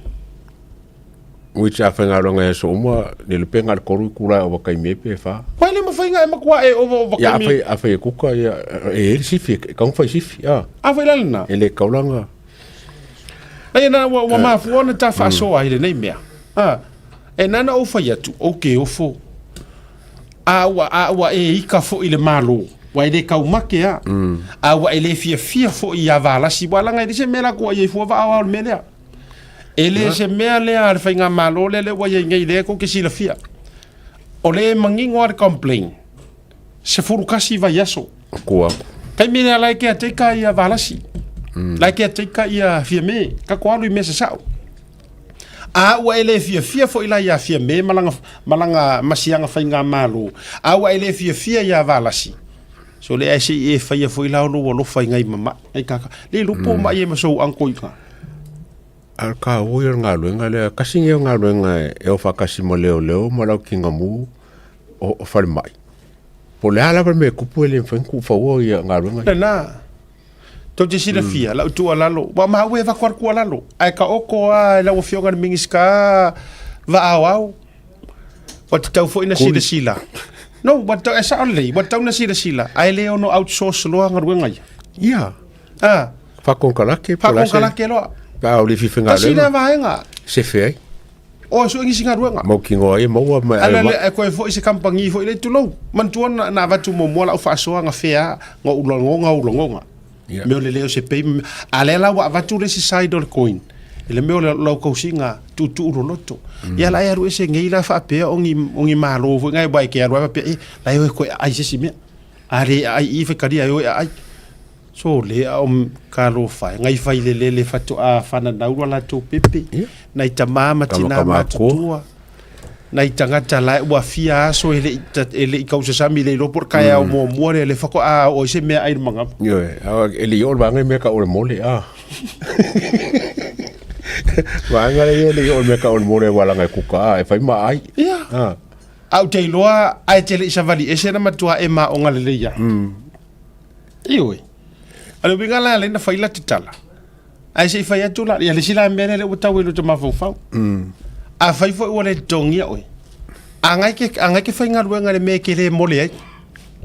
Which a faigaluega i aso uma, lele pe na o le tolu itula e ovataimi ai pe fa. Ua le mafai ona e matua e ova ovataimi. Ia afai, afai e kuka, ia, e i ai le sifi, e tatau ona fai sifi, a. Afai la lena. E le tatau la ona. Ai na ua, ua mafua ona ta faasoa ai lenei mea. A, e na ona ou fai atu, ou ke ofo. A ua, a ua e ika foi i le Malo, ua e le taumate a. A ua e le fiafia foi ia Valasi, ua laga e leai se mea la tua i ai fua vaa o le mea lea. E le se mea lea a le faigamalo lea lea ua i ai nei lea tou te silafia. O lea e manino lava le complain, 11 vaiaso. Kua aku. Taimi lea la e caretaker ia Valasi. La e caretaker ia Fiame, tatou alu i mea sasao. A ua e le fiafia foi la ia Fiame ma lana, ma lana masiaga faigamalo, a ua e le fiafia ia Valasi, So le ae se i e faia foi la o lou alofa i ngai mama'i, ngai kaka. Le lupo mm. ma'i e ma sou anko i ngā. A o ka ui o le galuega lea, kasi nei o galuega e o faatasi ma leoleo ma le au tigamu o, o falemai. Po o le a lava le mea e tupu e le mafai ona tuufaua ia galuega ia. Lena, tou te silafia, mm. lau tuualalo, ua maua e avatu lava le tuualalo, ae taoto lava i lau Afioga i le Minisita vaaoao, Ua tatau foi na silasila. No, ua tatau, e sao lelei, ua tatau na silasila, ae le ono outsource loa galuega ia. Ia. Ah. Faakonekarate. Faakonekarate loa. Pe a o le fifigaleaga. Tasi lea vaega. Sefe ai. O, sue nisi galuega. Mautinoa ai e maua ma e Ala le, e koe foi se kamupani foi lea, tulou. Manatua na, na avatu muamua lau faasoa gafea na ou lagoga ou lagoga. Yeah. Mea o le leo se pei, a lea la ua avatu le isi side o le coin. I le mea o le lau kausiga tuutuu loloto. Mm. Ia la e alu ese nei la faapea o ni, o ni malo foi ngai wai ke alu ai faapea, e, la e oe koe aai se isi mea. A le aai i whekaria e oe aai. So le a o talofa e, ngai fai le lele faatoa fananau lo latou pepe, nai tama ma tina matutua, nai tagata la ua fia aso e le e le i kausasami le iloa po o le taeao muamua lea le faatoa oo ai se meaai i le manava. Ioe, e le i oo le vaega i mea tau o le mole, a. Vaega lea e le i oo i mea tau o le mole aua leaga e kuka, a, e fai ma ai. Ia. A. Ae ou te iloa ae te le i savali ese na matua e maoga lelei lava. Ioe. O le uiga la lea na fai la te tala. Ae se i fai atu la, ia le isi la mea lea ua tau i lo te mafaufau. A fai foi ua le totogia oe. A ngai ke, a ngai ke faigaluega le mea e ke le mole ai.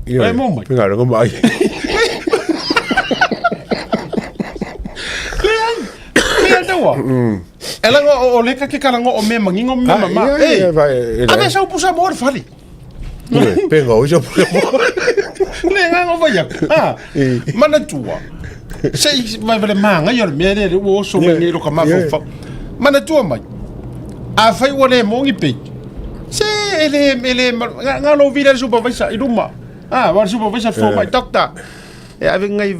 Ioe. E mo mai. Faigaluega ma ai. Leai. Leai taua. E laga o, o le ka ke kalaga o mea mangingo ma mea mama. Ah, ia, ia, vai, e, Ave sau pusa mo le fale. Penga o isa pusa mo. Le nganga o vai aku. Ah, manatua. Se i vai vale manga ia le mea le ua oso mai nei lo ka mafaufau. Manatua mai. A fai ua le mongi pe. Se ele ele nga lo vila le supervisor i luma. Ah, wa le supervisor fo mai doctor. E ave ngai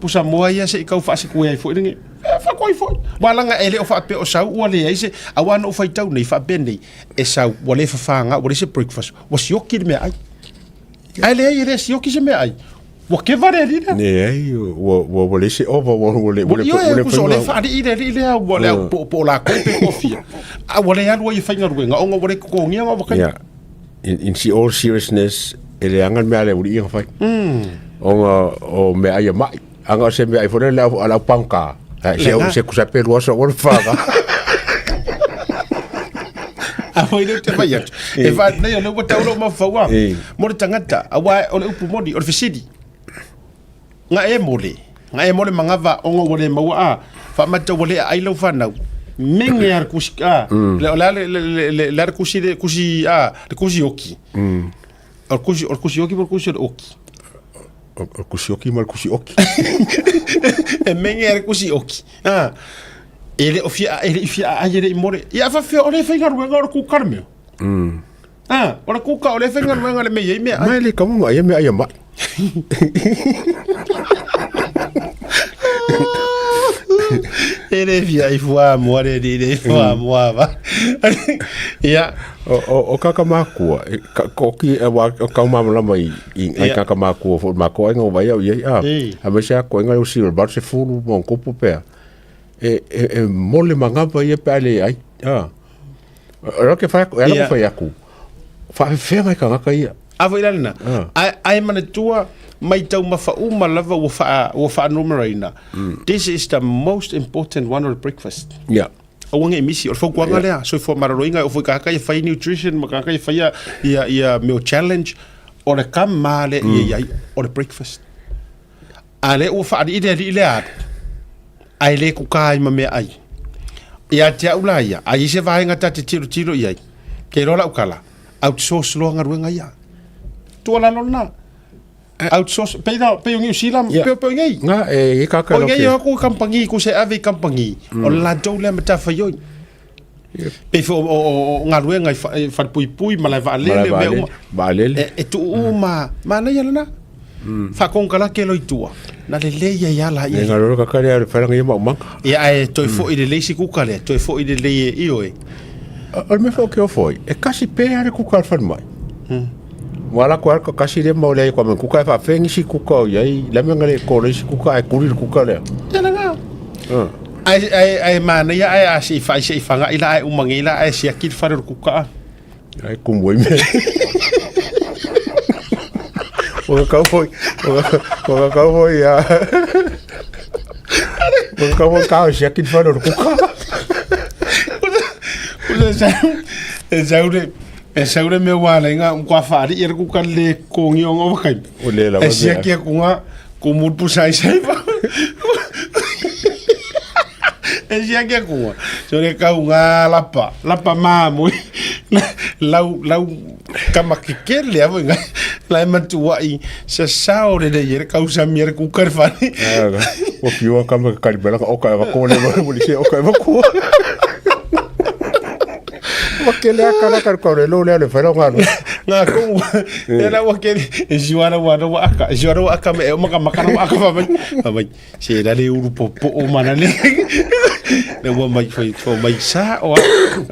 pusa moa ia se i kau faasikuē ai foi lenei. E faakoi foi. Ua laga e le o faapea o sau ua leai se, auā na ou faitau nei faapea nei, e sau ua le fafaga ua leai se breakfast, ua sioki le meaai. Ae leai e le sioki se meaai. Ua keva le alii lea. Leai, ua, ua, ua leai se ova, ua, ua le, ua le, Ioe, ua le kuso, o le faiga. faalii le alii lea, ua le au po, po o lakou pe po o fia. A ua le alu ai e faigaluega, ona ua le totogia ona ua Yeah. In, in all seriousness, e leaga le mea a le aualii ia na fai. Ona o meaai a mai. Aga o se meaai foi lea a le au pagota. Se, se kusa pe lua aso aua le faga. A foi lea ou te fai atu. E fa nei o lea ua tau lou mafaufau a. Mo le tagata, aua o le upu moni, o le fesili. Nga e mole, nga e mole manava ona ua le maua a. Faamata ua le aai lau fanau. Menge a le kusi a. Le o le a le le le le a le kusi le kusi a, le kusi oki. O le kusi o le kusi oki po o le kusi o le oki. O le kusi oki ma le kusi oki. E menge a le kusi oki. A. E le o fia e le i fia aai e le i mole. Ia faafefea o le faigaluega o le kuka le mea. Ah, o le kuka o le faigaluega le mea i ai meaai. Mai le kamu ma ia meaai a mai. E le fia i fua moa le li le fua moa va. Ia. O, o, o kaka makua, e, ka, ko ki e wa o kau malamalama i, i ai Ia. kaka makua fo mako ai ngau vai au i ai a. Ei. A me se a ko inga o si o bar se fulu mo kopo pea. E, e, e mole mangapa ia pe a le ai. A. O la ke whai aku, e ala Ia. ko whai aku. Whaafefea mai kangaka ia. A foi la lena. Ah. Ae, ae manatua mai taumafa uma lava ua wha, ua whaanumeraina. This is the most important one o le breakfast. Ia. Aua nge i misi, o le fautuaga lea, soifua maloloina e oo foi i tagata ia fai nutrition ma tagata ia faia ia, ia meal challenge, o le kama lea ia i ai, o le breakfast. A lea ua faalii le alii lea alu, ae le kuka ai ma meaai. Ia te au la ia, a i ai se vaega ta te tilotilo i ai, ke iloa lau tala, outsource loa galuega ia. Tuualalo lena. Outsource, pei la, pei o Niu Sila, Ia. pei, pei o nei. Nga, e, e kaka O lo nei ke. o aku kampangi, ku se ave i kampangi, o le latou lea matafaioi. Pei foi o, o, o, o galuega i, fa, i falepuipui, malae vaalele, Malae mea uma. vaalele. E, e tuu uma, manaia lena. Faakonekarake loa i tua, na lelei ai lava E laia. ngaro kaka lea le whairanga ia maumanga. Ia, ae toe foi lelei si kuka lea, toe foi lelei e ioe. O le mea foi o ke ofo ai, e kasi pē a le kuka a le falemai. Ua ala koe ka kasi lea mau lea kwa me kuka e whaafengi si kuka o iai, la mea ngare ko le si kuka ai kuri le kuka lea. Ia lena. Ae, ae, ae manaia ae a se i whai se i whangai la ae umangi la ae siaki le whare o le kuka a. Ai kumu ai mea. Waka kau foi, waka kau foi a. Waka kau foi kau siaki le whare o le kuka. E sau, e sau le, e sau le mea ua ala i ngā kua whaari i le kuka le kongi o ngā wakai. O le lava E siaki aku ngā ko mulu pusa ai sai pa. E siaki aku ngā. So le kau ngā lapa, lapa māmui. Lau, lau kama kekele a foi ngā. La e matua i sa sao le le i le kau sa mia le kuka le whare. Ua fiua kama ka karibela ka oka e wako le mo le se oka e wako. Ua kele a kanaka le kaule lo lea le whaira o ngā Ngā kongu, e la ua kele, e si wala ua ua aka, e si wala ua aka me e o maka maka ua aka whamai, whamai, se la le uru popo o mana le. Le ua mai whai, whai mai sa o a,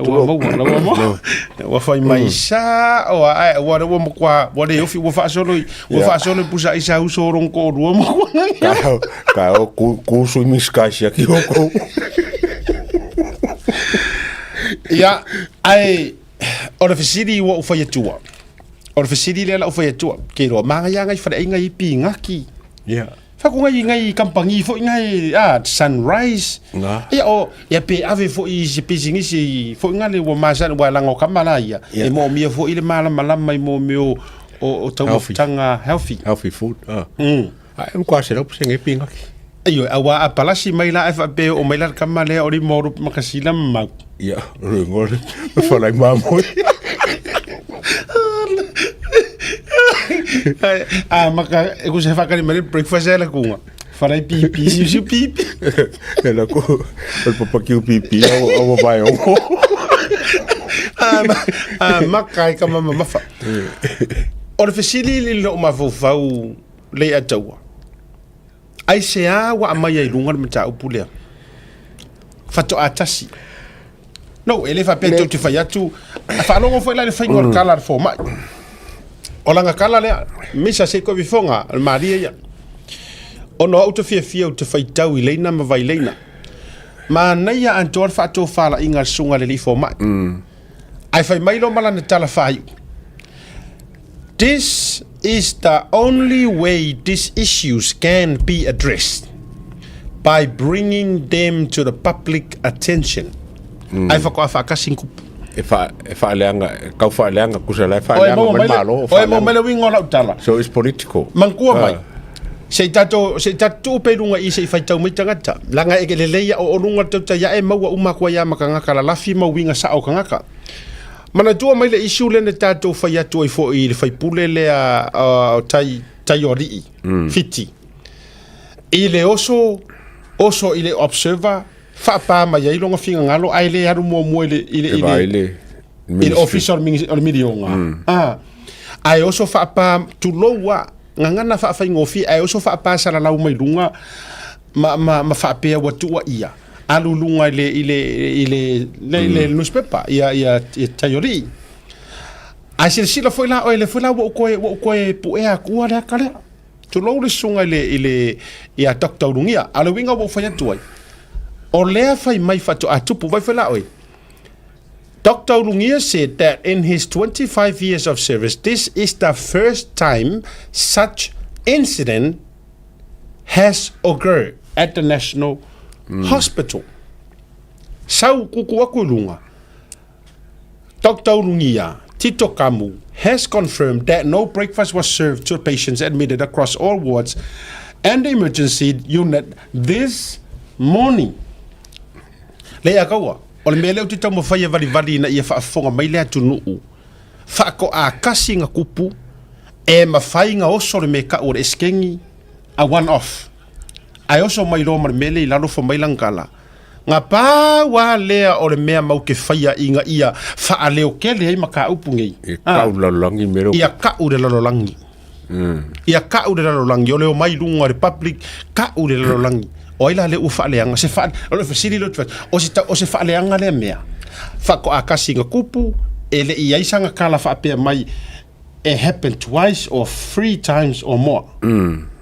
ua maua, la ua maua, ua whai mai sa o a, ai, ua ua mokwa, ua le ofi, ua whaasolo i, ua whaasolo i pusa i sa uso rongko o rua mokwa. Ka, ka o ku, ku swimming skies ia ki o kou. Ia, ai, o le fesili ua ou fai atua, o le fesili lea la ou fai atua, ke roa māngai ngai whare ai pingaki. Yeah. Whaku ngai ngai kampangi foi ngai ah, Sunrise. Ngā. Ia o ia pe ave foi i se pisinisi foi ngai le ua masani ua langa o kama la ia. Yeah. E mōmia foi le malamalama i mōmia o o, o taumafataga healthy. Healthy food. Ah. Ai, mkwa se laupu se ngai pingaki. Ioe, auā a palasi mai la e faapea o mai la le kama lea o le moro makasina ma mau. Ia, o le ngole, o whalai māmoe. A maka, e kusa whakari mai le breakfast e la kunga. Whalai pipi, siu siu pipi. E la ko, o le papakiu pipi, au, au vai o. A maka i ka mama mafa. O le fesili i lou mafaufau le ataua. Aisea ua aumai ai i luga le mataupu lea? Faatoa tasi. No, e le faapea tou te fai atu, a faalogo foi la i le faiga o le kala a le fomai. O lana kala lea, misa se koe vifoga, o le malie ia. Ona o au te fiafia ou te faitau i leina ma vaileina. Manaia atoa le faatofalaiga a le susuga i le alii fomai. Ae fai mai loa ma lana tala faaiu. This is the only way these issues can be addressed, by bringing them to the public attention. Ai whakoa whaakasi kupu. E wha, e whaaleanga, e kau whaaleanga, kusa la e whaaleanga mai malo. Oe mo mai le winga o lau tala. So it's political. Mangkua mai. Se i tatou, se i tatou tuu pe lunga i se i whaitau mai tangata. Langa e ke lelei o o lunga tauta ia e maua uma kua ia makangaka la lafi mau winga sa o kangaka. Manatua mai le issue lea na tatou fai atu ai foi i le faipule lea o Tai, Taioalii, Fiti. I le oso, oso i le Observer, faapā mai ai lona finagalo ae le alu muamua i le, i le, i le, i le ofisa o le, o le milionga. Ah. Ae oso faapā, tulou a, gagana faafaigofie, ae oso faapā salalau mai luga ma, ma, ma faapea ua tuua ia. Alu luga i le, i le, i le, le, le newspaper, ia, ia, ia Taiolii. Ae silasila foi la oe, lea foi la ua ou toe, ua ou toe puea atua le aka lea. Tulou le susuga i le, i le, ia Doctor Ulugia. A o le uiga ua ou fai atu ai, o lea fai mai faatoa tupu, vai foi la oe. Doctor Ulugia said that in his 25 years of service, this is the first time such incident has occurred at the National Hospital. Sau kuku aku i lunga. Dr. Ulugia, Tito Kamu, has confirmed that no breakfast was served to patients admitted across all wards and the emergency unit this morning. Le a kaua, o le mea lea ou te taumafai e valivali ina ia faafofoga mai le atunuu, faakoa kasi nga kupu e mafai nga oso le mea kau o le esekegi a one off. Ae oso mai loa ma le mea lea i lalo fai mai lana kala. Nga pau lava lea o le mea mau ke faia ina ia faaleokele ai mataupu nei. E kau le lalolagi mea lea. Ia kau le lalolagi. Ia kau le lalolagi, o le omai i luga o le public, kau le lalolagi. O ai la lea ua faaleaga? Se faa, o le fesili lea ou te fai atu, o se o se faaleaga lea mea? Faatoa kasi na kupu, e le i ai sana kala faapea mai, it happened twice or three times or more.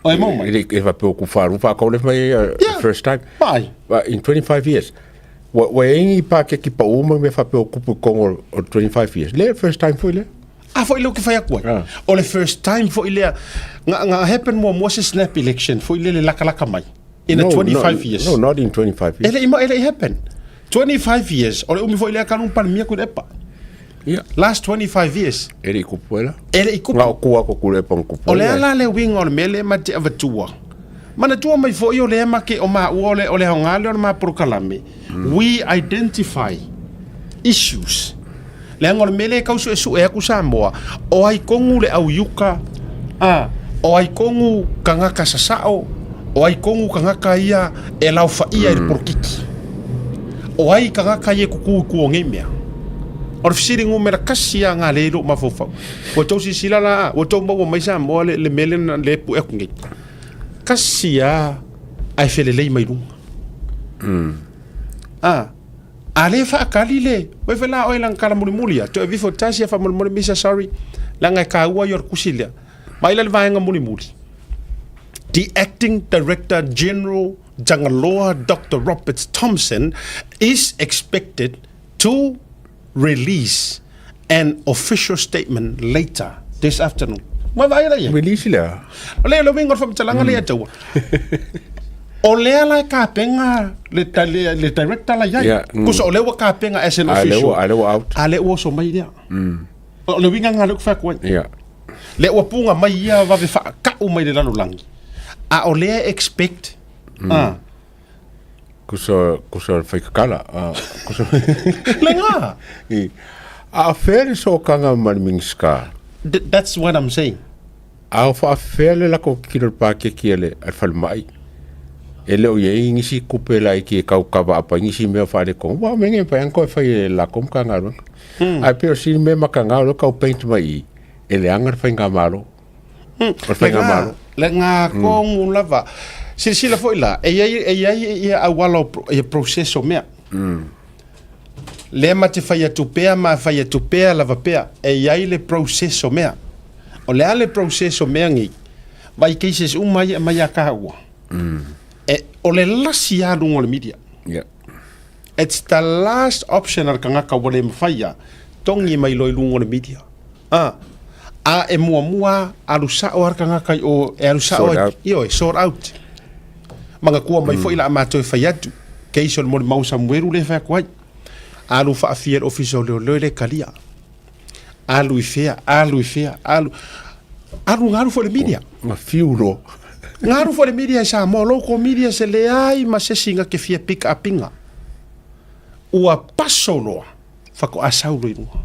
O e mau mai? E le e faapea o ku wharu whakau le mai Yeah. first time. Mai. But in 25 years, wa wa e ngi pa ke ki pa uma me faapea o kupu kongo o 25 years. Le first time foi le. A foi lea ou te fai atu ai. Ah. O le first time foi lea, nga, nga happen muamua se snap election foi lea le lakalaka mai. In a No, 25 no, years. No, not in 25 E years. le i ma, e le i happen. 25 years, o le umi foi lea kalu palemia Tuilaepa. Yeah. Last 25 years, E le i kupu ela. e le i kupu. Nga o kua ko kule pa kupu. O le a la le uiga o le mea lea ma te avatua. Manatua mai foi o lea ma ke o maua o le, o le aoga lea o le ma polokalame. We identify issues. Leaga o le mea lea e tau suesue atu Samoa, o ai tonu le au iuka, a, o ai tonu tagata sasao, o ai tonu tagata ia e laofaia i le polokiki. O ai tagata ia e kuku i tua o nei mea. O le fesili numera kasi lava lena lea i lou mafaufau. Ua tou silasila la, ua tou maua mai Samoa le, le mea lea lea e pue atu nei. Kasi lava ae felelei mai luga. Mm. Ah, a lea faatali le, vai foi la oe lana tala mulimuli a, toe vifo tasi a faamolemole misa sorry, leaga e taua ia o le tusi lea. Mai la le vaega mulimuli. The acting director general Jangaloa Doctor Roberts Thompson is expected to release an official statement later this afternoon. Ua vaai la ia. Release lea. O le le uiga o le faamatalaga lea taua. O lea la e kapenga le, le, le director la iai. Yeah, mm. Kusa o lea ua kapenga as an A lea official. ua- a lea ua out. A lea ua oso mai lea. O le uiga lena lea ou te fai atu ai. Yeah. Lea ua puga mai ia vave faakau mai le lalolagi. A o lea e expect. Ah. Kusa, kusa whaikakala. Uh, kusa... Lenga! I, a whea le sōkanga ma le Minista? Th that's what I'm saying. A o whaawhea le lako kilo le pākeki a le, a le whalemai. E leo ia i ngisi kupe la i ki e kau kawa apa i ngisi mea whaare kongo. Wa menge pa yanko e whai e lako mka ngā ruanga. Ai peo si me maka ngā ro kau paint mai i. E le anga le whai ngā malo. O le faigamalo. Le ngā kongu lava. Silasila foi la, e iai, e iai ia auala o, ia process o mea. Lea ma te fai atu pea ma fai atu pea lava pea, e iai le process o mea. O le a le process o mea nei, vai cases uma ia e aumai ia kāua. E, o le lasi lava luga o le media. Yeah. It's the last option a le tagata ua le mafai a togi mai loa i luga o le media. A, a e muamua alu sao a le tagata i o, e alu sao Sort ai, out. ioe, sort out. Manatua mai foi la a matou e fai atu, case o le molimau Samuelu lea e fai atu ai. Alu faafia i le ofisa o leoleo e le talia. Alu i fea, alu i fea, alu, alu galu foi i le media. Ma fiu loa. Galu foi i le media i Samoa, local media se leai ma se isi na te fia pick up ina. Ua paso loa, faatoa sau loa i luga.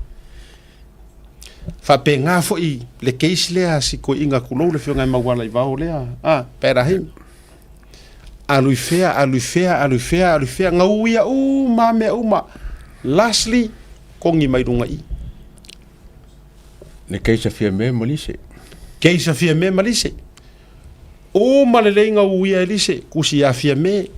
Faapena foi le case lea a si toeaina tulou le afioga ia Maualaivao lea, a, Perahi. Alu i fea, alu i fea, alu i fea, alu i fea, gauia uma lava mea uma. Lastly, kogi mai luga i i. Le case a Fiame ma Lise. Case a Fiame ma Lise. Uma lelei gauia e Lise, kusi ia Fiame,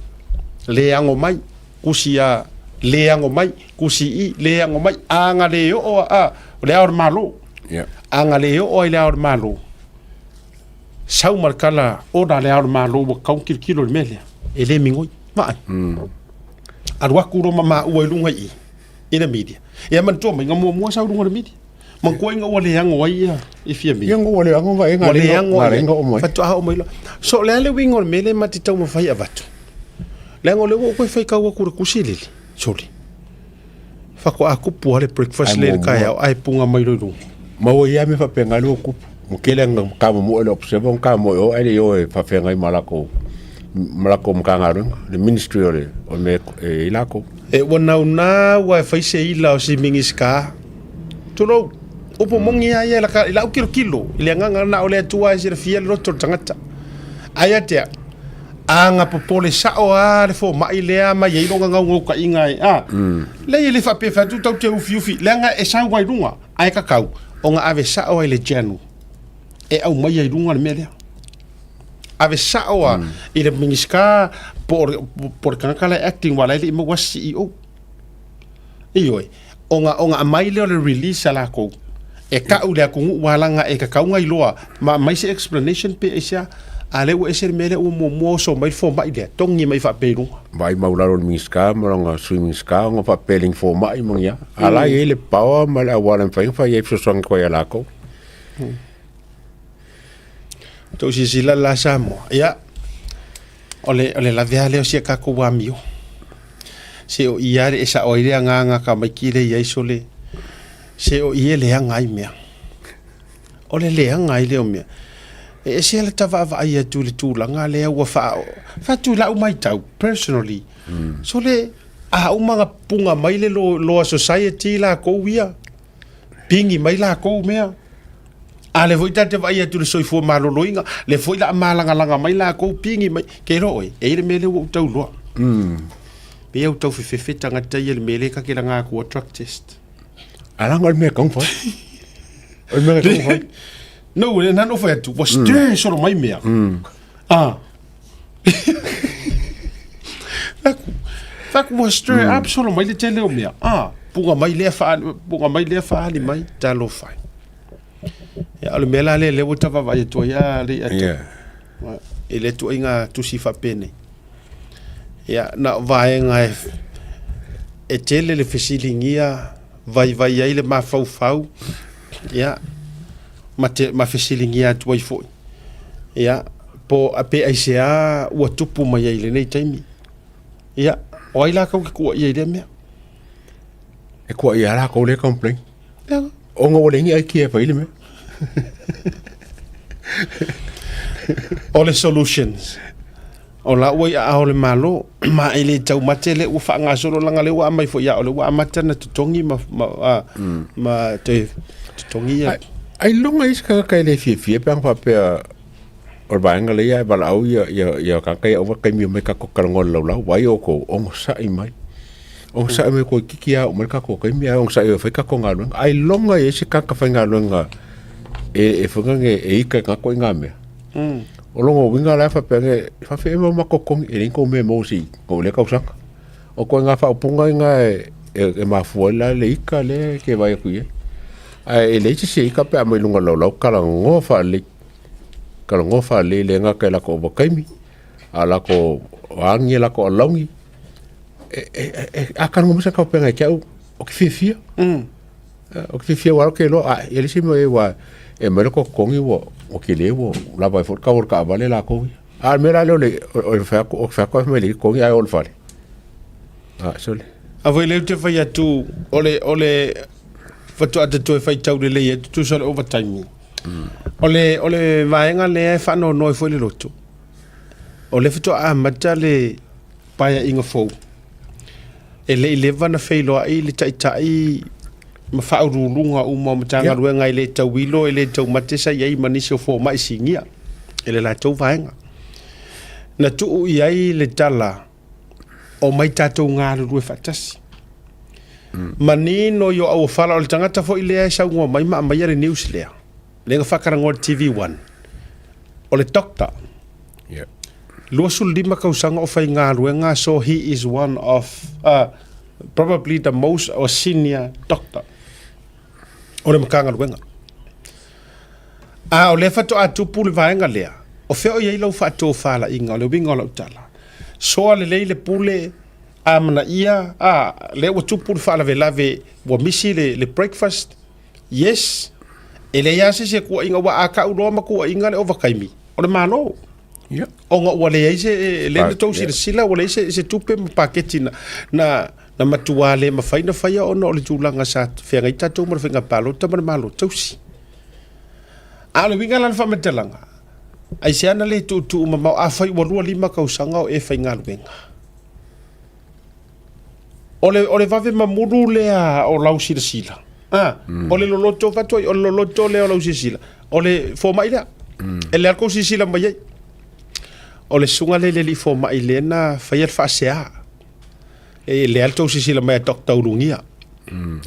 le ago mai, kusi ia le ago mai, kusi i, le ago mai, aga le oo a, a, o le ao o le Malo. Yeah. Aga le oo ai le ao o le Malo. Sau ma le tala ona le ao o le Malo ua tatau ona tilotilo i le mea lea, e le migoi. Vaai. Alu atu loa ma maua i luga i i, i le media. Ia manatua mai, na muamua sau i luga o le media. Manatua ina ua leago ai ia i Fiamē. Ia ua leago vai Ua leago ngā ai. lenga o mai. Faatoa oo mai loa. So o le a le uiga o le mea lea ma te taumafai e avatu? Leaga o lea ua ou toe faitau atu i le tusi lele, sole. Faatoa tupu lava le breakfast Ai lea i le muamua. taeao ae puga mai loa i luga. Ma ua i ai mea faapena lea ua tupu. Ua tele ina tamomoe le observer ma tamomoe o ae le i o e faafeagai ma latou ma latou Matagaluega, le Ministry o le o le mea e i latou. E ua naunau lava e fai se ila o si Minisita. Tulou, upu moni lava ia i laka, i lau tilotilo, i le agaga na o le Atua e silafia le loto o le tagata. Ae ia te au, a na popole sao lava le fomai lea ma i ai lona naunautaiga e, a, leai e le faapea fai atu tatou te ufiufi, leaga e sau lava i luga, ae tatau ona ave sao lava i le general e aumaia i luga le mea lea. Ave sao lava i le Minisita po o le, po o le tagata la e acting aua o la e le i maua se CEO. Ioe, ona, ona aumai lea o le release a lakou, e tau i le atunuu alaga e tatau ona iloa, ma aumai se explanation pe aisea, a o lea ua ese le mea lea ua muamua oso mai le fomai lea, togi mai faapea i luga. Vaai maulalo le Minisita ma lona Sui Minisita ona faapea le fomai ma ni a. A la e i ai le power ma le auala e mafai ona fai ai fesoasoani atu ai ia lakou. Tou silasila la Samoa, ia, o le, o le lave lava lea o si a tatou amio. Se o i lava e sao ai le agaga tamaiti lea i ai sole, se o i e leaga ai mea. O le leaga ai lea o mea. E ese lava le ta vaavaai atu i le tulaga lea ua faa, fai atu i lau matau, personally, sole, a uma ona puga mai le Law Society lakou ia, pigi mai lakou mea. A lea foi ta te vaai atu i le soifua maloloina, lea foi la malagalaga mai lakou pigi mai. Ke iloa oe, e i ai le mea lea ua ou tau iloa. Pei ua tau fefefe tagata ia i le mea lea ta te laga atua drug test. A leaga o le mea e tatau ona fai. O le mea e tatau ona fai. No, le na no fai atu, ua stir solo mai mea. Ah. Faku, faku ua stir up solo mai le tele o mea. Ah, puga mai lea whaali, puga mai lea whaali mai, talo fai. Ia, o le mea la lea, lea ua tavavaai atu ai a le atu. Yeah. E le tuaiga tusi faapenei. Ia, na o vaega e, e tele le fesiligia, vaivai ai le mafaufau, ia, ma, te, ma fesiligia atu ai foi. Ia, po pe aisea ua tupu mai ai i lenei taimi. Ia, o ai la kau ke kuaia i lea mea? E kuaia lava lakou lea e complain. Ia. Ona ua leai ni aikia e fai le mea. O le solutions. O la ua i aao o le Malo, ma e le taumate lea ua faagasolo leaga lea ua aumai foi ia o lea ua amata ona totogi ma, ma, a, ma toe totogi ia. Ai, ailoga isi tagata e le fiafia pe ana faapea o le vaega lea e valaau ia, ia, ia tagata ia aua taimi omai tatou talanoa i le laulau, vaai outou, onosai mai. Onosai mai toeitiiti lava oo mai le tatou taimi ae onosai e fai tatou galuega. Ailoga e i ai se tagata faigaluega e, e foi lea e ita i tagata i ngā mea. O lona uiga la e faapea ane, e faafefea ea ma matou totogi, e leai ni tou mea e maua se i tou lea tausaga. O ituaiga faaupuga ia e, e, e mafua ai la le ita lea e te vaai atu i ai. Ae e leai se isi e ita pe a aumai i luga o le laulau, talanoa faalelei, talanoa faalelei e le gata i latou ovataimi, a o latou agi a latou alauni. E, e, e, a talanoa mai se faapea ia te au, ou te fiafia. Ou te fiafia aua ou te iloa, a e leai se mea ua e aumai lota totogi ua ua tele ua lava ai foi le tau o le taavale latou ia. A o le mea la lea o le o le fai atu o le fai atu fai mai e leai totogi ae o i le fale. A sole. A foi lea ou te fai atu o le o le faatoa ta toe faitau lelei atu tusa o le ovataimi. O le o le vaega lea e faanoanoa ai foi le loto. O lea faatoa amata le paeaiga fou. E le i leva ona feiloai le taitai ma faauluuluga uma o Matagaluega e le tauilo, e le taumate sa i ai ma nisi o fomai sinia i le latou vaega. Na tuu i ai le tala, omai tatou galulue faatasi. Manino i o auofala, o le tagata foi lea e saunoa mai ma aumaia le news lea, lea na faatalanoa i le TV1, o le doctor. Yeah. 25 tausaga o faigaluega, so he is one of uh, probably the most or senior doctor o le Matagaluega. A o lea faatoa tupu le vaega lea, o fea o i ai lau faatofalaiga, o le uiga o lau tala. Soa lelei le pule, amanaia, a, lea ua tupu le faalavelave, ua misi le, le breakfast, Yes, e leai lava se isi e tuuaiina, aua a tau loa ma tuuaiina le ovataimi, o le Malo. Yeah. Ona ua leai se, lea na tou silasila, ua leai se, se tupe ma paketi na, na, na matua le mafai ona faia ona o le tulaga sa feagai tatou ma le faiga palota ma le Malo tausi. A o le uiga la o le faamatalaga, aisea na le tuutuu mamao, afai ua 25 tausaga o e faigaluega. O le, o le vave mamulu lea o lau silasila. Ah, mm. O le loloto fatu ai, o le loloto lea o lau silasila. O le fomai lea. Mm. E le kou silasila mai ai. O le suga le le fomai lea na faia le faasea. E le tou silasila mai a Dr. Ulugia. Mm.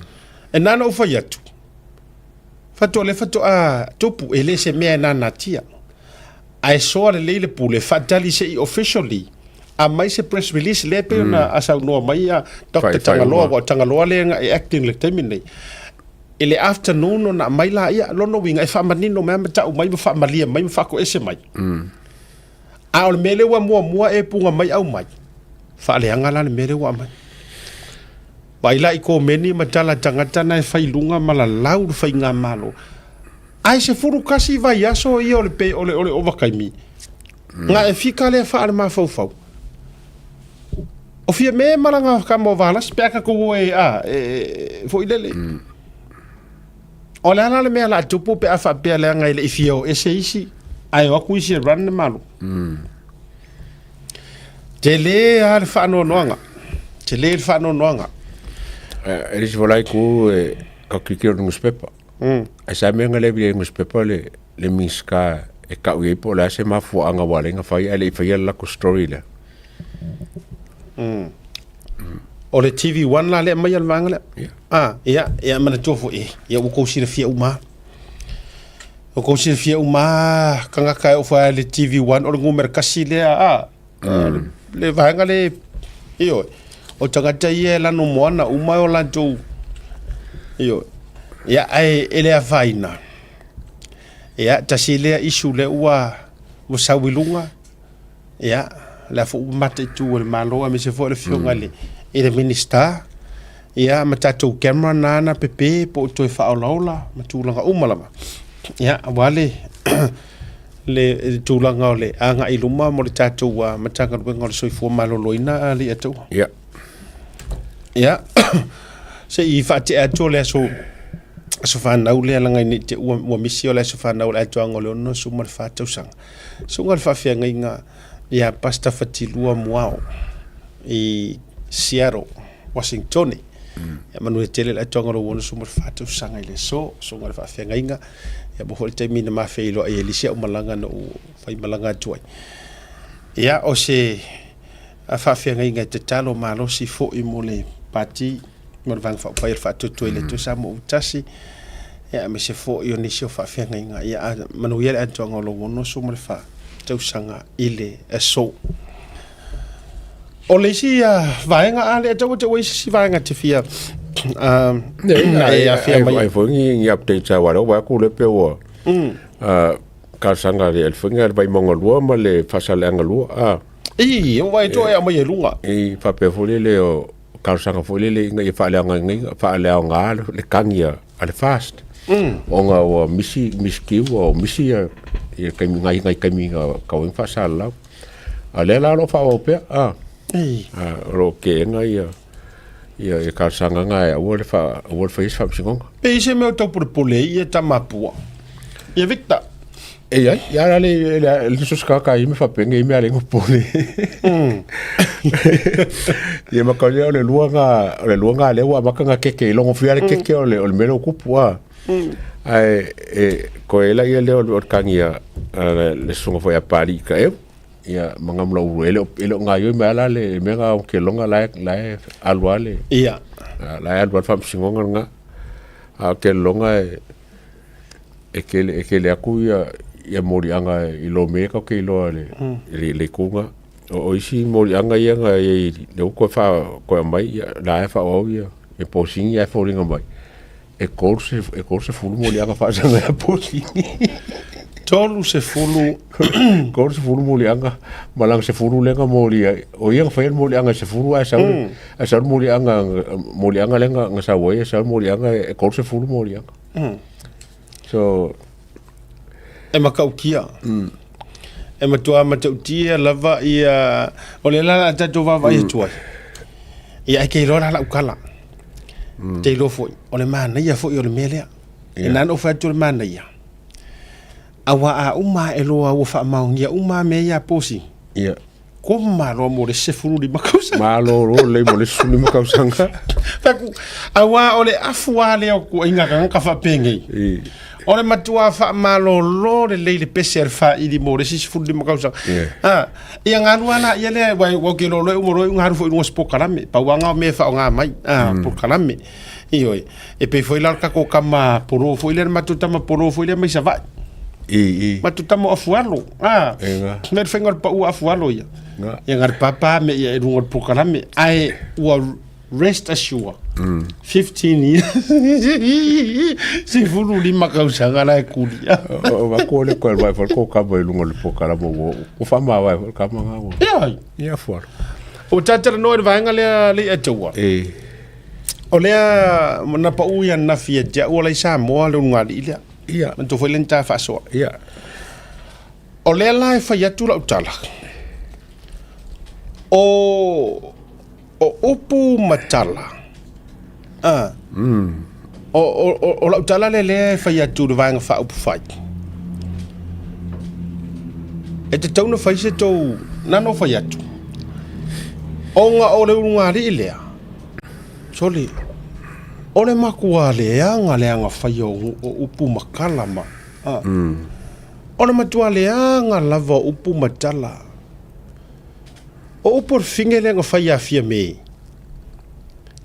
E nana ou fai atu. Fatu o le fatu a tupu e le se mea e nanatia. Ae soa lelei le pule, faatali se i officially aumai se press release lea e pei ona mm. saunoa mai a Dr. Tagaloa, ua o Tagaloa lea na e acting le taimi nei. I le afternoon ona aumai laia, lona uiga e faamanino mai ma tau mai ma faamalia mai ma faatoese mai. Mm. A o le mea lea ua muamua e puga mai aumai, faaleaga la le mea lea ua aumai. Vaai la i komeni ma tala tagata na e fai luga ma lalau le faigamalo. Ae 11 vaiaso ia o le pe o le o le ovataimi. Mm. Nga e fika lea faa le mafaufau. O fia me malaga ka mo valas pe aka ko e a e foi lele. Mm. O le ala le mea la tupu pe a faapea leaga e le i fia o ese isi ae o atu isi e run le malo. Mm. Tele lava le faanoanoaga. Tele le faanoanoaga. E le isi foi la itu e ka tilotilo i le newspaper. Ae sa mea na levi ai newspaper le le Minista e tau i ai po o le a se mafuaaga ua ala ai ona fai ae le i faia le latou story lea. O le TV One la lea e aumaia le vaega lea. A, ia, ia manatua foi, ia ua tou silafia uma lava. Ua tou silafia uma lava tagata e oo foi lava i le TV One, o le numera tasi lea, a, le vaega lea, ioe, o tagata ia e lanu moana uma o latou, ioe. Ia, ae e le afaina, ia, tasi lea issue lea ua sau i luga, Ia, o lea foi ua mataitu e le Malo aemaise foi o le Afioga i le, i le Minisita, ia, ma tatou camera na na pepe po o toe faaolaola ma tulaga uma lava. Ia, aua le, le tulaga o le agai i luma mo le tatou Matagaluega o le Soifua Maloloina a Leiataua. Ia. Ia, se i faatea atu o le aso aso fanau lea leaga ne i te i ua misi o le aso fanau o le atoaga o le 64 tausaga. Susuga i le Faafeagaiga ia Pastor Fatilua Muao i Seattle, Washingtone. Ia manuia tele le atoaga o lou 64 tausaga i le aso. Susuga i le Faafeagaiga, ia maua foi le taimi na ma feiloai ai i le isi au malaga na ou faimalaga atu ai. Ia, o se faafeagaiga e tatalo malosi foi mo le Pati mo le Vaega Faaupufai o le Faatuatua i le Atua Samoa ua tasi, ia, aemaise foi o nisi o faafeagaiga. Ia, a manuia le atoaga o lou 64 tausaga i le aso. O le isi vaega, a lea tau ua isi si vaega te fia e afia mai. Ai foi ni ni update sa wala wa ku le pe ua. Talosaga le faiga le Vaimauga 2 ma le Faasaleleaga 2 a. Ii, o vai toa e aumai e luga. I faapea foi lele o talosaga foi lele ina ia faaleaogaina faaleaoga le tagi a le FAST. Ona ua misi misi ua misi ia ia taimi nai nai taimi na tau ai ona faasalalau. A o lea la o lo o faaauau pea a. O lo o teena ia ia ia talosaga na e aua le faa aua le faia se faamasinoga. Pe i se mea o taupulepule ai ia Tamapua. Ia Victor. E iai, ia la le le le so ska ka ime fa penge ime ale ngopole. Ia ma ka o le lua nga o le lua nga le ua maka nga keke i longo fia le keke o le o le mele o kupu a. Ae e ko ela ia le o le kangia le sunga foi a pali ka e ia ma nga mula ulu ele ele nga yo me ala le me nga o ke longa la la alu ale. Ia. La alu al fa msingonga nga a ke longa e e kele e kele aku ia ia moliaga i lo me ka ke iloa le le le kuga o isi moliaga ia nga i le uko fa ko mai ia la e fa o ia e posingi ia foliga mai e kol se e kol se fulu moliaga fa sa ia posingi 30 kol se fulu moliaga malang se fulu lenga molia o ia fa moliaga se fulu a sa a sa moliaga moliaga lenga nga sa wa sa moliaga e kol se fulu moliaga So e matautia. E matua matautia lava ia o le la tatou vaavaai atu ai. Ia e ke iloa la lau kala. Te iloa foi o le manaia foi o le mea lea. E na ona ou fai atu o le manaia. Aua a uma e loa ua faamaonia uma mea ia a posi. Ia. Koma loa mo le 15 tausaga. Malolo lelei mo le 15 tausaga. Fai atu, auā o le afu lava lea o tuuaiga tagata faapenei. O le matua faamalolo lelei le pese a le faili mo le isi 15 tausaga. A, ia na alu lava laia lea, aua ou te iloa loa e uma loa ona alu foi i luga o se polokalame. Pau lava na o mea e faaaoga mai, a, polokalame. Ioe. E pei foi la o le tatou tama polo foi lea, le matou tama polo foi lea mai Savaii. I, i. Matou tama o Afualo. A, E nga. me le faiga o le pau a Afualo ia. Nga. Ia na le papa me ia e luga o le polokalame. Ae ua rest assure. 15 years. 15 tausaga la e kulia. O va ko le ko vai fo ko ka vai lunga le polokalame ua ua faamavae foi le kama nga ua. Ia. Ia Afualo. O tātara noa i le vaega lea le ia taua. E. O lea na pau ia ananafi ia te au o la i Samoa le ulugalii lea. Ia. Manatua foi lea na ta faasoa. Ia. O lea la e fai atu lau tala, o, o upu ma tala, a, o, o, o, o lau tala lea lea e fai atu i le Vaega Faaupufai, e tatau ona fai se tou, na ona ou fai atu, ona o le ulugalii lea, Sole, o le matua leaga le agafaia o upu ma tala ma, a. O le matua leaga lava o upu ma tala. O upu o le fine lea na fai ia Fiame.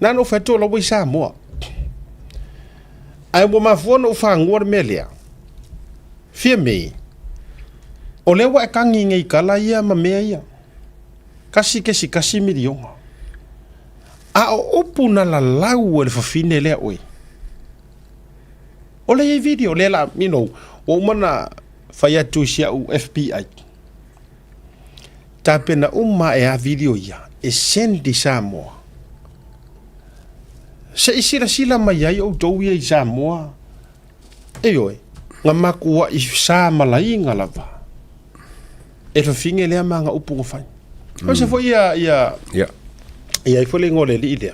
Na ona ou fai atu o la ua i Samoa. Ae ua mafua ona ou fagua le mea lea, Fiame, o lea ua e kagi nei i kala ia ma mea ia, 1.1 miliona. A o upu na lalau e le fafine lea oe, o lea e i ai video, lea la, you know, ua uma ona fai atu i si au FBI, tapena uma ae a video ia e send i Samoa. Se i silasila mai ai outou ia i Samoa, ioe, na makuai sa malaiga lava e fafine lea ma ana upu na fai. Mm. Se foi ia ia yeah. ia ai foi le igoa o le alii lea.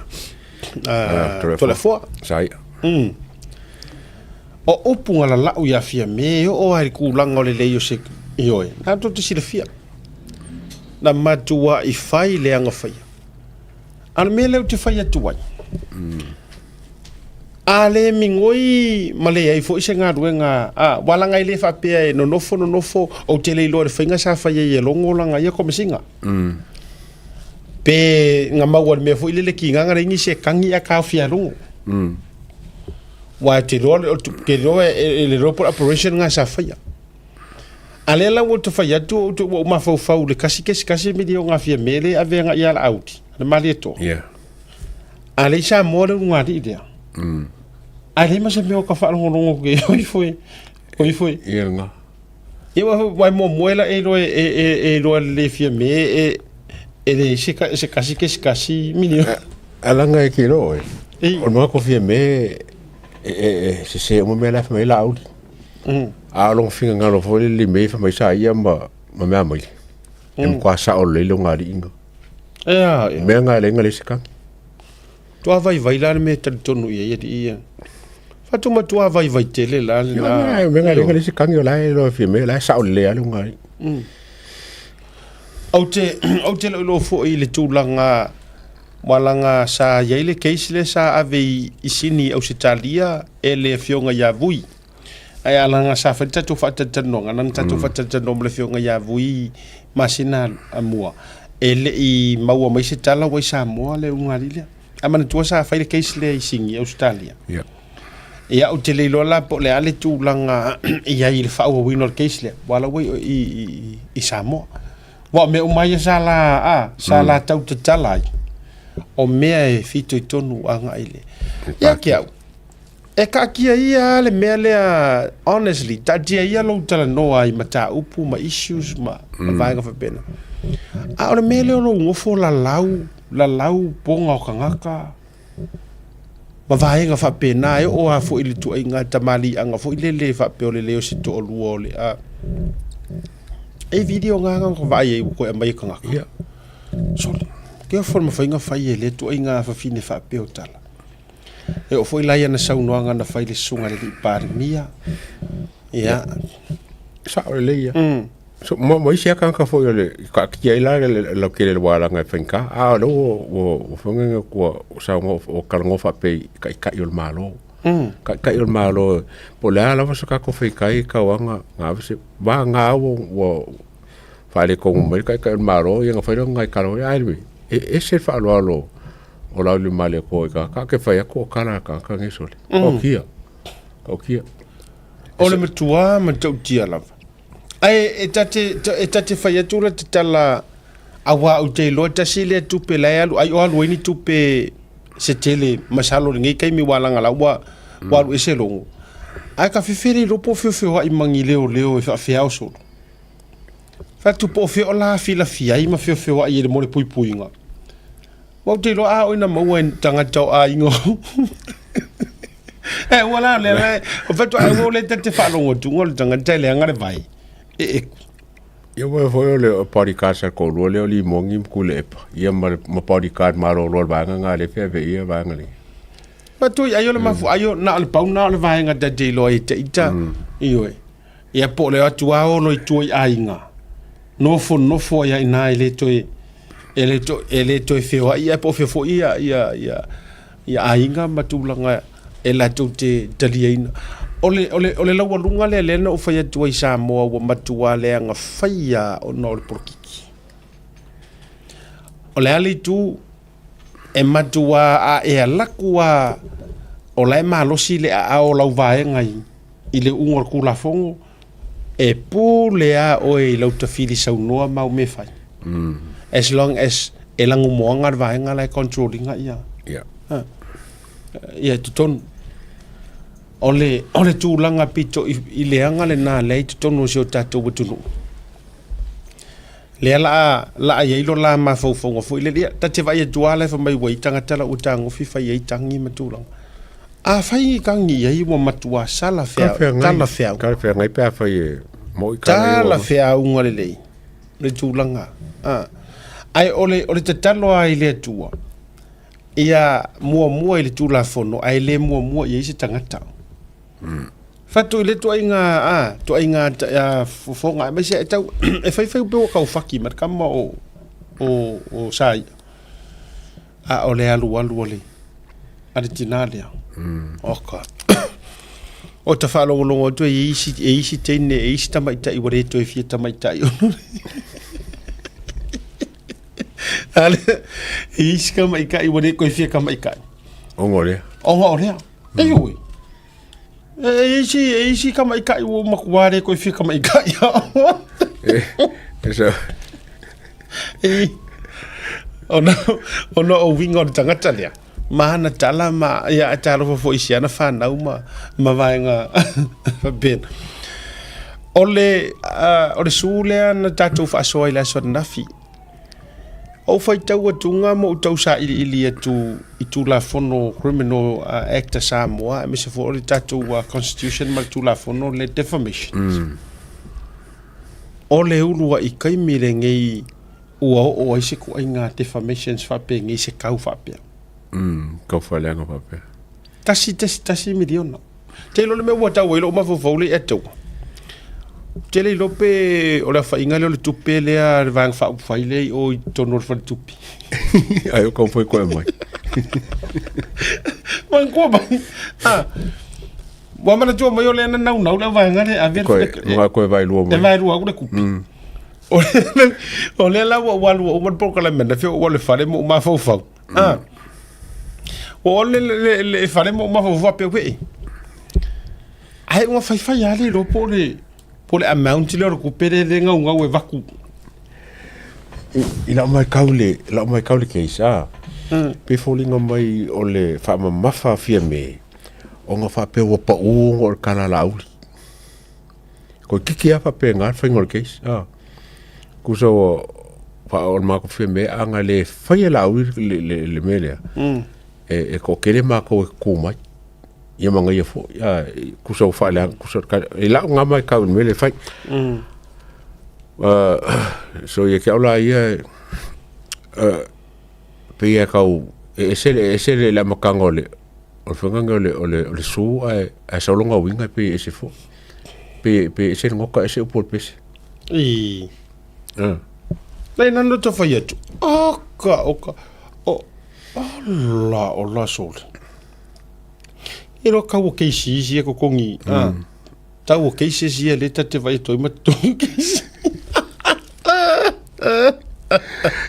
Uh, Toleafoa. Saia. Mm. O upu na lalau ia Fiame e oo lava i le tulaga o le leai o se, ioe, na tou te silafia, na matuai fai leaga faia. A o le mea lea ou te fai atu ai, a le migoi ma leai foi se galuega, a, aua leaga e le faapea e nonofo nonofo, ou te le iloa i le faiga sa fai ai e Logo lana ia komesiga. Pe na maua i le mea foi lele kinaga leai nisi e kagi ae taofia e Logo. Aua e te iloa, te iloa e le iloa po o le operation lena sa faia. A lea la ua ou fai atu ou te ua ou mafaufau i le 1.1 miliona a Fiame lea e ave agai ia Laauli, le Malietoa. Yeah. A lea i Samoa le ulugalii lea. Ae leai ma se mea o ka faalogologo ke oi foi. Oi foi. Ia lena. Ia ua e muamua e la e iloa e e e iloa lelei Fiame e e leai se se 1.1 miliona. Alaga e ke iloa oe. O le matou Fiame e e e sese uma mea la e fai mai ai Laauli. A o lona finagalo foi lele i mea ia fai mai sa ia ma ma mea maile. E matua sao lelei lona alii na. Ea, ea. Mea na e leai na leai se kagi. Matua vaivai la le mea e talitonu i ai alii ia. Fatu matua vaivai tele la lena. Ia, mea na e leai na leai se kagi o la e iloa fia mea, o la e sao lelei lava lona alii. Ou te, ou te le o iloa foi i le tulaga Aua leaga sa i ai le case lea sa ave i Sini i Ausetalia e le afioga ia Vui. Ae a leaga sa fai le tatou faatalatalanoaga, leaga na tatou faatalatalanoa ma le afioga ia Vui masina mua, e le i maua mai se tala ua i Samoa le ulugalii lea. Ae manatua sa fai le case lea i Sini i Ausetalia. Ia. Ia ou te le iloa la po o le a le tulaga i ai i le faaauauina o le case lea, aua la ua i Samoa. Aua o mea uma ia sa la, a, sa la tau tatala ai, o mea e fitoitonu agai i le... Ia te au, e taatia ia lava le mea lea, honestly, taatia ia lou talanoa i mataupu ma issues ma, ma vaega faapena. A o le mea lea o lou nofo lalau, lalau poga o tagata, ma vaega faapena, e oo lava foi i le ituaiga tamaliiaga foi lele faapea o le leo o se toalua o le a. E video nga nga vaai ai ua toe aumai e tagata. Ia. Sole, ke ofo le mafai ona fai e lea ituaiga fafine faapea o tala. E oo foi la i ana saunoaga na fai i le susuga i le alii Palemia. Ia. Sao lelei ia. So, ma, ma isi lava tagata foi o le i taatia ai la le lautele o le ualaga e faigata, a o lea ua, ua, ua fai ua, ua saunoa, ua talanoa faapea i taitai o le Malo. Taitai o le Malo, po o le a lava se tatou faitae e tau lava ona ave se, vagana ua, ua faaletonu mai le taitai o le Malo, ia ona fai lea o nai tala foi, ae e ese le faaaloalo o Laaulialemalietoa i tagata, a te fai atu o tala a tagata nei sole. Tautia, tautia. O le matua matautia lava. Ae e ta te, e ta te fai atu la te tala, aua ou te iloa tasi lea tupe la e alu ai, o alu ai ni tupe se tele, masalo i lenei taimi ua alaga la ua, ua alu ese logo. Ae ka fefe le iloa po o feofeoai ma ni leoleo e faafeao solo. Fai atu po o fea o la filafia ai ma feofeoai ai mo le puipuiga. Aua ou te iloa a oo ina maua e tagata o aiga ou. E ua la le le o fetu ai ua le te faalogo atu o le tagata e leaga le vai. E e Ia ua foi o le bodyguard sa toalua lea o Limogi ma Tuilaepa, ia ma le ma bodyguard malolo o le vaega lena lea e feaveai le vaega lea. Matui ai o le mafu ai o na o le pau na o le vaega ta te iloa ai te ita. Ioe. Ia po o le o atu lava olo i tua i aiga, nofonofo ai lava i ina e le toe, e le toe, e le toe feoai ae po o fea foi ia, ia, ia, ia aiga ma tulaga e latou te taliaina. O le, o le, o le laualuga lea lea na ou fai atu ai i Samoa ua matua leaga faia ona o le polokiki. O le a le itu? E matua a e alaku a o la e malosi le aao o lau vaega i, i le u'uga o le Tulafono, e pule a oe i lau tafili saunoa ma au mea e fai. As long as e lagumoaga le vaega la e control ina ia. Ia. Ha. Ia i totonu. O le, o le tulaga pito i, i leaga lena lea i totonu o si o tatou atunuu. Lea la a, la a i ai lo la mafaufauga foi lele, ia, ta te vaai atu lava la e fai mai ua i ai tagata la ua tagofi fai ai tagi ma tulaga. A fai ni tagi i ai ua matua sala fea, talafeau. Talafeagai pe a fai e moi Talafeauga lelei le tulaga. A. Ae o le, o le tatalo lava i le Atua, ia muamua i le Tulafono ae le muamua i ai se tagata. Fatu i le tuaiga a, tuaiga a, fofoga aemaise e tau e faifai pe ua taufaki ma le tama o o o Saia. A o le alualu a le a le tinā lea. Oka. O ta faalogologo atu e i ai isi e i isi teine e i isi tamaitai ua le toe fia tamaitai ona A lea, e i isi tamaitai ua le toe fia tamaitai. Ona o lea. Ona o lea. Ioe. E isi, e isi tamaitai ua matua le toe fia tamaitai. E so. E, ona, ona o uiga o le tagata lea, ma ana tala ma, ia, e talofa foi i si ana whanau ma, ma vaega faapena. O le, uh, o le su lea na tatou faasoa i le aso ananafi, Ou faitau atuga ma ou tau sailiili atu i Tulafono Criminal Act a Samoa aemaise foi o le tatou Constitution ma le Tulafono le Defamation. Mm. O le uluai taimi lenei ua oo ai se ituaiga defamations faapenei se tau faapea. Mm, kau faaleaga faapea. 1.1 miliona. Te iloa le mea ua tau ai lou mafaufau lea ia te au. Ou te le iloa pe o le aofaiga lea o le tupe lea a le Vaega Faaupufai lea i o i totonu o le faletupe. Ai o kau foi koe mai. Manatua mai. Ah. Ua manatua mai o lea na naunau le vaega lea ave le koe, koe vaelua mai. E vaelua aku le kupi. Mm. O lea la ua alu ua uma le polokalame na fia ua le fale ma ou mafaufau. Ah. Ua ole le, le, le fale ma ou mafaufau faapea wee. Ae ua faifai lava le iloa po o le, po o le amount lea o le tupe lea le gaugau e vaku. I lau matau le, lau matau le case, ah, mm. pe foliga mai o le faamamafa Fiame, ona faapea ua pau ona o le tala a Laauli. Toeitiiti lava faapena le faiga o le case a. Tusa ua o le matou Fiame a na le faia e Laauli le, le, le mea lea, e, e toatele matou e tutu mai. Ia manaia foi, a, tusa ua faaleaga, tusa, i lau na matau i le mea lea e fai. So ia te au la ia, pei e tau, e ese le, e ese le, le amataga o le, o le faiga o le, o le, o le su ae, ae sau lona uiga e pei e ese foi. Pei, pei e ese le goka, ese upu o le pese. I. Nei nanu te whai atu. Aka, oka. O, ala, o la sole. E roa kau o keisi isi e kokongi. Mm. Ah. Tau o cases ia le ta te vai atu ai ma tonu case.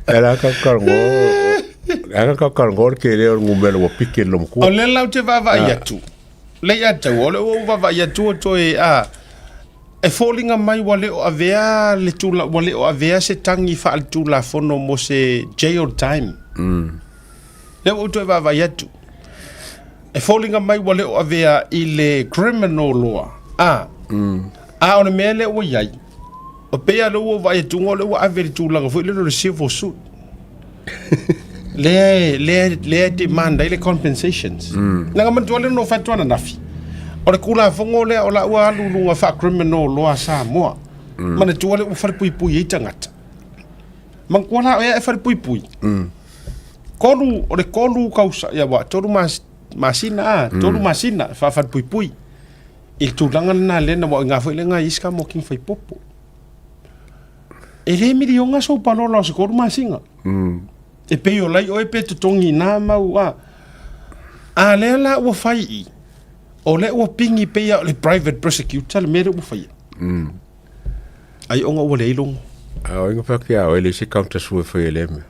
E la ka karango, e la ka karango ke le o ngumelo wa pike lo mkua. O le lau te vaavaai atu. Le ia tau, o le ua vaavaai atu o toe a e foliga mai ua le o avea le tula, ua le o avea se tagi faaletulafono mo se jail time. Mm. Lea ua ou toe vaavaai atu. E foliga mai ua le o avea i le criminal law. A. Mm. A o le mea lea ua i ai, o pei lava lea ua ou vaai atu o lea ua ave i le tulaga foi lea o le civil suit. lea lea lea e demand ai le compensations. Mm. Leaga manatua lea na ou fai atu ananafi. O le Tulafono lea o la ua alu i luga faa-criminal law a Samoa. Mm. Manatua lea ua falepuipui ai tagata. Manatua la ea e falepuipui. Mm. Tolu, o le tolu kausa, ia wa, tolu mas, masina a, tolu mm. masina, faafalepuipui. I le tulaga lena lena, wa o ngā foi lenga iska mo king fai popo. E le milionga sou palola o se tolu masina. Mm. E pei o lai oe pe totogi nā mau a. A lea la ua fai i, o lea ua pingi pei a o le private prosecutor le mea lea ua faia. Mm. Ai ona ua leai logo. A o inga whakia o ele se counter sue fai e le mea.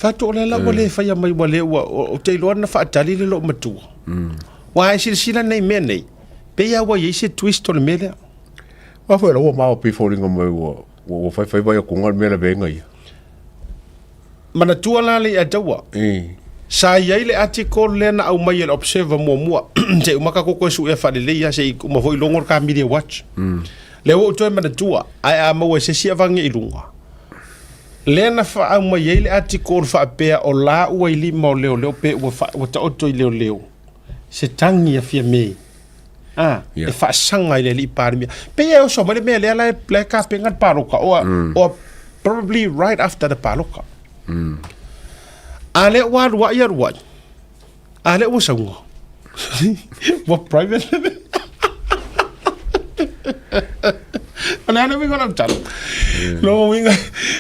Fai atu o lea la ua le faia mai ua le ua ou te iloa na faatali le loomatua. Aua a e silasila nei i mea nei, pei lava ua i ai se twist o le mea lea. Aua foi la ua maua pei foliga mai ua ua faifai vai akuga le mea lavega ia. Manatua la le Ataua. Sa i ai le article lea na aumai e le Observer muamua se i uma tatou toe suea faalelei lava se i uma foi logo le ta Media Watch. Lea ua ou toe manatua, ae a maua e se isi avane i luga, lea na aumai ai le article faapea o la ua i lima o leoleo pe ua, ua taoto i leoleo se tagi a Fiame a, e faasaga i le alii Palemia. Pei e oso mai le mea lea la e, la e tapena le paloka or, or probably right after the paloka. A lea ua alu ai alu ai, a lea ua sauga. Ua private le mea. O le a le uiga o lau tala? Logo uiga,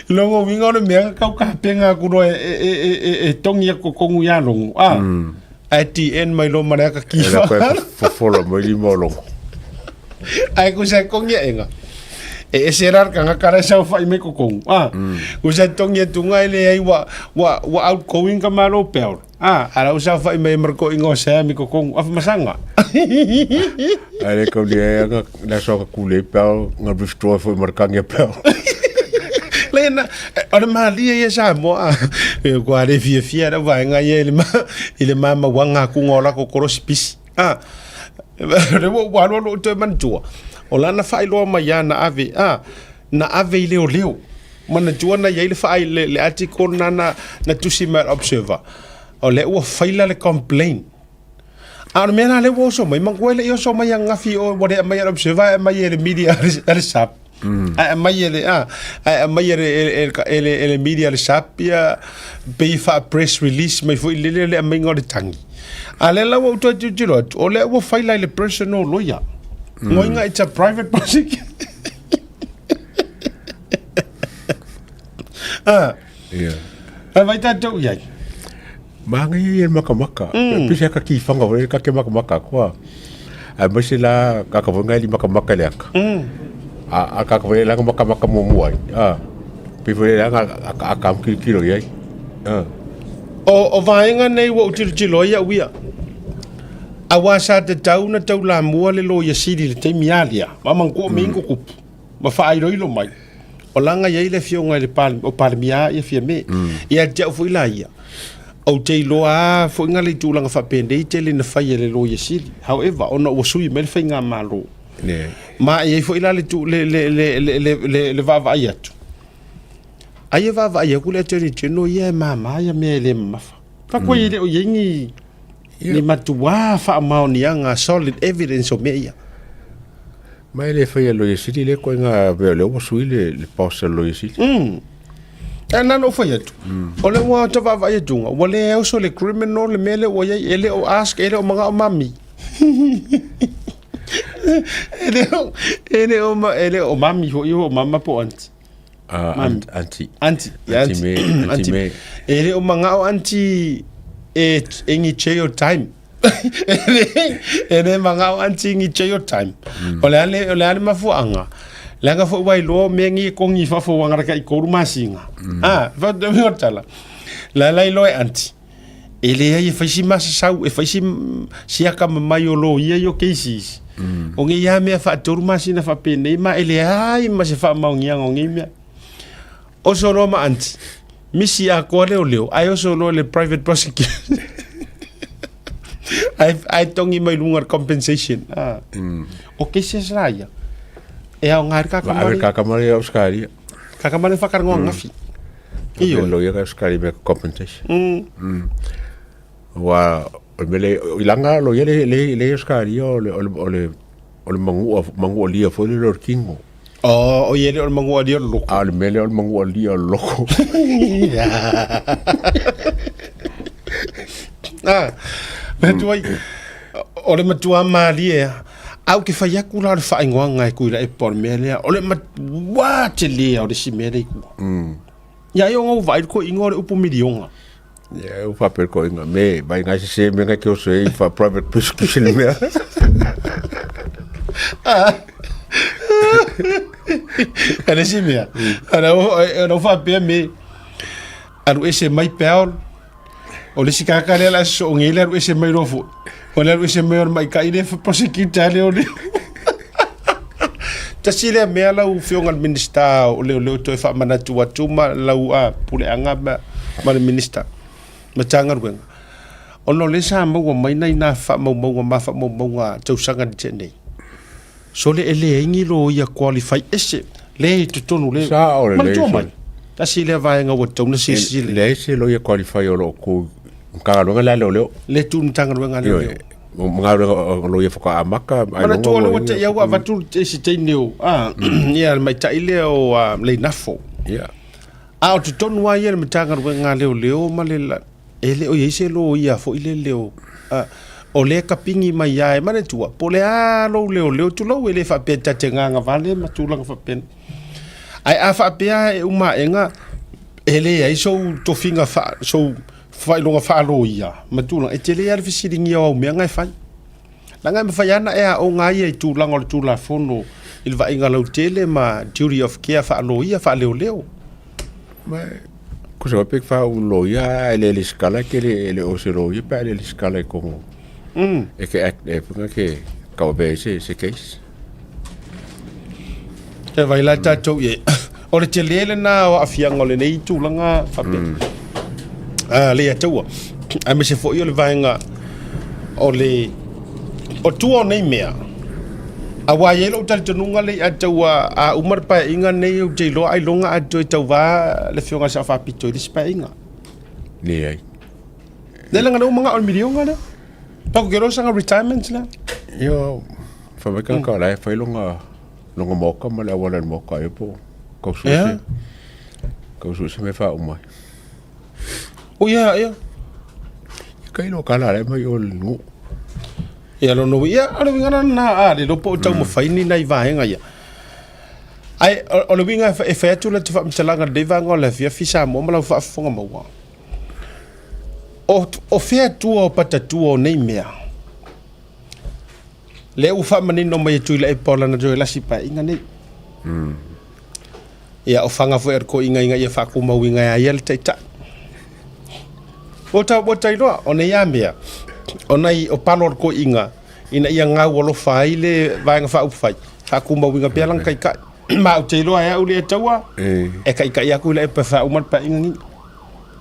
logo uiga o le mea kau kapenga aku loa e, e, e, e, e tongi aku kokongu ia logo. Ah. Ae TN mai loa ma le aka E la koe fofola mai lima o logo. Ae ku sa kongi enga. E ese la ka ngaka la sa fai me kokongu. Ah. Ku sa tongi tunga ele ai wa wa wa outgoing ka malo peor. Ah, ala u sa fai mai marko ingo sa mi kokongu. Af masanga. Ai le kau lia nga la so ka kule pao nga withdraw foi markangi pao. Le na o le malie ia Samoa e kua le fiafia le vaega ia i le ma i le mamauaga akuga o lako kolosi pisi a le ua ua alu alu ou toe manatua o lana faailoa mai a na ave a na ave i leoleo manatua na iai le faai le, le article na na, na tusi mai le observer o lea ua faila le complaint A o le mea la lea ua oso mai, manatua e le i oso mai ananafi o ua le aumaia e le Observer ae aumai e le media a le SAP. Ae aumai e le, a, ae aumai e le, e le, e le, e le media a le SAP ia pei e faa-press release mai foi lele le aumaiga o le tagi. A lea la ua ou toe tilotilo atu, o lea ua faila i le personal lawyer. Ngoiga it's a private prosecutor. Ah. Yeah. Ae vai tatou i ai. Māngai ia le makamaka. Mm. Pisa ka ki whanga wale ka ke makamaka koa. Ai mai se la ka ka whangai li makamaka le aka. Mm. A a ka ka wale la makamaka mo mua ai. A. Pi wale la a a ka kilo kilo i ai. A. O o vaenga nei ua ou tilotilo ai au ia. Aua sa tatau na taulamua le loia sili i le taimi a lea, ma manukua o mea i kupu. ma faailoilo mai, o laga i ai le afioga i le Palemia, o Palemia ia Fiame. Ia te au foi la ia, ou te iloa lava foi na le tulaga faapenei tele na fai e le Loia Sili. However, ona ua sui mai le faigamalo, ma e i ai foi la le, le, le, le, le, le, le, le vaavaai atu, ai e vaavaai atu le Attorney General ia e mama ia mea e le mamafa. Fa koe e le o i ai ni, ni matuā faamaoniaga solid evidence o mea ia. Ma e le faia Loia Sili lea koe nga mea o lea ua sui le, le boss a Loia Sili. E na ona ou fai atu, o le ua ta vaavaai atuga, ua le oso le criminal le mea lea ua i ai, e le o ask, e le o manao mami. E le o, e le o, e le o mami foi, o mama po o aunty. Uh, aunty. Aunty. Aunty me, aunty me. E le o manao aunty e, e ngi jail time. E le manao aunty ngi jail time. O le ale, o le ale mafuaanga. Leaga foi ua iloa mea ngi e kongi i fafo ua ngara kai tolu masina. Ah, fa te mea o tala. La la iloa e aunty. E leai e fai si masasau, e fai si, si akamamai o loia i o cases. O ngei lava mea faatolu masina faapenei ma e leai ma se faamaoniaga o ngei mea. Oso loa ma aunty, misi atoa leoleo, ae oso loa le private prosecutor. Ae, ae togi mai luga le compensation. Ah. O cases la ia, e aoga ai le Ma ave kakamare. kakamare i Australia. Kakamare whakarongo angafi. Ioe. Loia ka Australia me compensation. Ua o le mele i langa loia le le le Australia o le o le o le o le mangua mangua lia foi le le kingo. Oh, o ie le o le mangua lia o le loko. A o le mele o le mangua lia o le loko. Ah, me tuai, o le matua mālie a. A ou te fai atu la o le faaigoaga e Tuilaepa o le mea lea, o le matuā telē o le isi mea lea i tua. Ia ai ona ou vaai i le toeaina o le upu miliona. Ia, e faapea le toeaina, me, mai ngai sese me ngai te oso e i fa private prosecution le mea. E le isi mea, o le faapea me. Alu ese mai Peaol. O le isi tagata lea o le a sosoogi ai le alu ese mai loa foi. O le alu ese mai o le maita'i lea e prosecutor lea o lea. Tasi lea mea lau Afioga i le Minisita o Leoleo toe faamanatu atu ma lau puleaga ma, ma le Minisita Matagaluega, ona o lea sa maua mai nai na faamaumauga ma faamaumauga tausaga na tea nei. Sole e leai ni loia qualify ese lea i totonu le Sa o le manatua mai. Tasi lea vaega ua tatau ona silasila. Leai se loia qualify o lo o ku Matagaluega lea a leoleo. Le tu Matagaluega a leoleo. Matagaluega o loia faatoa amata. Manatua lea ua te i au avatu se teine o ia le maitai lea o Leinafo. Ia. A o totonu lava ia le Matagaluega a leoleo ma le E le o i ai se loia foi lele o, a, o lea e kapigi mai lava e manatua, po o le a lou leoleo, tulou e le faapea ta te gagavale ma tulaga faapena. Ae a faapea e uma aega e leai sou tofiga faa, sou faailoga faaloia ma tulaga, e tele lava le fesiligia o au mea na e fai. Leaga e mafai lava ona e aoga ia i tulaga o le Tulafono i le vaaiga lautele ma duty of care faaloia, faaleoleo. Ma ko se pe fa u loia a le le skala ke le le o se loia pe le le skala e kongo. E ke act e punga ke kau be se se case. E vai la tātou i O le tele lena o aafiaga o lenei tulaga faapea. Ah, le ataua. Aemaise foi o le vaega o le o tua o nei mea. Aua e i ai lou talitonuga le ia taua a uma le paeaiga nei ou te iloa ailoga a toe tauva le afioga i le Sao Faapito i le isi paeaiga. Leai. Le leaga lea ua manao i le miliona lea. Paku ke loa sanga retirement lea. Io, fa mai ka ka la e fai longa longa moka ma le awala le moka e po. Kau su se. Kau su se me fa umai. O ia ia. Kai lo kala le mai o le ngu. Ia lo no ia o le winga na a le lopo o tau mawhai ni nei vaenga ia. Ai o le winga e whai atu le te whaamtalaga le vaenga o le afiafi Samoa ma lau whaafofoga maua. O, o fea tua o patatua o nei mea? Lea ua faamanino mai e Tuilaepa o lana toe lasi paeaiga nei. Ia, o faga foi a le toeaiga ina ia faatumauina e a ia le taitai. Ua ta, ua tailoa, o nei a mea, o nai, o palo a le toeaiga ina ia gau alofa ai le Vaega Faaupufai, faatumauina pea lana taitai. Ma ou te iloa e au lea taua, e taitai atu Tuilaepa e faauma le paeaiga nei.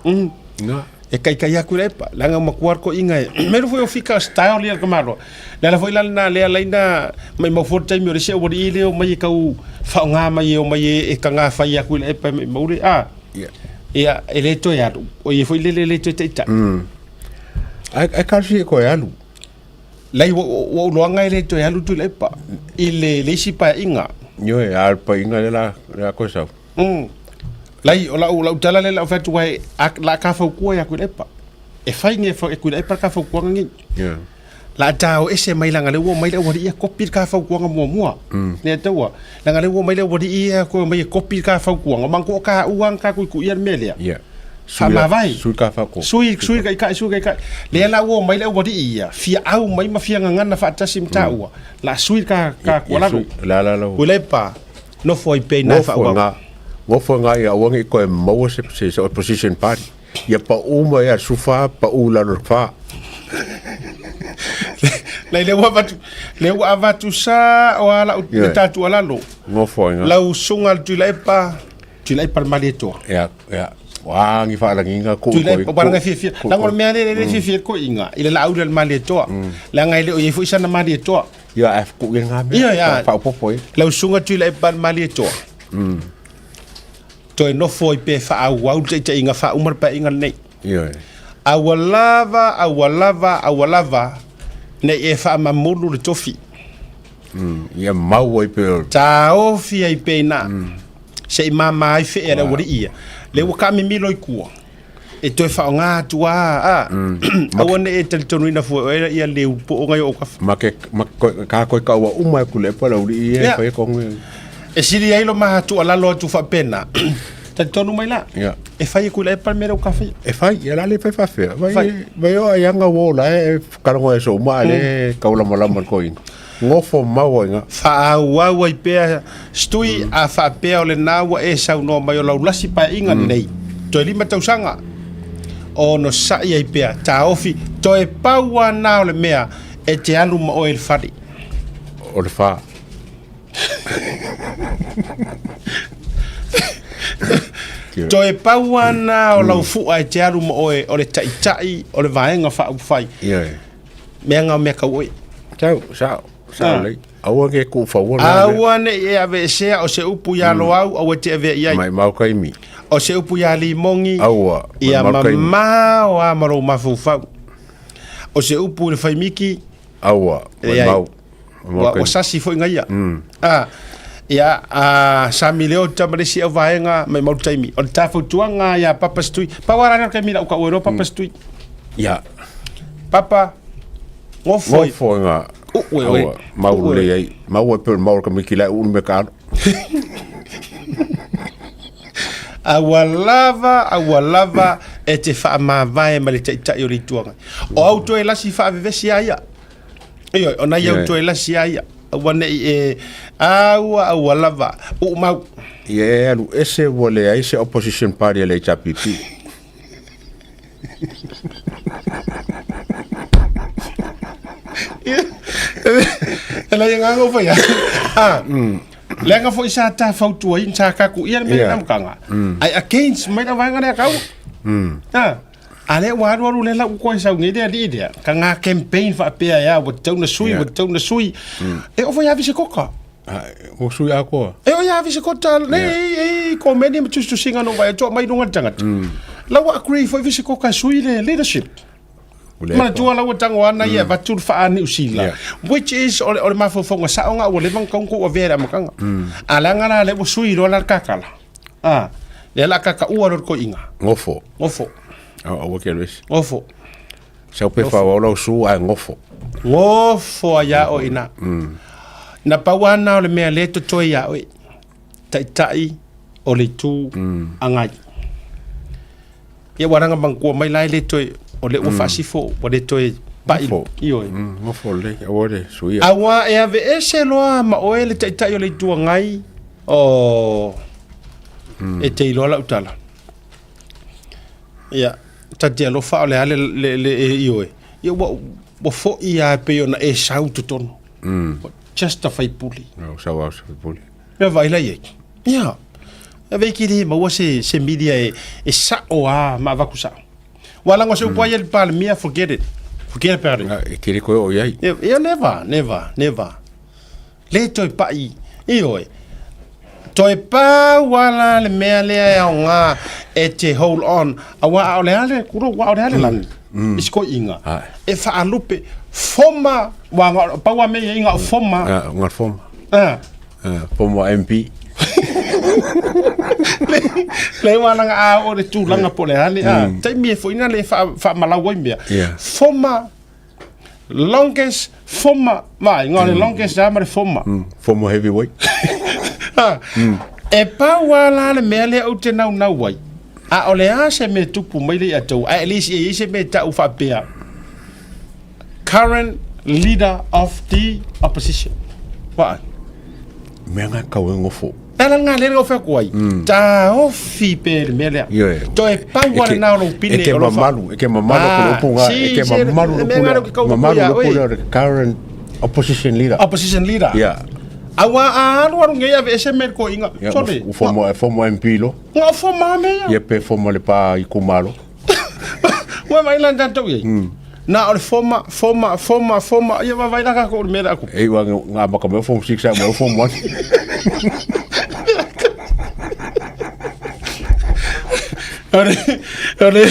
Mm. No. E kaikai aku le pa. Langa makua ko inga e. Melu foi o fika style ia ka malo. Le ala foi la na le ala ina mai mau fo taimi o le se o i le o mai e kau whaonga mai e o mai e, e kanga whai aku le epa mai maure. Ah. Yeah. Ia, e le toe alu. O ia foi le le le toe teita. Ai ai ka si ko e alu. Lai ua ua uloanga e le toe alu tu le epa. I le le isi pa inga. Yo e al pa inga le la le la ko sau. Mm. Lai, o lau, lau tala le lau whatu wai, a, la ka whaukua ia kuila epa. E whai nge e kuila epa ka whaukuanga ngi. Yeah. La tau ese mai langa le ua mai le wari ia kopi ka whaukuanga mua mua. Ne taua. Langa le ua mai le wari ia ko mai e kopi ka whaukuanga. Mango ka uang ka kui kui ia mea lea. Yeah. Whamawai. Sui ka whako. Sui, sui kai kai, sui kai kai. Lea la ua mai le wari ia. Fia au mai ma fia ngangana whaatasi mtaua. La sui ka, ka kualalo. La la la. Kuila epa. Nofo ai pea inā whaauau. Nofo ngā ia aua ngi koe maua se, se, se opposition party. Ia pa uma ia sufa, pa u lalo fa. Lei le ua avatu, le ua avatu sa o ala u yeah. tatu alalo. Nofo ngā. Lau sunga le Tuilaepa, Tuilaepa le Malietoa. Ia, ia. Wa ngi whaalaginga ko Tuilaepa, wala nga fiafia. Langa o le mea le le fiafia ko inga. I le lau le Malietoa. Langa i le o iei foi sana Malietoa. Ia e whaku i ngā mea. Ia, ia. Whaopopo e. Lau sunga tui lai pan mali e toa. Toe nofo i pe whaauau te te inga whaumar pa inga nei. Ia e. Aua lava, aua lava, aua lava, nei e whaamamulu le tofi. Ia mau ai pe. Tāofi ai pe ina. Se i māmā ai whea le wari ia. Le ua kamimilo i kua. E toe whaonga atu a, a. Aua ne e talitonuina fua o ia le upo o ngai o kafa. Ma ke, ma ka koe ka ua uma e kule pa lau li e whai konge. E siri ai lo maha tu alalo atu whapena. Talitonu mai la. Yeah. E whai e kule pa mera o kafa. E whai, ia la le whai whawhea. Vai, vai o ai anga wo la e karongo e so uma le kaulama lama ko inga. Ngofo mau inga. Whaauau ai pea stui a whapea o le nā ua e saunoa mai o laulasi pa inga nei. Toe 5 tausaga, onosai ai pea, taofi, toe pau lava na o le mea e te alu ma oe i le fale. O le fa. Toe pau lava na o lau fua e te alu ma oe o le taitai o le Vaega Faaupufai. Ioe. Mea nga o mea kau oe. Tau, sao, sao lei. Aua ne i tuufaua la mea. Aua ne i e aveesea o se upu iā Loau, aua e te avea i ai. Maimau taimi. O se upu iā Limogi, Aua, ia maimau taimi. mamao lava ma lou mafaufau. O se upu i le Faimiki, Aua, Leai. maimau. Maimau Ua, ua taimi. sasi foi ngaia. Ah, ia, a Sami Leota ma le isi au vaega, maimau le taimi. O le ta fautuaga iā Papa Setui, pau lava la lea o le taimi la uka ua iloa Papa Setui. Ia. Papa, Ngofo. Ngofo i ngā. Ue, ue. Aua, mau lelei ai. Mau ai pei o le mau o le Kamiki la e uu le mea ka alo. Aua lava, aua lava e te faamavae ma le Taitai o le Itu Agai. O au toe lasi faavevesi a ia. Ioe, o nai au toe lasi a ia. Aua ne i e, aua, aua lava, uu mau. Ia e alu ese ua leai se opposition party a le HRPP. E lai agaga o whai a. Leaga foi sa tā fautua i sa kaku ia le mea na mukanga. Ai against mai na vaenga lea kau. Ah. A lea ua alu alu le lau koe sau nei lea lii lea. Ka ngā campaign whaapea ea, ua tau na sui, ua tau na sui. E o foi avi se koka. Ua sui akoa. E o ia avi se kota, le e, e, komeni ma tusitusinga no vai atoa mai lunga le tangata. La ua agree foi vi se koka sui le leadership. Manatua la ua tango ana ia vatu le whaa Niu Sila. Which is, o le, o le mafaufauga sao nga ua leva nga kaunga ua vea le amakanga. A le anga la le ua sui loa la le kakala. Ah, le la kaka ua lo le koiinga. Ngofo. Ngofo. Aua ke alu ese. Ngofo. Sau pe wha lau su ai ngofo. Ngofo a ia o ina. Na pau ana o le mea le totoe ia oe. Taitai o le itu agai. Ia ua ranga mangkua mai la e le toe o le ua faasifo ua le toe pai Ngofo. ioe. Ngofo lelei, aua le suia. Aua e aveese loa ma oe le taitai o le itu agai o e te iloa lau tala. Ia, ta te alofa o le a le, le, le e ioe. Ia ua, ua fo'i lava e pei ona e sau totonu. Just a faipule. No, sau au se faipule. Mea vaai la i ai. Ia, e veiki le maua se, se media e, e sa'o a ma avaku sa'o. Ua lago se upu ai e le Palemia, forget it. Forget about it. E kere koe o i ai. Ia, ia never, never, never. Le toe pa'i, ioe. Toe pau a la le mea lea e aoga e te hold on, aua a o le a le kuro, ua o le a le lagi, i se koi'iga, e faalupe, foma, ua nga, pau a mea ia inga o foma. Nga foma. Ah. Foma MP. Le, le ua langa a o le tulaga po le a le, a, taimi e foina le faamalau ai mea. Foma, Longest former mai ngā le longest a ma le former. Former heavyweight. Ha. E pau a la le mea lea ou te naunau ai. A o le a se mea tupu mai le ia tou, at least e i se mea ta'u faapea. Current leader of the opposition. Wha? Mea ngā kau e ngofo. E ala ngā lele o whea koai. Taofi pe le mea lea. Ioe. Toe pau E ale ke- nā o lou pine. E ke o lou wha- mamalu, e ke mamalu ko le Ah, upu ngā, si, e ke si, mamalu le mea ngā leo ke kau le mamalu ia le oe. upu lea o le current opposition leader. Opposition leader. Yeah. Aua a alu alu ngei ave ese me ko inga. Yeah, Sorry. u former, former MP lo. Ngā former me ia. Ia pe former le pā i kumalo. Ua mai lan tātou iai. Nā o le former, former, former, former, ia vai la kako o le mea le aku. E iwa ngā maka mea form 6 a mea form 1. O le, o le,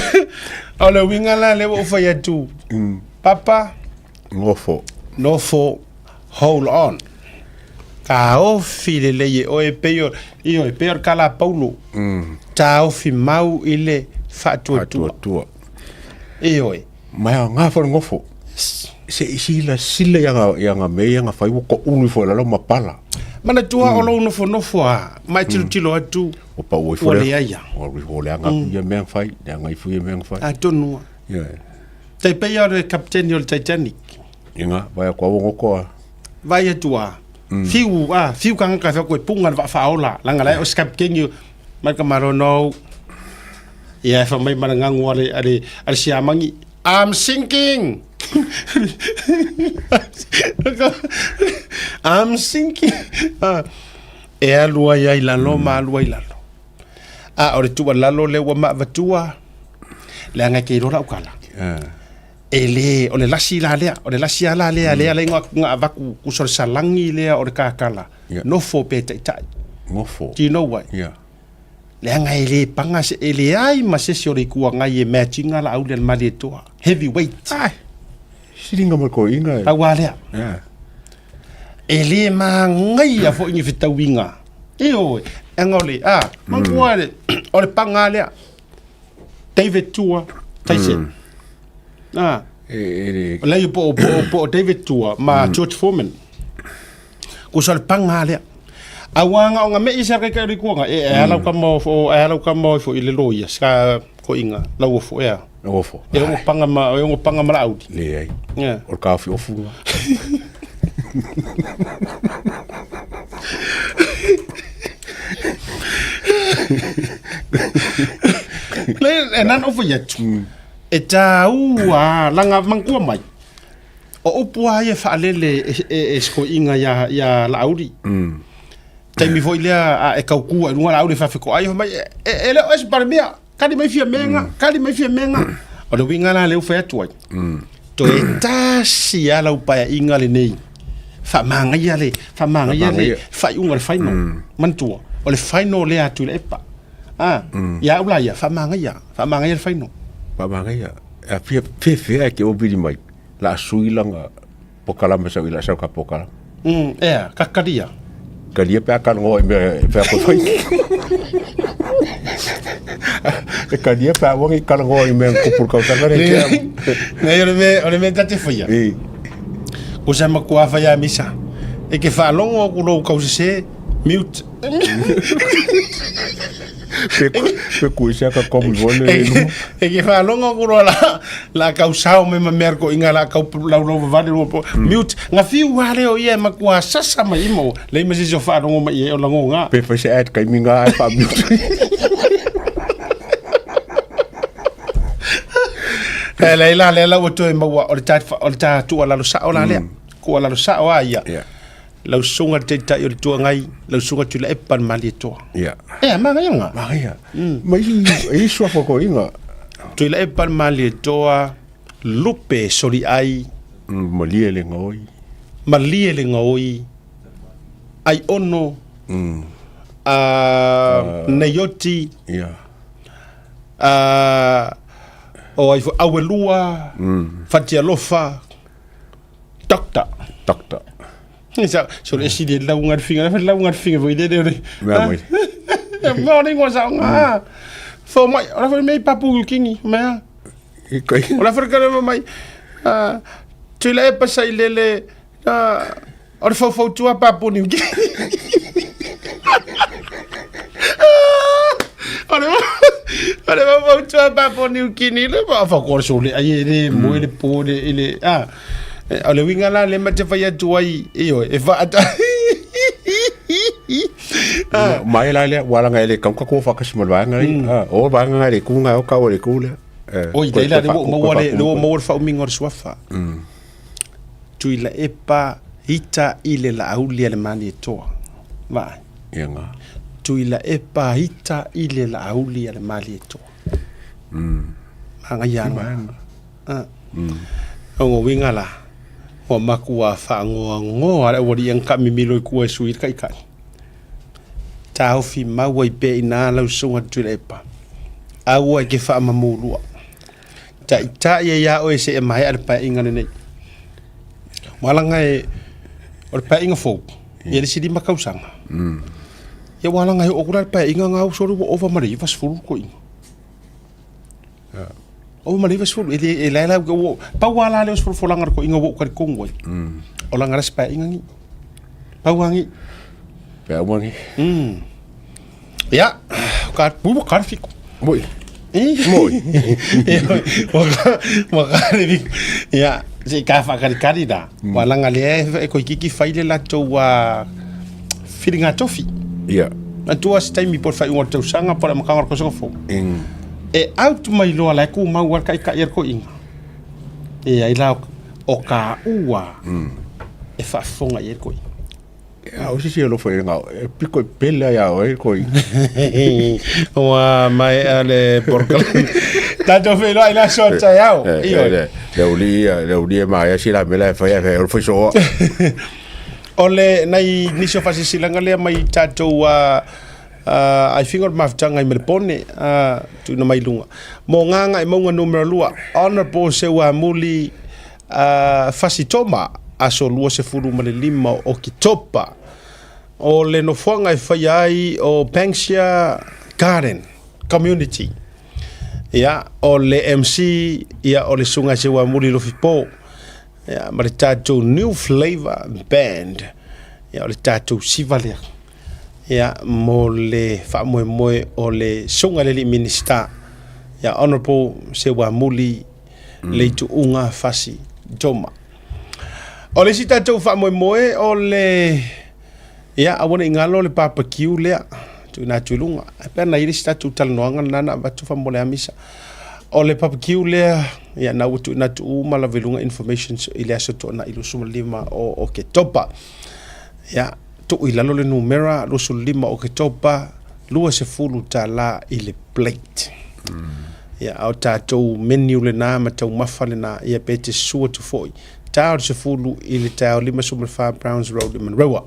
o le uiga la lea ua ou fai atu. Papa. Nofo. Nofo, hold on. Taofi lelei e oe pei o, ioe, pei o le kala a Paulo. Taofi mau i le faatuatua. Faatuatua. Ioe. Mai a ngā whare ngofo. Se i sila sila ia ngā, ia ngā mea ia ngā whai ua ko ulu ifo e lalo ma pala. Manatua o lou nofonofo a, mai tilotilo atu, Ua pau ifo ua lea. leai a. Ua alu ifo lea ngā puia mea whai, lea ngā ifu ia mea whai. Atonu a. Ioe. Tai pei o le kapiteni o le Titanic. Ia ngā, vai a kua ngoko a. Vai atu a. Fiu a, fiu ka ngaka whea koe punga le vaa whaola. Langa lai o se kapiteni o, mai ka maro no. Ia e whamai ma le ngangu a le, a le, a le siamangi. I'm sinking! I'm sinking! Ah, e alu ai ai lalo ma alu ai lalo. A o le tuualalo lea ua maavatua, leaga e te iloa lau tala. E le, o le lasi la lea, o le lasi a la lea, lea la ingoa nga avaku kusa o le salagi lea o le kakala. Nofo pe taitai. Nofo. Do you know why? Yeah. Leaga e le paga se, e leai ma se isi o le Itu Agai e match ina la auli a le Malietoa. Heavy weight. Ai, siliga ma le toeaina. Pau lava lea. Yeah. E le magaia foi ni fetauiga. Ioe, leaga o le, a, manatua le, o le paga lava lea. David Tua Tyson. A. E, e le... Leai po, po, po David Tua ma George Foreman. Ko sa le panga lea. A ua nga o nga me isa kai kai rikuanga e e ala ka mo fo e ala ka mo fo i le loia ska ko inga lau fo e. Lau fo. E o panga ma e o panga ma laudi. Leai. Yeah. O le kaofi ofu. Le e nan ofu atu. E tāua langa mangua mai. O upu lava ia e faalele e, e sikoiga ia, ia Laauli. Taimi foi lea a e kaukua i luga Laauli e faafetoai, fai mai, e, e le o e se Palemia, kali mai Fiamega, kali mai Fiamega. O le uiga la lea ua fai atu ai. Toe tasi lava lau paeaiga lenei. Faamagaia le, faamagaia le faaiuga o le final. Manatua, o le final lea a Tuilaepa. Ah, ia au la ia, faamagaia, faamagaia le final. Faamagaia. A fia, fia fea e te ovili mai. La sui langa pokalama sau ila sau ka pokalama. Mm, ea, ka kalia. Kalia pe a kalongo i mea pe a kofai. E kalia pe a wangi kalongo i mea kupur kautanga re kia. Nei, o le mea, o le mea tate whaia. I. Ko sa makua whaia misa. E ke whaalongo aku lou kausese, mute. Pe, pe kuisia ka komu vole e luma. E ke whaalongo aku loa la, la kau sao me ma mea ko inga la kau lau lau vavale lua po. Mute. Nga fiu wale o ia e makua sasa mai imo. Lei ma sisi o whaalongo mai e o lango nga. Pe whai se ad kai minga ai wha mute. E lei la lea lau toe maua o le tā, o le tā tuualalo sao la lea. Tuualalo sao a ia. Yeah. Lau susuga le Taitai o le Itu Agai, lau susuga Tuilaepa le Malietoa. Ia. Ea, magaia nga. Magaia. Ma isi, e isi suafa ko inga. Tuilaepa le Malietoa, Lupe Soliai. Malie le gaoi. Malie le gaoi, Aiono, Neioti. Ia. O ai foi, Auelua, Fatialofa, Doctor. Doctor. Sa, so le esi le lau ngal finga, le lau ngal finga foi le le. Mea mai. Mea o ingoa sa nga. Fo mai, ora foi mei papu kingi, mea. I kai. Ora foi kare mai. Ah, tui le pa sai le le o le faufau tua papu ni kingi. O le o le faufau tua papu ni kingi le pa fa ko so le ai le mo le po le le ah. O le uiga la lea ma te fai atu ai, ioe, e faata. Mai la lea, ua laga e le kauka kua whaakasi ma le vaega nei. O vaega ngai le ku ngai o kau le ku lea. Oi, leila, le ua maua le, le ua maua le faaumiga o le suafa. Tuilaepa ita i le laauli a le Malietoa. Vaai. Ia ngā. Tuilaepa ita i le laauli a le Malietoa. Magaia ana. O ngo uiga la, ua makuā faagoagoa le aualii e kamimilo i kua e sui le taitai. Taofi mau ai pea i ina lau susuga Tuilaepa, aua e te faamamulua. Taitai ai iā oe seia maea le paeaiga lenei. Ua laga e, o le paeaiga fou, ia le isi 5 tausaga. Ia ua laga e oo atu la le paeaiga na uso ua ova ma le 90 toeaiina. O ma le 90, e le, e lae la, ua, pau lava la lea o se folafolaga a le toeaina ua ou talitonu ai. O lana la se paeaiga ni. Pau lava ni. Pe aua ni. Ia, ka, ua ka le fiku. Moi. Moi. Ua ka, ua ka le fiku. Ia, se i ka whakalikali la. Ua langa lea e koikiki whai le latou a whiringa tofi. Ia. Atua se taimi po le whaiunga o le tausaga po le amataga o le tausaga fou. E out mai loa la e kumau a le taitai a le toeaina. E ai la o taua e faafofoga i ai le toeaina. A o se isi alofa i ngā, e piko e pele ai a oe koi. Ua maea le polokalame. Tatou feiloai i le aso a taeao. Ioe. Le uli ia, le uli e maea si la mela e fai e fai o fai soa. O le nai nisi o faasilasilaga lea mai tatou uh, uh, aifiga o le mafutaga i Melepone uh, tuuina mai luga. Mo Gagaemauga numera 2, Honorable Seuamuli uh, Fasitoma, aso 25 o Oketopa. O le nofoaga e faia ai o Banksia Garden Community. Ia, o le MC, ia, o le Susuga Seuamuli Lofipo. Ia, ma le tatou New Flavour Band. Ia, o le tatou siva lea. Ia, mo le faamoemoe o le Susuga i le Alii Minisita, ia Honourable Seuamuli Leituuga Fasi Toma. O le isi tatou faamoemoe o le ia aua ne i galo le barbecue lea tuuina atu i luga. E pei ona i ai le isi tatou talanoaga lena na avatu faamolemole Amisa. O le barbecue lea ia na ua tuuina atu uma lava i luga informations i le aso Toonai 25 o Oketopa. Ia tuu i lalo le numera 25 o Oketopa $20 i le plate. Ia, a o tatou menu lena ma taumafa lena, ia pe te susu atu foi. Ta o le 10 i le taeao 54 Browns Road i Manurewa.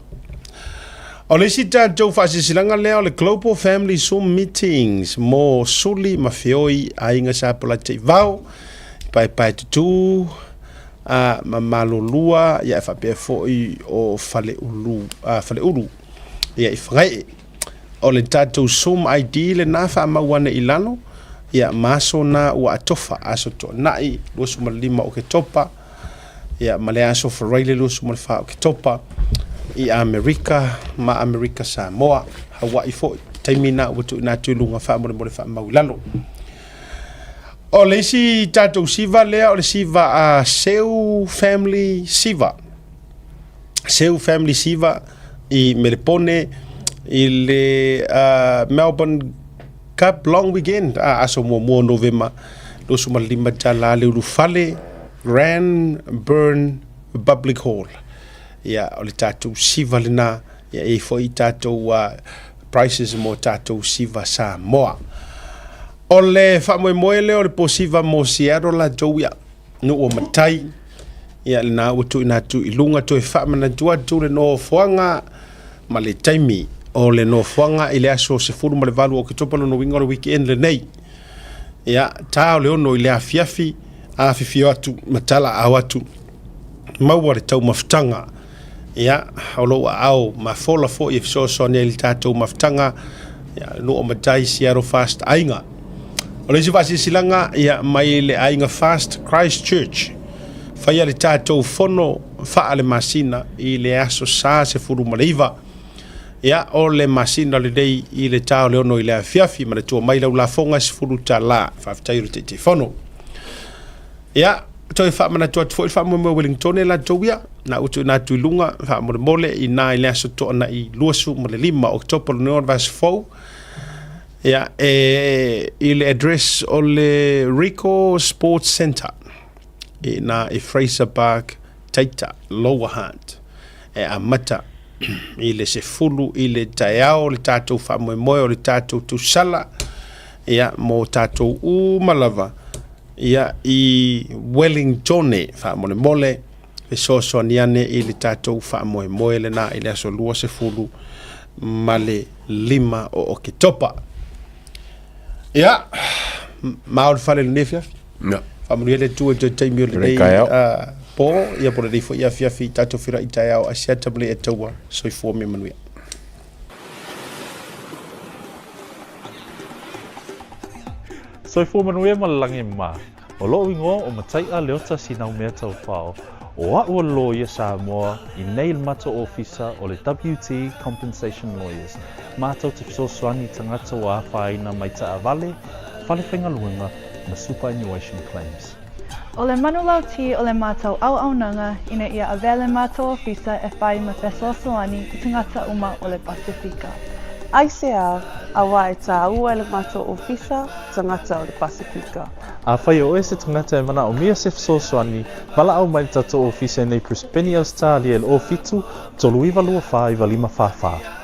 O le isi tatou faasilasilaga lea o le Global Family Zoom Meetings mo Suli ma Feoi, Aiga Sa Polataivao, Paepaetutu, a ma Malolua, ia e faapea foi o Faleulu, a Faleulu, ia i Fagaee. O le tatou Zoom ID lena faamau ane i lalo, ia ma aso na ua atofa, aso Toonai 25 Oketopa, ia ma le aso Faraile 24 Oketopa, i Amerika ma Amerika Samoa, Hawaii foi, taimi na ua tuuina atu i luga faamolemole faamau i lalo. O le isi tatou siva lea o le siva a Seu Family Siva. Seu Family Siva i Melepone i le uh, Melbourne Cup Long Weekend a aso muamua o Novema 25 tala le ulufale Ranburne Public Hall. Ia, o le tatou siva lena, ia e foi tatou uh, prices mo tatou siva Samoa. O le faamoemoe lea o le po siva mo Seattle latou ia, nuu o matai, Ia lena ua tuuina atu i luga toe faamanatu atu le nofoaga ma le taimi o le nofoaga i le aso 18 o Oketopa lona uiga o le weekend lenei. Ia, ta o le 6 i le afiafi, afifio atu ma talaau atu, maua le taumafataga. Ia, o lou aao mafola foi e fesoasoani ai i le tatou mafutaga, ia, le nuu o Matai Seattle Fast Aiga. O le isi faasilasilaga, ia, mai le Aiga Fast Christchurch, faia le tatou fono faale-masina i le aso Sa 19, ia, o le masina lenei i le ta o le 6 i le afiafi, manatua mai lau lafoga e $10. Faafetai o le Taitaifono. Ia, toe faamanatu atu foi le faamoemoe o Wellingtone latou ia, na ua tuuina atu i luga faamolemole i na i le aso Toonai 25 o Oketopa le le vaiaso fou. Ia, e, i le address o le Ricoh Sports Centre i na i Fraser Park, Taita, Lower Hutt. E amata i le 10 i le taeao le tatou faamoemoe o le tatou tausala, ia, mo tatou uma lava Ia, i Wellingtone, faamolemole, fesoasoani ane i le tatou faamoemoe lena i le aso 25 o Oketopa. Ia, ma o le fale lenei afiafi. Ia. Faamanuia le Atua i toe taimi o lenei uh, po, ia po lenei foi afiafi, tatou feiloai taeao Asiata ma le Ataua, soifua mea manuia. Soifua manuia ma le lagi mā. O loʻu igoa o Mataiʻa Leota Sinaumea Taufao. O aʻu o le loia Samoa i nei le matou ofisa o le WT Compensation Lawyers. Matou te fesoasoani i tagata ua afaina mai taavale, fale faigaluega ma superannuation claims. O le manulauti o le matou auaunaga ina ia avea le matou ofisa e whai ma fesoasoani i tagata uma o le Pasefika. Aisea, auā e tāua e le matou ofisa tagata o le Pasefika. Afai o oe se tagata e manaomia se fesoasoani, valaau mai i le tatou ofisa i nei Brisbane, Ausetalia i le 07 39 24 95 44.